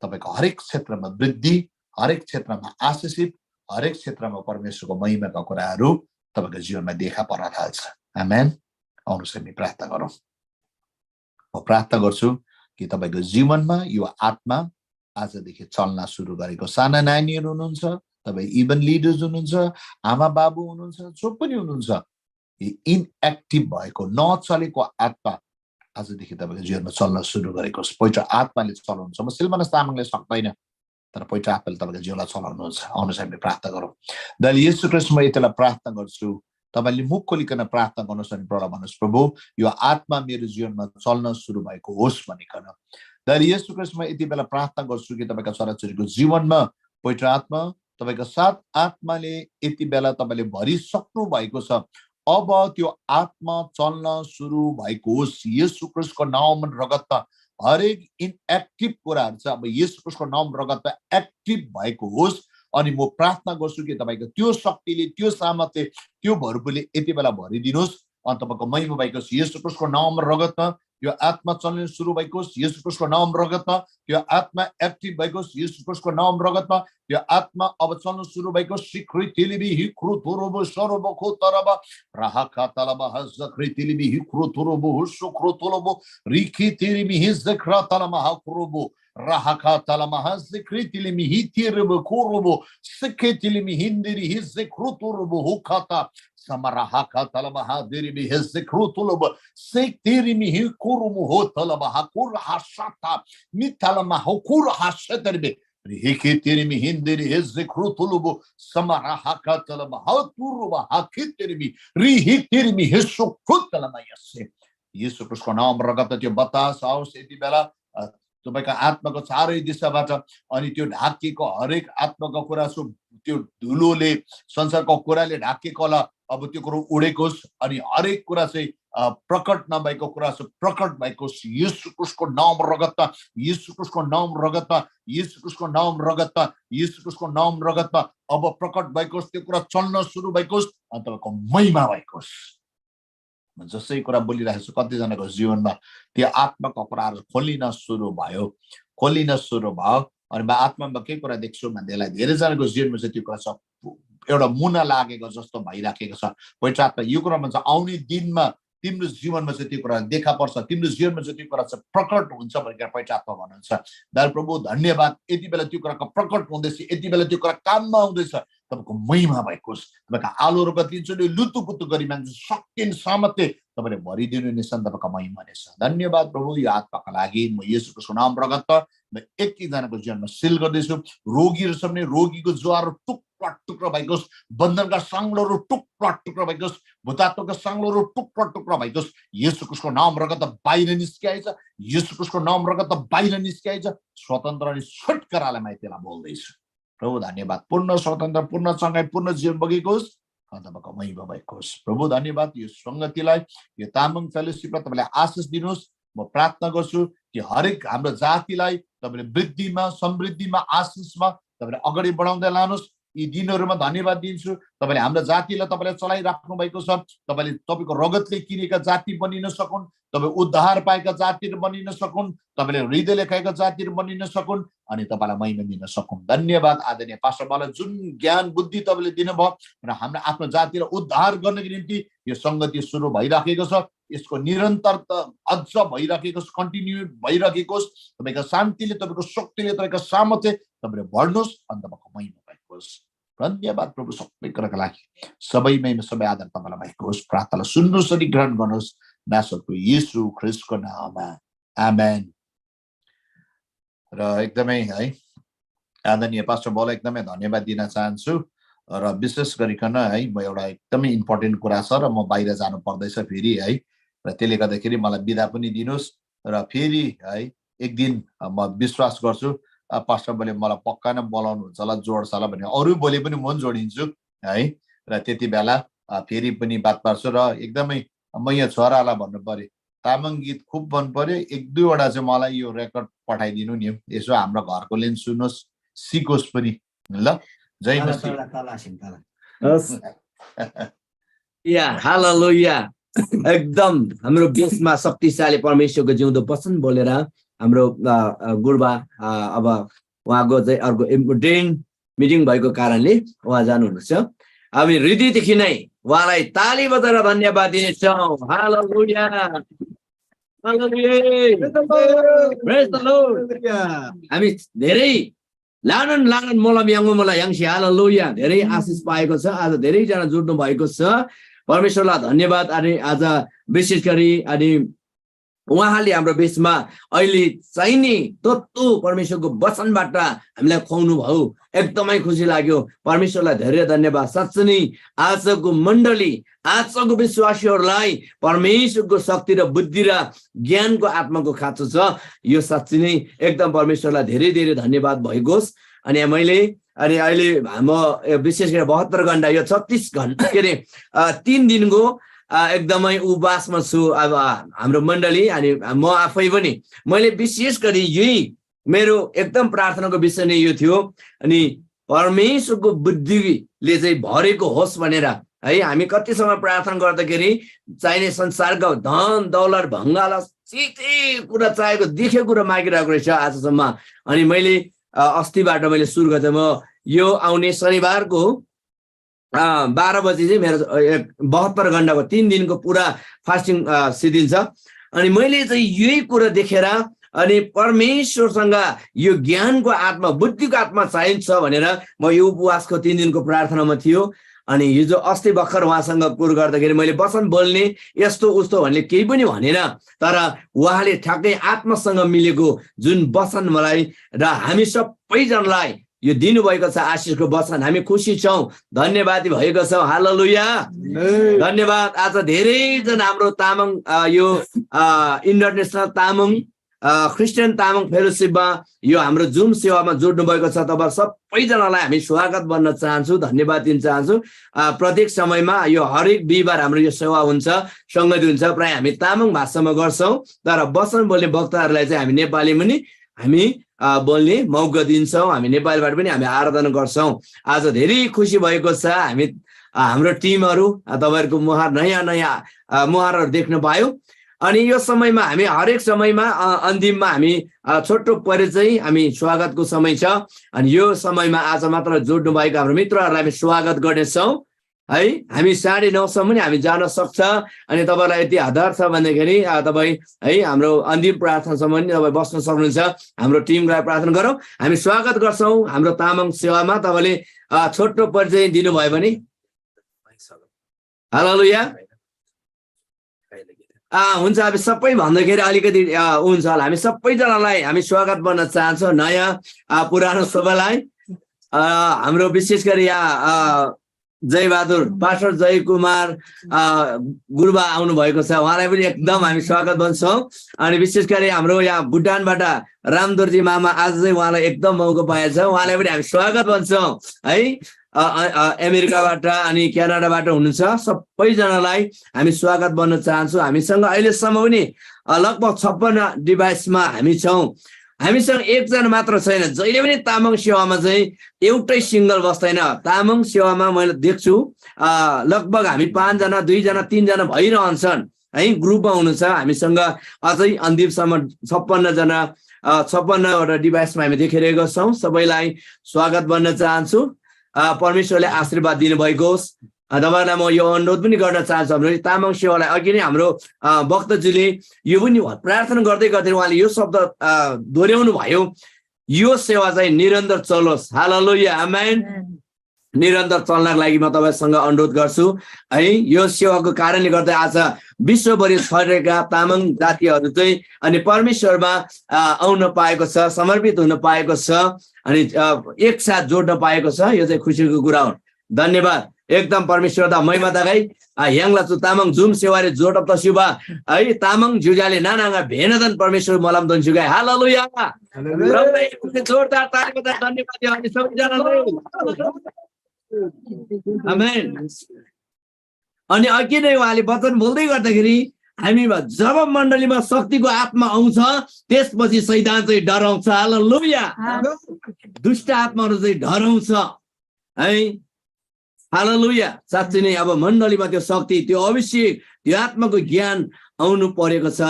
तपाईँको हरेक क्षेत्रमा वृद्धि, हरेक क्षेत्रमा आशिषित, हरेक क्षेत्रमा परमेश्वरको महिमाका कुराहरू तपाईँको जीवनमा देखा पर्न थाल्छ। आमेन। आउनुहोस् हामी प्रार्थना गरौँ। म प्रार्थना गर्छु कि तपाईँको जीवनमा यो आत्मा आजदेखि चल्न सुरु गरेको साना नानीहरू हुनुहुन्छ, तपाईँ इभन लिडर्स हुनुहुन्छ, आमा बाबु हुनुहुन्छ, जो पनि हुनुहुन्छ, इनएक्टिभ भएको नचलेको आत्मा आजदेखि तपाईँको जीवनमा चल्न सुरु गरेको पवित्र आत्माले चलाउनुहुन्छ। म सिलमानस तामाङले सक्दैन, तर पवित्र आत्माले तपाईँको जीवनलाई चलाउनुहुन्छ। आउनुहोस् हामी प्रार्थना गरौँ। दयालु येशू ख्रीष्ट, म यतिलाई प्रार्थना गर्छु, तपाईँले मुख खोलिकन प्रार्थना गर्नुहोस् अनि प्रभु भन्नुहोस्, प्रभु यो आत्मा मेरो जीवनमा चल्न सुरु भएको होस् भनिकन। दयालु येशू ख्रीष्ट, म यति बेला प्रार्थना गर्छु कि तपाईँका छोराछोरीको जीवनमा पवित्र आत्मा, तपाईँको 7 आत्माले यति बेला तपाईँले भरिसक्नु भएको छ। अब त्यो आत्मा चल्न सुरु भएको होस् येशू ख्रीष्टको नाममा रगतमा। हरेक इनएक्टिभ कुराहरू चाहिँ अब येशू ख्रीष्टको नाम रगतमा एक्टिभ भएको होस्। अनि म प्रार्थना गर्छु कि तपाईँको त्यो शक्तिले, त्यो सामर्थ्यले, त्यो भरपुरले यति बेला भरिदिनुहोस्। अनि तपाईँको महिमा भएको येशू ख्रीष्टको नाम रगतमा यो आत्मा चल्न सुरु भएको होस् येशू ख्रीष्टको नाम रगतमा यो आत्मा एक्टिभ भएको होस् येशू ख्रीष्टको नाम रगतमा यो आत्मा अब चल्न सुरु भएको स्वीकृतिलिबी हिक्रु तुरुबो सरबो खो तरब राहका तलब हजकृतिलिबी हिक्रु तुरुबो हुसुक्रु तुलबो रिखि तिरिबी हिजक्रा तलमा हक्रुबो राहका तलमा हजकृतिलिबी हितिरबो कुरुबो सिखितिलिबी हिन्दिरी हिजक्रु तुरुबो हुखता Samaraha talamaha diribi hezekrutuloba sektirimi hikurumu hotalamaha kurahashata mitalamaha kurahashaterbe rihikitirimi hindiri hezekrutulubu samaraha talamaha turuba hakitirimi rihitirimi hesukrutalamayasse Yesu ख्रीष्टको नाम रगत त्यो बतास आओस् यति बेला तपाईको आत्माको चारै दिशाबाट अनि त्यो ढाकिएको हरेक आत्माको कुरा त्यो धुलोले संसारको कुराले ढाकिएको होला अब त्यो कुरा उडेको होस् अनि हरेक कुरा चाहिँ प्रकट नभएको कुरा चाहिँ प्रकट भएको होस् येशू ख्रीष्टको नाम रगतमा येशू ख्रीष्टको नाम रगतमा येशू ख्रीष्टको नाम रगतमा येशू ख्रीष्टको नाम रगतमा अब प्रकट भएको होस् त्यो कुरा चल्न सुरु भएको होस् अनि तपाईको महिमा भएको होस् जसै कुरा बोलिरहेको छु कतिजनाको जीवनमा त्यो आत्माको कुराहरू खोलिन सुरु भयो अनि म आत्मामा के कुरा देख्छु भन्दैलाई धेरैजनाको जीवनमा चाहिँ त्यो कुरा छ एउटा मुना लागेको जस्तो भइराखेको छ पवित्र आत्मा यो कुरा भन्छ आउने दिनमा तिम्रो जीवनमा चाहिँ त्यो कुरा देखा पर्छ तिम्रो जीवनमा चाहिँ त्यो कुरा चाहिँ प्रकट हुन्छ भनेर पवित्र आत्मा भन्नुहुन्छ दाजु प्रभु धन्यवाद यति बेला त्यो कुराको प्रकट हुँदैछ यति बेला त्यो कुरा काममा आउँदैछ तपाईको महिमा भएको होस् तपाईको आलो र बत्लिन्छ नि लुतुपुतु गरी मान्छे शक्ति सामर्थ्य तपाईले भरिदिनु निसन तपाईको महिमा नेछ धन्यवाद प्रभु यो आत्माका लागि म येशूको नाम रगत म एकजनाको जीवनमा सिल गर्दैछु रोगीहरु सबले रोगीको ज्वार टुक्रा भएको होस् बन्धनका सांगलहरु टुक्रा भएको होस् भूतात्मका सांगलहरु टुक्रा भएको होस् येशूको नाम रगत बाहिर निस्किआइछ येशूको नाम रगत बाहिर निस्किआइछ स्वतन्त्र अनि छुटकारालाई म त्यसलाई बोल्दैछु प्रभु धन्यवाद पूर्ण स्वतन्त्र पूर्ण संगाई पूर्ण जीवन बगेको होस् तपाईको महिमा भएको होस् प्रभु धन्यवाद यो संगतिलाई यो तामाङ फेलोशिपलाई तपाईले आशीष दिनुहोस् म प्रार्थना गर्छु कि हरेक हाम्रो जातिलाई तपाईले वृद्धिमा समृद्धिमा आशीषमा तपाईले अगाडि बढाउँदै लानुहोस् यी दिनहरुमा धन्यवाद दिन्छु तपाईले हाम्रो जातिलाई तपाईले चलाइराख्नु भएको छ तपाईले तपाईको रगतले किनेका जाति बनिन सकुन् तपाई उद्धार पाएका जातिहरु बनिन सकुन् तपाईले हृदय लेखाएका जातिहरु बनिन सकुन् अनि तपाईलाई महिमा दिन सकुन् धन्यवाद आदरणीय पास्टर मलाई जुन ज्ञान बुद्धि तपाईले दिनुभयो र हाम्रो आफ्नो जातिलाई उद्धार गर्नको निम्ति यो संगति सुरु भइराखेको छ यसको निरन्तरता अझ भइराखेको छ कन्टिन्यू भइराखेको छ तपाईको शान्तिले तपाईको शक्तिले तपाईको सामर्थ्य तपाईले बढ्नुस् अनि तपाईको महिमा भएको होस् धन्यवाद प्रभु सबै कुराका लागि सबै महिमा सबै आदर तपाईलाई भएको होस् प्रार्थनालाई सुन्नुहोस् अनि ग्रहण गर्नुहोस् नासरको येशू ख्रीष्टको नाममा आमेन र एकदमै है आदरणीय पास्टर बललाई एकदमै धन्यवाद दिन चाहन्छु र विशेष गरिकन है म एउटा एकदमै इम्पोर्टेन्ट कुरा छ र म बाहिर जानु पर्दैछ फेरि है र त्यसले गर्दाखेरि मलाई बिदा पनि दिनुस् र फेरि है एक दिन म विश्वास गर्छु पास्टर बलले मलाई पक्का नै बोलाउनु हुन्छ होला जोड्छ होला भने अरु बोले पनि म जोडिन्छु है र त्यति बेला फेरि पनि बात मार्छु र एकदमै म यहाँ छोरालाई भन्नु पर्यो तामाङ गीत खुब मन पर्यो एक दुईवटा चाहिँ मलाई यो रेकर्ड पठाइदिनु नि यसो हाम्रो घरकोले नि सुन्नुहोस् सिकोस् पनि ल जय मसीह या हालेलुया एकदम हाम्रो देशमा शक्तिशाली परमेश्वरको जिउँदो वचन बोलेर हाम्रो गुरुबा अब उहाँको चाहिँ अर्को इम्पोर्टेन्ट मिटिङ भएको कारणले उहाँ जानुहुनेछ हामी हृदयदेखि नै उहाँलाई ताली बजाएर धन्यवाद दिनेछौँ हालेलुया हामी धेरै लानन मोलम याङ्गो मोला याङ्सी हालेलुया धेरै आशिष पाएको छ आज धेरैजना जुट्नु भएको छ परमेश्वरलाई धन्यवाद अनि आज विशेष गरी अनि उहाँले हाम्रो देशमा अहिले चाहिने तत्त्व परमेश्वरको वचनबाट हामीलाई खुवाउनु भयो एकदमै खुसी लाग्यो परमेश्वरलाई धेरै धन्यवाद साँच्चै नै आजको मण्डली आजको विश्वासीहरूलाई परमेश्वरको शक्ति र बुद्धि र ज्ञानको आत्माको खाँचो छ यो साँच्चै नै एकदम परमेश्वरलाई धेरै धेरै धन्यवाद भएको होस् अनि मैले अनि अहिले म विशेष गरी 72 घण्टा यो 36 घण्टा के अरे 3 दिनको एकदमै उपवासमा छु अब हाम्रो मण्डली अनि म आफै पनि मैले विशेष गरी यही मेरो एकदम प्रार्थनाको विषय नै यो थियो अनि परमेश्वरको बुद्धिले चाहिँ भरेको होस् भनेर है हामी कति समय प्रार्थना गर्दाखेरि चाहिने संसारको धन दौलत भङ्गाला जे कुरा चाहेको देखेको कुरा मागिरहेको रहेछ आजसम्म। अनि मैले अस्तिबाट मैले सुरु गरेँ, म यो आउने शनिबारको 12 बजी चाहिँ मेरो 72 घण्टाको 3 दिनको पुरा फास्टिङ सिडिल छ। अनि मैले चाहिँ यही कुरा देखेर अनि परमेश्वरसँग यो ज्ञानको आत्मा बुद्धिको आत्मा चाहिन्छ भनेर म यो उपवासको 3 दिनको प्रार्थनामा थियो। अनि हिजो अस्ति भर्खर उहाँसँग कुरो गर्दाखेरि मैले वचन बोल्ने यस्तो उस्तो भन्ने केही पनि भनेन, तर उहाँले ठ्याक्कै आत्मासँग मिलेको जुन वचन मलाई र हामी सबैजनालाई यो दिनुभएको छ आशिषको वचन, हामी खुसी छौँ, धन्यवादी भएको छौँ। हालेलुया, धन्यवाद। आज धेरैजना हाम्रो तामाङ यो इन्टरनेसनल तामाङ क्रिस्चियन तामाङ फेलोसिपमा यो हाम्रो जुम सेवामा जोड्नु भएको छ। तपाईँ सबैजनालाई हामी स्वागत भन्न चाहन्छु, धन्यवाद दिन चाहन्छु। प्रत्येक समयमा यो हरेक बिहिबार हाम्रो यो सेवा हुन्छ, सङ्गति हुन्छ। प्रायः हामी तामाङ भाषामा गर्छौँ, तर वचन बोल्ने वक्ताहरूलाई चाहिँ हामी नेपाली पनि हामी बोल्ने मौका दिन्छौँ। हामी नेपालीबाट पनि हामी आराधना गर्छौँ। आज धेरै खुसी भएको छ। हामी हाम्रो टिमहरू तपाईँहरूको नयाँ मुहारहरू देख्न पायौँ। अनि यो समयमा हामी हरेक समयमा अन्तिममा हामी छोटो परिचय हामी स्वागतको समय छ। अनि यो समयमा आज मात्र जोड्नु भएको हाम्रो मित्रहरूलाई हामी स्वागत गर्नेछौँ है। हामी 9:30 सम्म पनि हामी जान सक्छ। अनि तपाईँलाई यति आधार छ भन्दाखेरि तपाईँ है हाम्रो अन्तिम प्रार्थनासम्म पनि तपाईँ बस्न सक्नुहुन्छ। हाम्रो टिमलाई प्रार्थना गरौँ। हामी स्वागत गर्छौँ हाम्रो तामाङ सेवामा। तपाईँले छोटो परिचय दिनुभयो भने हालेलुया हुन्छ। हामी सबै भन्दाखेरि अलिकति हुन्छ होला। हामी सबैजनालाई हामी स्वागत गर्न चाहन्छौँ, नयाँ पुरानो सबैलाई। हाम्रो विशेष गरी यहाँ जयबहादुर पास्टर जय कुमार गुरुबा आउनु भएको छ, उहाँलाई पनि एकदम हामी स्वागत भन्छौँ। अनि विशेष गरी हाम्रो यहाँ भुटानबाट रामदोर्जी मामा आज चाहिँ उहाँलाई एकदम मौका पाएछ, उहाँलाई पनि हामी स्वागत भन्छौँ है। अमेरिकाबाट अनि क्यानाडाबाट हुनुहुन्छ, सबैजनालाई हामी स्वागत भन्न चाहन्छौँ। हामीसँग अहिलेसम्म पनि लगभग 56 डिभाइसमा हामी छौँ। हामीसँग एकजना मात्र छैन। जहिले पनि तामाङ सेवामा चाहिँ एउटै सिङ्गल बस्दैन। तामाङ सेवामा मैले देख्छु लगभग हामी 5 जना 2 जना 3 जना भइरहन्छन् है, ग्रुपमा हुनुहुन्छ। हामीसँग अझै अन्तिमसम्म 56वटा डिभाइसमा हामी देखिरहेको छौँ। सबैलाई स्वागत भन्न चाहन्छु। परमेश्वरले आशीर्वाद दिनुभएको होस्। तपाईँहरूलाई म यो अनुरोध पनि गर्न चाहन्छु, हाम्रो तामाङ सेवालाई अघि नै हाम्रो वक्ताजीले यो पनि प्रार्थना गर्दै गर्दै उहाँले यो शब्द दोहोऱ्याउनु भयो, यो सेवा चाहिँ निरन्तर चलोस्। हालेलुया, आमेन। निरन्तर चल्नको लागि म तपाईँसँग अनुरोध गर्छु है। यो सेवाको कारणले गर्दा आज विश्वभरि छरेका तामाङ जातिहरू चाहिँ अनि परमेश्वरमा आउन पाएको छ, समर्पित हुन पाएको छ, अनि एकसाथ जोड्न पाएको छ। यो चाहिँ खुसीको कुरा हो। धन्यवाद। एकदम परमेश्वर दा महिमा दा गई यांगला चु तामाङ जुम सेवारे जोड त शिवा है तामाङ जुजाले नानागा भेनदन परमेश्वर मलम दन जुगाई। हालेलुया, जोरदार ताली बजाएर धन्यवाद दियो अनि सबैजनालाई। आमेन। अनि अघि नै उहाँले वचन बोल्दै गर्दाखेरि हामी जब मण्डलीमा शक्तिको आत्मा आउँछ त्यसपछि शैतान चाहिँ डराउँछ। हालेलुया, दुष्ट आत्माहरू चाहिँ डराउँछ है। हालेलुया, साँच्चै नै अब मण्डलीमा त्यो शक्ति, त्यो अभिषेक, त्यो आत्माको ज्ञान आउनु परेको छ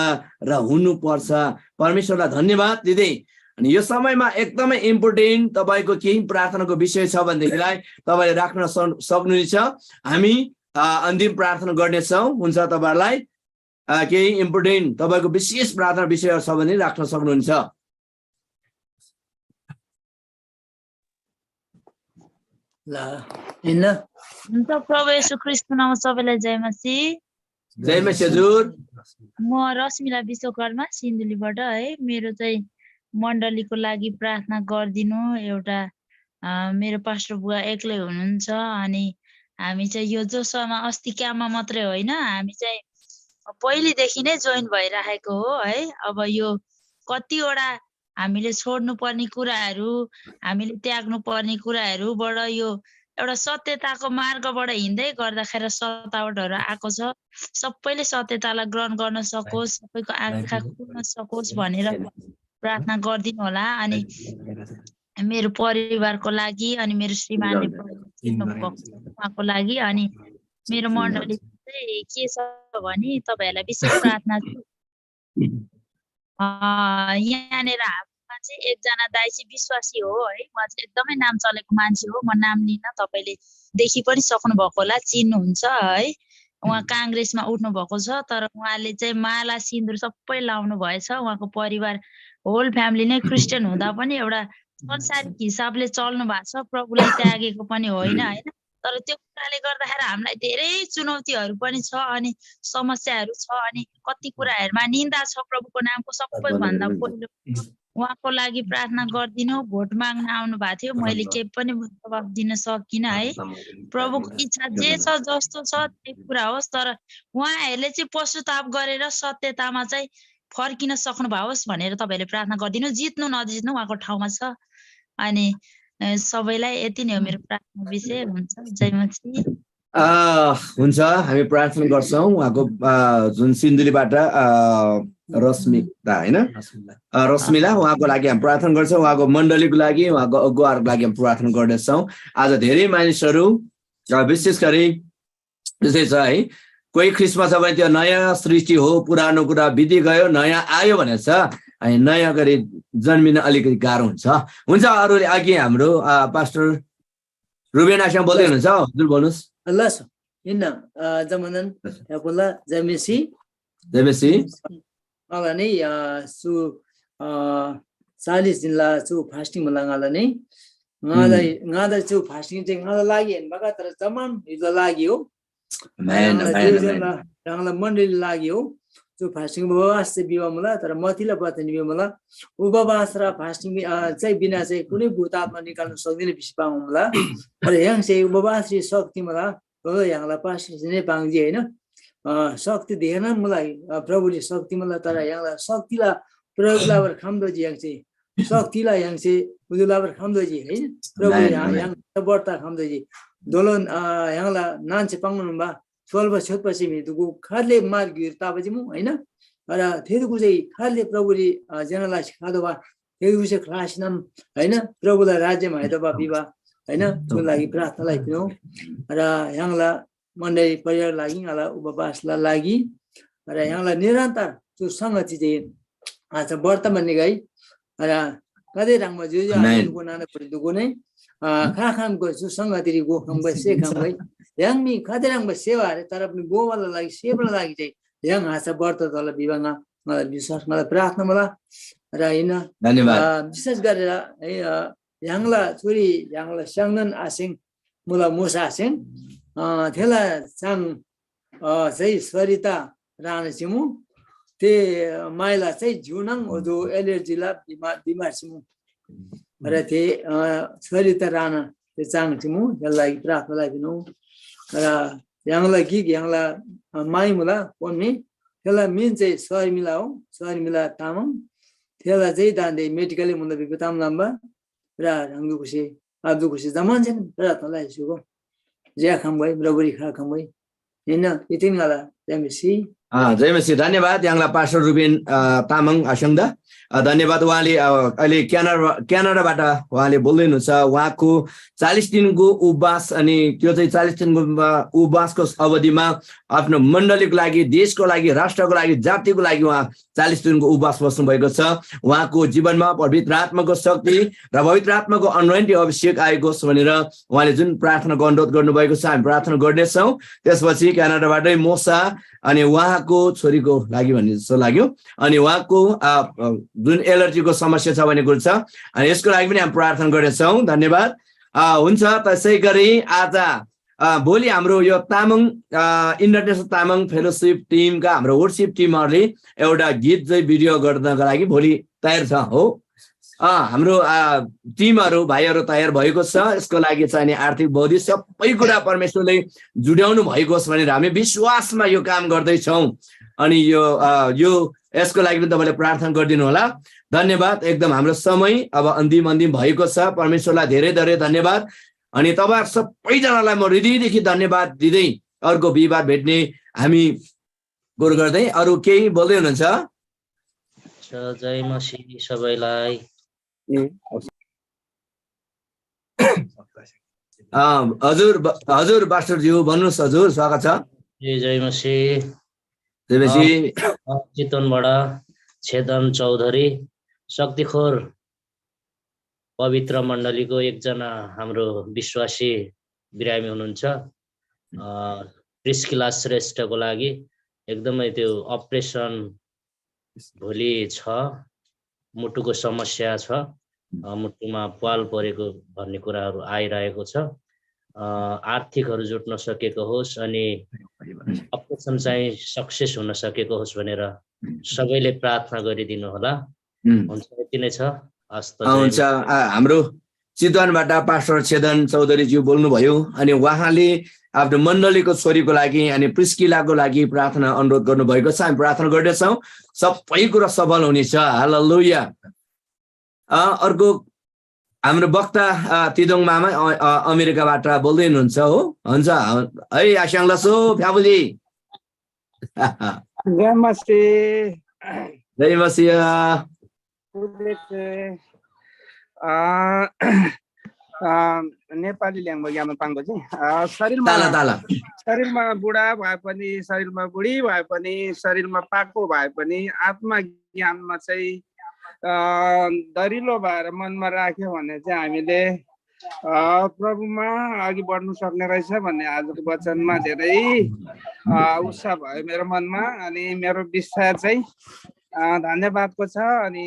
र हुनु पर्छ। परमेश्वरलाई धन्यवाद दिँदै अनि यो समयमा एकदमै इम्पोर्टेन्ट तपाईँको केही प्रार्थनाको विषय छ भनेदेखिलाई तपाईँले राख्न सक्नुहुनेछ। हामी अन्तिम प्रार्थना गर्नेछौँ। हुन्छ, तपाईँहरूलाई केही इम्पोर्टेन्ट तपाईँको विशेष प्रार्थना विषयहरू छ भने राख्न सक्नुहुन्छ। हुन्छ, प्रभु येशू ख्रीष्टको नाममा सबैलाई जय मसीह। जय मसीह हजुर। म रश्मिला विश्वकर्मा सिन्धुलीबाट है। मेरो चाहिँ मण्डलीको लागि प्रार्थना गरिदिनु। एउटा मेरो पास्टर बुवा एक्लै हुनुहुन्छ अनि हामी चाहिँ यो जोसमा अस्ति क्याम्पमा मात्रै होइन, हामी चाहिँ पहिलेदेखि नै जोइन भइराखेको हो है। अब यो कतिवटा हामीले छोड्नु पर्ने कुराहरू, हामीले त्याग्नु पर्ने कुराहरूबाट यो एउटा सत्यताको मार्गबाट हिँड्दै गर्दाखेरि सतावटहरू आएको छ। सबैले सत्यतालाई ग्रहण गर्न सकोस्, सबैको आँखा खुल्न सकोस् भनेर प्रार्थना गरिदिनु होला। अनि मेरो परिवारको लागि अनि मेरो श्रीमानले उहाँको लागि अनि मेरो मण्डली चाहिँ के छ भने तपाईँहरूलाई विशेष प्रार्थना यहाँनिर हाम्रोमा चाहिँ एकजना दाइ चाहिँ विश्वासी हो है, उहाँ चाहिँ एकदमै नाम चलेको मान्छे हो। म नाम लिन, तपाईँले देखि पनि सक्नु भएको होला, चिन्नुहुन्छ है। उहाँ काङ्ग्रेसमा उठ्नु भएको छ, तर उहाँले चाहिँ माला सिन्दुर सबै लाउनु भएछ। उहाँको परिवार होल फ्यामिली नै क्रिस्चियन हुँदा पनि एउटा संसारिक हिसाबले चल्नु भएको छ, प्रभुलाई त्यागेको पनि होइन होइन। तर त्यो कुराले गर्दाखेरि हामीलाई धेरै चुनौतीहरू पनि छ, अनि समस्याहरू छ, अनि कति कुराहरूमा निन्दा छ। प्रभुको नामको सबैभन्दा पहिलो उहाँको लागि प्रार्थना गरिदिनु। भोट माग्न आउनु भएको थियो, मैले केही पनि जवाब दिन सकिनँ है। प्रभुको इच्छा जे छ जस्तो छ त्यही कुरा होस्, तर उहाँहरूले चाहिँ पश्चाताप गरेर सत्यतामा चाहिँ फर्किन सक्नु भओस् भनेर तपाईँहरूले प्रार्थना गरिदिनु। जित्नु नजित्नु उहाँको ठाउँमा छ। अनि सबैलाई यति नै हो मेरो प्रार्थना विषय। हुन्छ, जय मसीह। हुन्छ, हामी प्रार्थना गर्छौँ उहाँको जुन सिन्धुलीबाट रश्मिता होइन, रश्मिला, उहाँको लागि हामी प्रार्थना गर्छौँ। उहाँको मण्डलीको लागि, उहाँको अगुवाहरूको लागि हामी प्रार्थना गर्दैछौँ। आज धेरै मानिसहरू विशेष गरी जस्तै छ है, कोही क्रिसमस छ भने त्यो नयाँ सृष्टि हो, पुरानो कुरा बिति गयो, नयाँ आयो भनेर छ। अनि नयाँ गरी जन्मिन अलिकति गाह्रो हुन्छ। हुन्छ, अरूले अघि हाम्रो पास्टर रुबेन आसँग बोल्दै हुनुहुन्छ, हजुर भन्नुहोस्। ल हिँड्न जमनन यापुला जमेसी जमेसी अगा नै सु 40 दिनला सु फास्टिङ मलाङाला नै ngada chu fasting चाहिँ ngada लागि हेन बगा तर जमान हिजो लागि हो रङला मण्डली लागि हो जो फास्टिङ उपवास चाहिँ बिवा मला तर मतिला बतनी बिवा मला उपवास र फास्टिङ चाहिँ बिना चाहिँ कुनै भूत आत्मा निकाल्न सक्दैन बिस पाउँ मला तर यहाँ चाहिँ उपवास री शक्ति मला यहाँला पास नै पाउँजी हैन शक्ति देखेन मलाई प्रभुले शक्ति मलाई तर यहाँला शक्तिला प्रयोगला वर खामदोजी यहाँ चाहिँ शक्तिला यहाँ चाहिँ उजुला वर खामदोजी हैन प्रभु यहाँ बर्ता खामदोजी दोलन यहाँला नान्चे पाउनु बा 12 वर्षपछि मेदुको खाले मार गिर ताबजी मु हैन र थेदुको चाहिँ खाले प्रभुले जनलाई खादो बा थेदुको चाहिँ क्लास नाम हैन प्रभुलाई राज्यमा हैदो बा बिवा हैन त्यो लागि प्रार्थनालाई दिनु र यहाँला मण्डली परिवार लागि यहाँला उपवासला लागि र यहाँला निरन्तर त्यो संगति चाहिँ आज वर्तमान गई र कतै रङमा जो जो आको नाना परिदुको नै खाखामको सुसंगति गो खम्बे से खम्बे यांगमी खतरंग सेवा रे तर पनि गोवाला लागि सेवाला लागि चाहिँ yang हाँसा व्रत दल विवाहमा मलाई विश्वास मलाई प्रार्थना मलाई र हैन धन्यवाद विशेष गरेर यहाँला छोरी यहाँला संगन आसिङ मुला मुसा आसिङ थेला चाङ चाहिँ सरिता राणा छिमु ते माइला चाहिँ जुनङ ओदो एलर्जीला बिमार छिमु र ते सरिता राणा ते चाङ छिमु यसलाई प्रार्थनालाई दिनु र यहाँलाई गीत यहाँला माई मुला पन्ने त्यसलाई मेन चाहिँ शर्मिला हो शर्मिला तामाङ त्यसलाई चाहिँ दान्दे मेडिकली मुला बिताम लाम्बा र रङ्गु खुसी आब्दु खुसी जमान चाहिँ प्रार्थनालाई सुगो ज्या खाम भई ब्रबरी खा खाम भई हैन यति नला जयमसी जयमसी धन्यवाद यहाँला पास्टर रुबिन तामाङ आसंदा धन्यवाद उहाँले अहिले क्यानाडाबाट उहाँले बोल्दै हुनुहुन्छ उहाँको 40 दिनको उपवास अनि त्यो चाहिँ 40 दिनको उपवासको अवधिमा आफ्नो मण्डलीको लागि देशको लागि राष्ट्रको लागि जातिको लागि उहाँ 40 दिनको उपवास बस्नु भएको छ उहाँको जीवनमा पवित्र आत्माको शक्ति र पवित्र आत्माको अनोइन्टिङ अभिषेक आएको छ भनेर उहाँले जुन प्रार्थनाको अनुरोध गर्नुभएको छ हामी प्रार्थना गर्नेछौँ त्यसपछि क्यानाडाबाटै मोसा अनि उहाँको छोरीको लागि भन्ने जस्तो लाग्यो अनि उहाँको जुन एलर्जीको समस्या छ भन्ने कुरो छ अनि यसको लागि पनि हामी प्रार्थना गर्नेछौँ धन्यवाद हुन्छ त्यसै गरी आज भोलि हाम्रो यो तामाङ इन्टरनेसनल तामाङ फेलोशिप टिमका हाम्रो वर्शिप टिमहरूले एउटा गीत चाहिँ भिडियो गर्नका लागि भोलि तयार छ हो हाम्रो टिमहरू भाइहरू तयार भएको छ यसको लागि चाहिने आर्थिक बौद्धिक सबै कुरा परमेश्वरले जुड्याउनु भएको छ भनेर हामी विश्वासमा यो काम गर्दैछौँ अनि यो यसको लागि पनि तपाईले प्रार्थना गरिदिनु होला धन्यवाद एकदम हाम्रो समय अब अन्तिम भएको छ परमेश्वरलाई धेरै धेरै धन्यवाद अनि तपाईहरु सबैजनालाई म हृदयदेखि धन्यवाद दिँदै अर्को बिहीबार भेट्ने हामी गुरु गर्दै अरु केही बोल्दै हुनुहुन्छ जय मसीह सबैलाई हजुर पास्टरज्यू भन्नुस् हजुर स्वागत छ जय मसीह जय मसीह चितवनबाट छेदन चौधरी शक्तिखोर पवित्र मण्डलीको एकजना हाम्रो विश्वासी बिरामी हुनुहुन्छ प्रिस्किला श्रेष्ठको लागि एकदमै त्यो अपरेसन भोलि छ मुटुको समस्या छ मुटुमा पाल परेको भन्ने कुराहरू आइरहेको छ आर्थिकहरू जुट्न सकेको होस् अनि अपरेसन चाहिँ सक्सेस हुन सकेको होस् भनेर सबैले प्रार्थना गरिदिनु होला हुन्छ यति नै छ हुन्छ हाम्रो चितवनबाट पास्टर छेदन चौधरीज्यू बोल्नुभयो अनि उहाँले आफ्नो मण्डलीको छोरीको लागि अनि प्रिस्किलाको लागि प्रार्थना अनुरोध गर्नुभएको छ हामी प्रार्थना गर्दैछौँ सबै कुरा सफल हुनेछ हालेलुया अर्को हाम्रो वक्ता तिदोङ मामा अमेरिकाबाट बोल्दै हुनुहुन्छ हो हुन्छ है आशाङ लसो फ्यामिली जय मसिह नेपाली ल्याङ्ग्वेजमा पाङ्गो चाहिँ शरीरमा बुढा भए पनि शरीरमा बुढी भए पनि शरीरमा पाको भए पनि आत्मा ज्ञानमा चाहिँ दरिलो भएर मनमा राख्यो भने चाहिँ हामीले प्रभुमा अघि बढ्नु सक्ने रहेछ भन्ने आजको वचनमा धेरै उत्साह भयो मेरो मनमा अनि मेरो विषय चाहिँ धन्यवादको छ अनि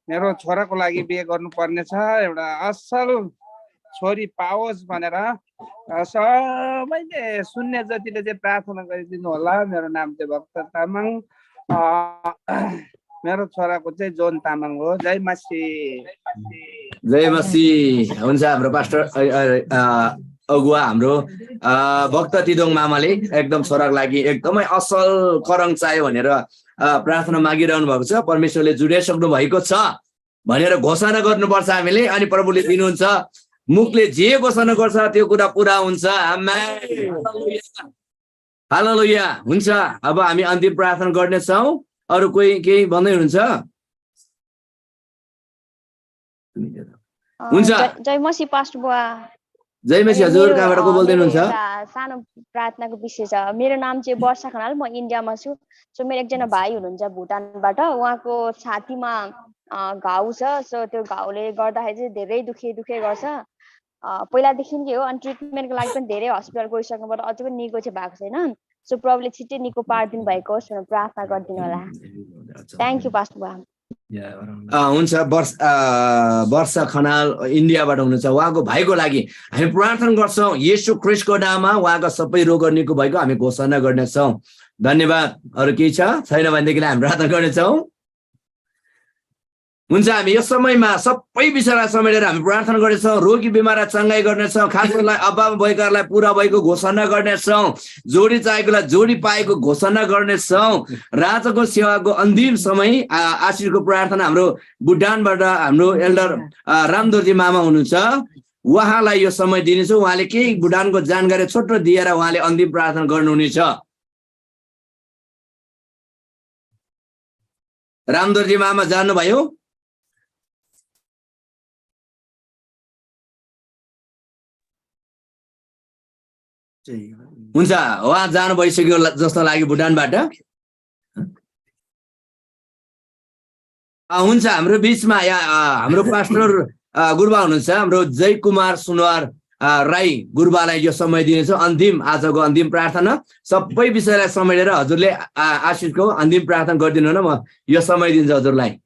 मेरो छोराको लागि बिहे गर्नुपर्ने छ एउटा असल छोरी पाओस् भनेर सबैले सुन्ने जतिले चाहिँ प्रार्थना गरिदिनु होला मेरो नाम चाहिँ भक्त तामाङ मेरो छोराको चाहिँ जोन तामाङ हो जय मसी हुन्छ हाम्रो पास्टर अगुवा हाम्रो भक्त तिदोङ मामाले एकदम छोराको लागि एकदमै असल करङ चाहियो भनेर प्रार्थना मागिरहनु भएको छ परमेश्वरले जुडाइसक्नु भएको छ भनेर घोषणा गर्नुपर्छ हामीले अनि प्रभुले दिनुहुन्छ मुखले जे घोषणा गर्छ त्यो कुरा पुरा हुन्छ हालेलुया हुन्छ अब हामी अन्तिम प्रार्थना गर्नेछौँ अरू कोही केही भन्दै हुनुहुन्छ हुन्छ जय मसी पास्टर बुवा जय मसी हजुर कहाँबाट को बोल्दै हुनुहुन्छ सानो प्रार्थनाको विषय छ मेरो नाम चाहिँ वर्षा खनाल म इन्डियामा छु सो मेरो एकजना भाइ हुनुहुन्छ भुटानबाट उहाँको छातीमा घाउ छ सो त्यो घाउले गर्दाखेरि चाहिँ धेरै दुखे गर्छ पहिलादेखिकै हो अनि ट्रिटमेन्टको लागि पनि धेरै हस्पिटल गइसक्नुबाट अझै पनि निको चाहिँ भएको छैन सो प्रभुले छिट्टै निको पारिदिनु भएको होस् भनेर प्रार्थना गरिदिनु होला थ्याङ्क यू पास्टर बुवा हुन्छ वर्षा खनाल इन्डियाबाट हुनुहुन्छ उहाँको भाइको लागि हामी प्रार्थना गर्छौँ येशू ख्रीष्टको नाममा उहाँको सबै रोगहरू निको भएको हामी घोषणा गर्नेछौँ धन्यवाद अरू केही छैन भनेदेखि हामी प्रार्थना गर्नेछौँ हुन्छ हामी यस समयमा सबै विषयलाई समेटेर हामी प्रार्थना गर्नेछौँ रोगी बिमारलाई चङ्गाई गर्नेछौँ खासलाई अभाव भएकाहरूलाई पुरा भएको घोषणा गर्नेछौँ जोडी चाहेकोलाई जोडी पाएको घोषणा गर्नेछौँ राजाको सेवाको अन्तिम समय आशिषको प्रार्थना हाम्रो भुटानबाट हाम्रो एल्डर रामदोर्जी मामा हुनुहुन्छ उहाँलाई यो समय दिनेछु उहाँले केही भुटानको जानकारी छोटो दिएर उहाँले अन्तिम प्रार्थना गर्नुहुनेछ रामदोर्जी मामा जान्नुभयो हुन्छ उहाँ जानु भइसक्यो जस्तो लाग्यो भुटानबाट हुन्छ हाम्रो बिचमा हाम्रो पास्टर गुरुबा हुनुहुन्छ हाम्रो जय कुमार सुनवार राई गुरुबालाई यो समय दिनेछ अन्तिम आजको अन्तिम प्रार्थना सबै विषयलाई समेटेर हजुरले आशिषको अन्तिम प्रार्थना गरिदिनु न म यो समय दिन्छु हजुरलाई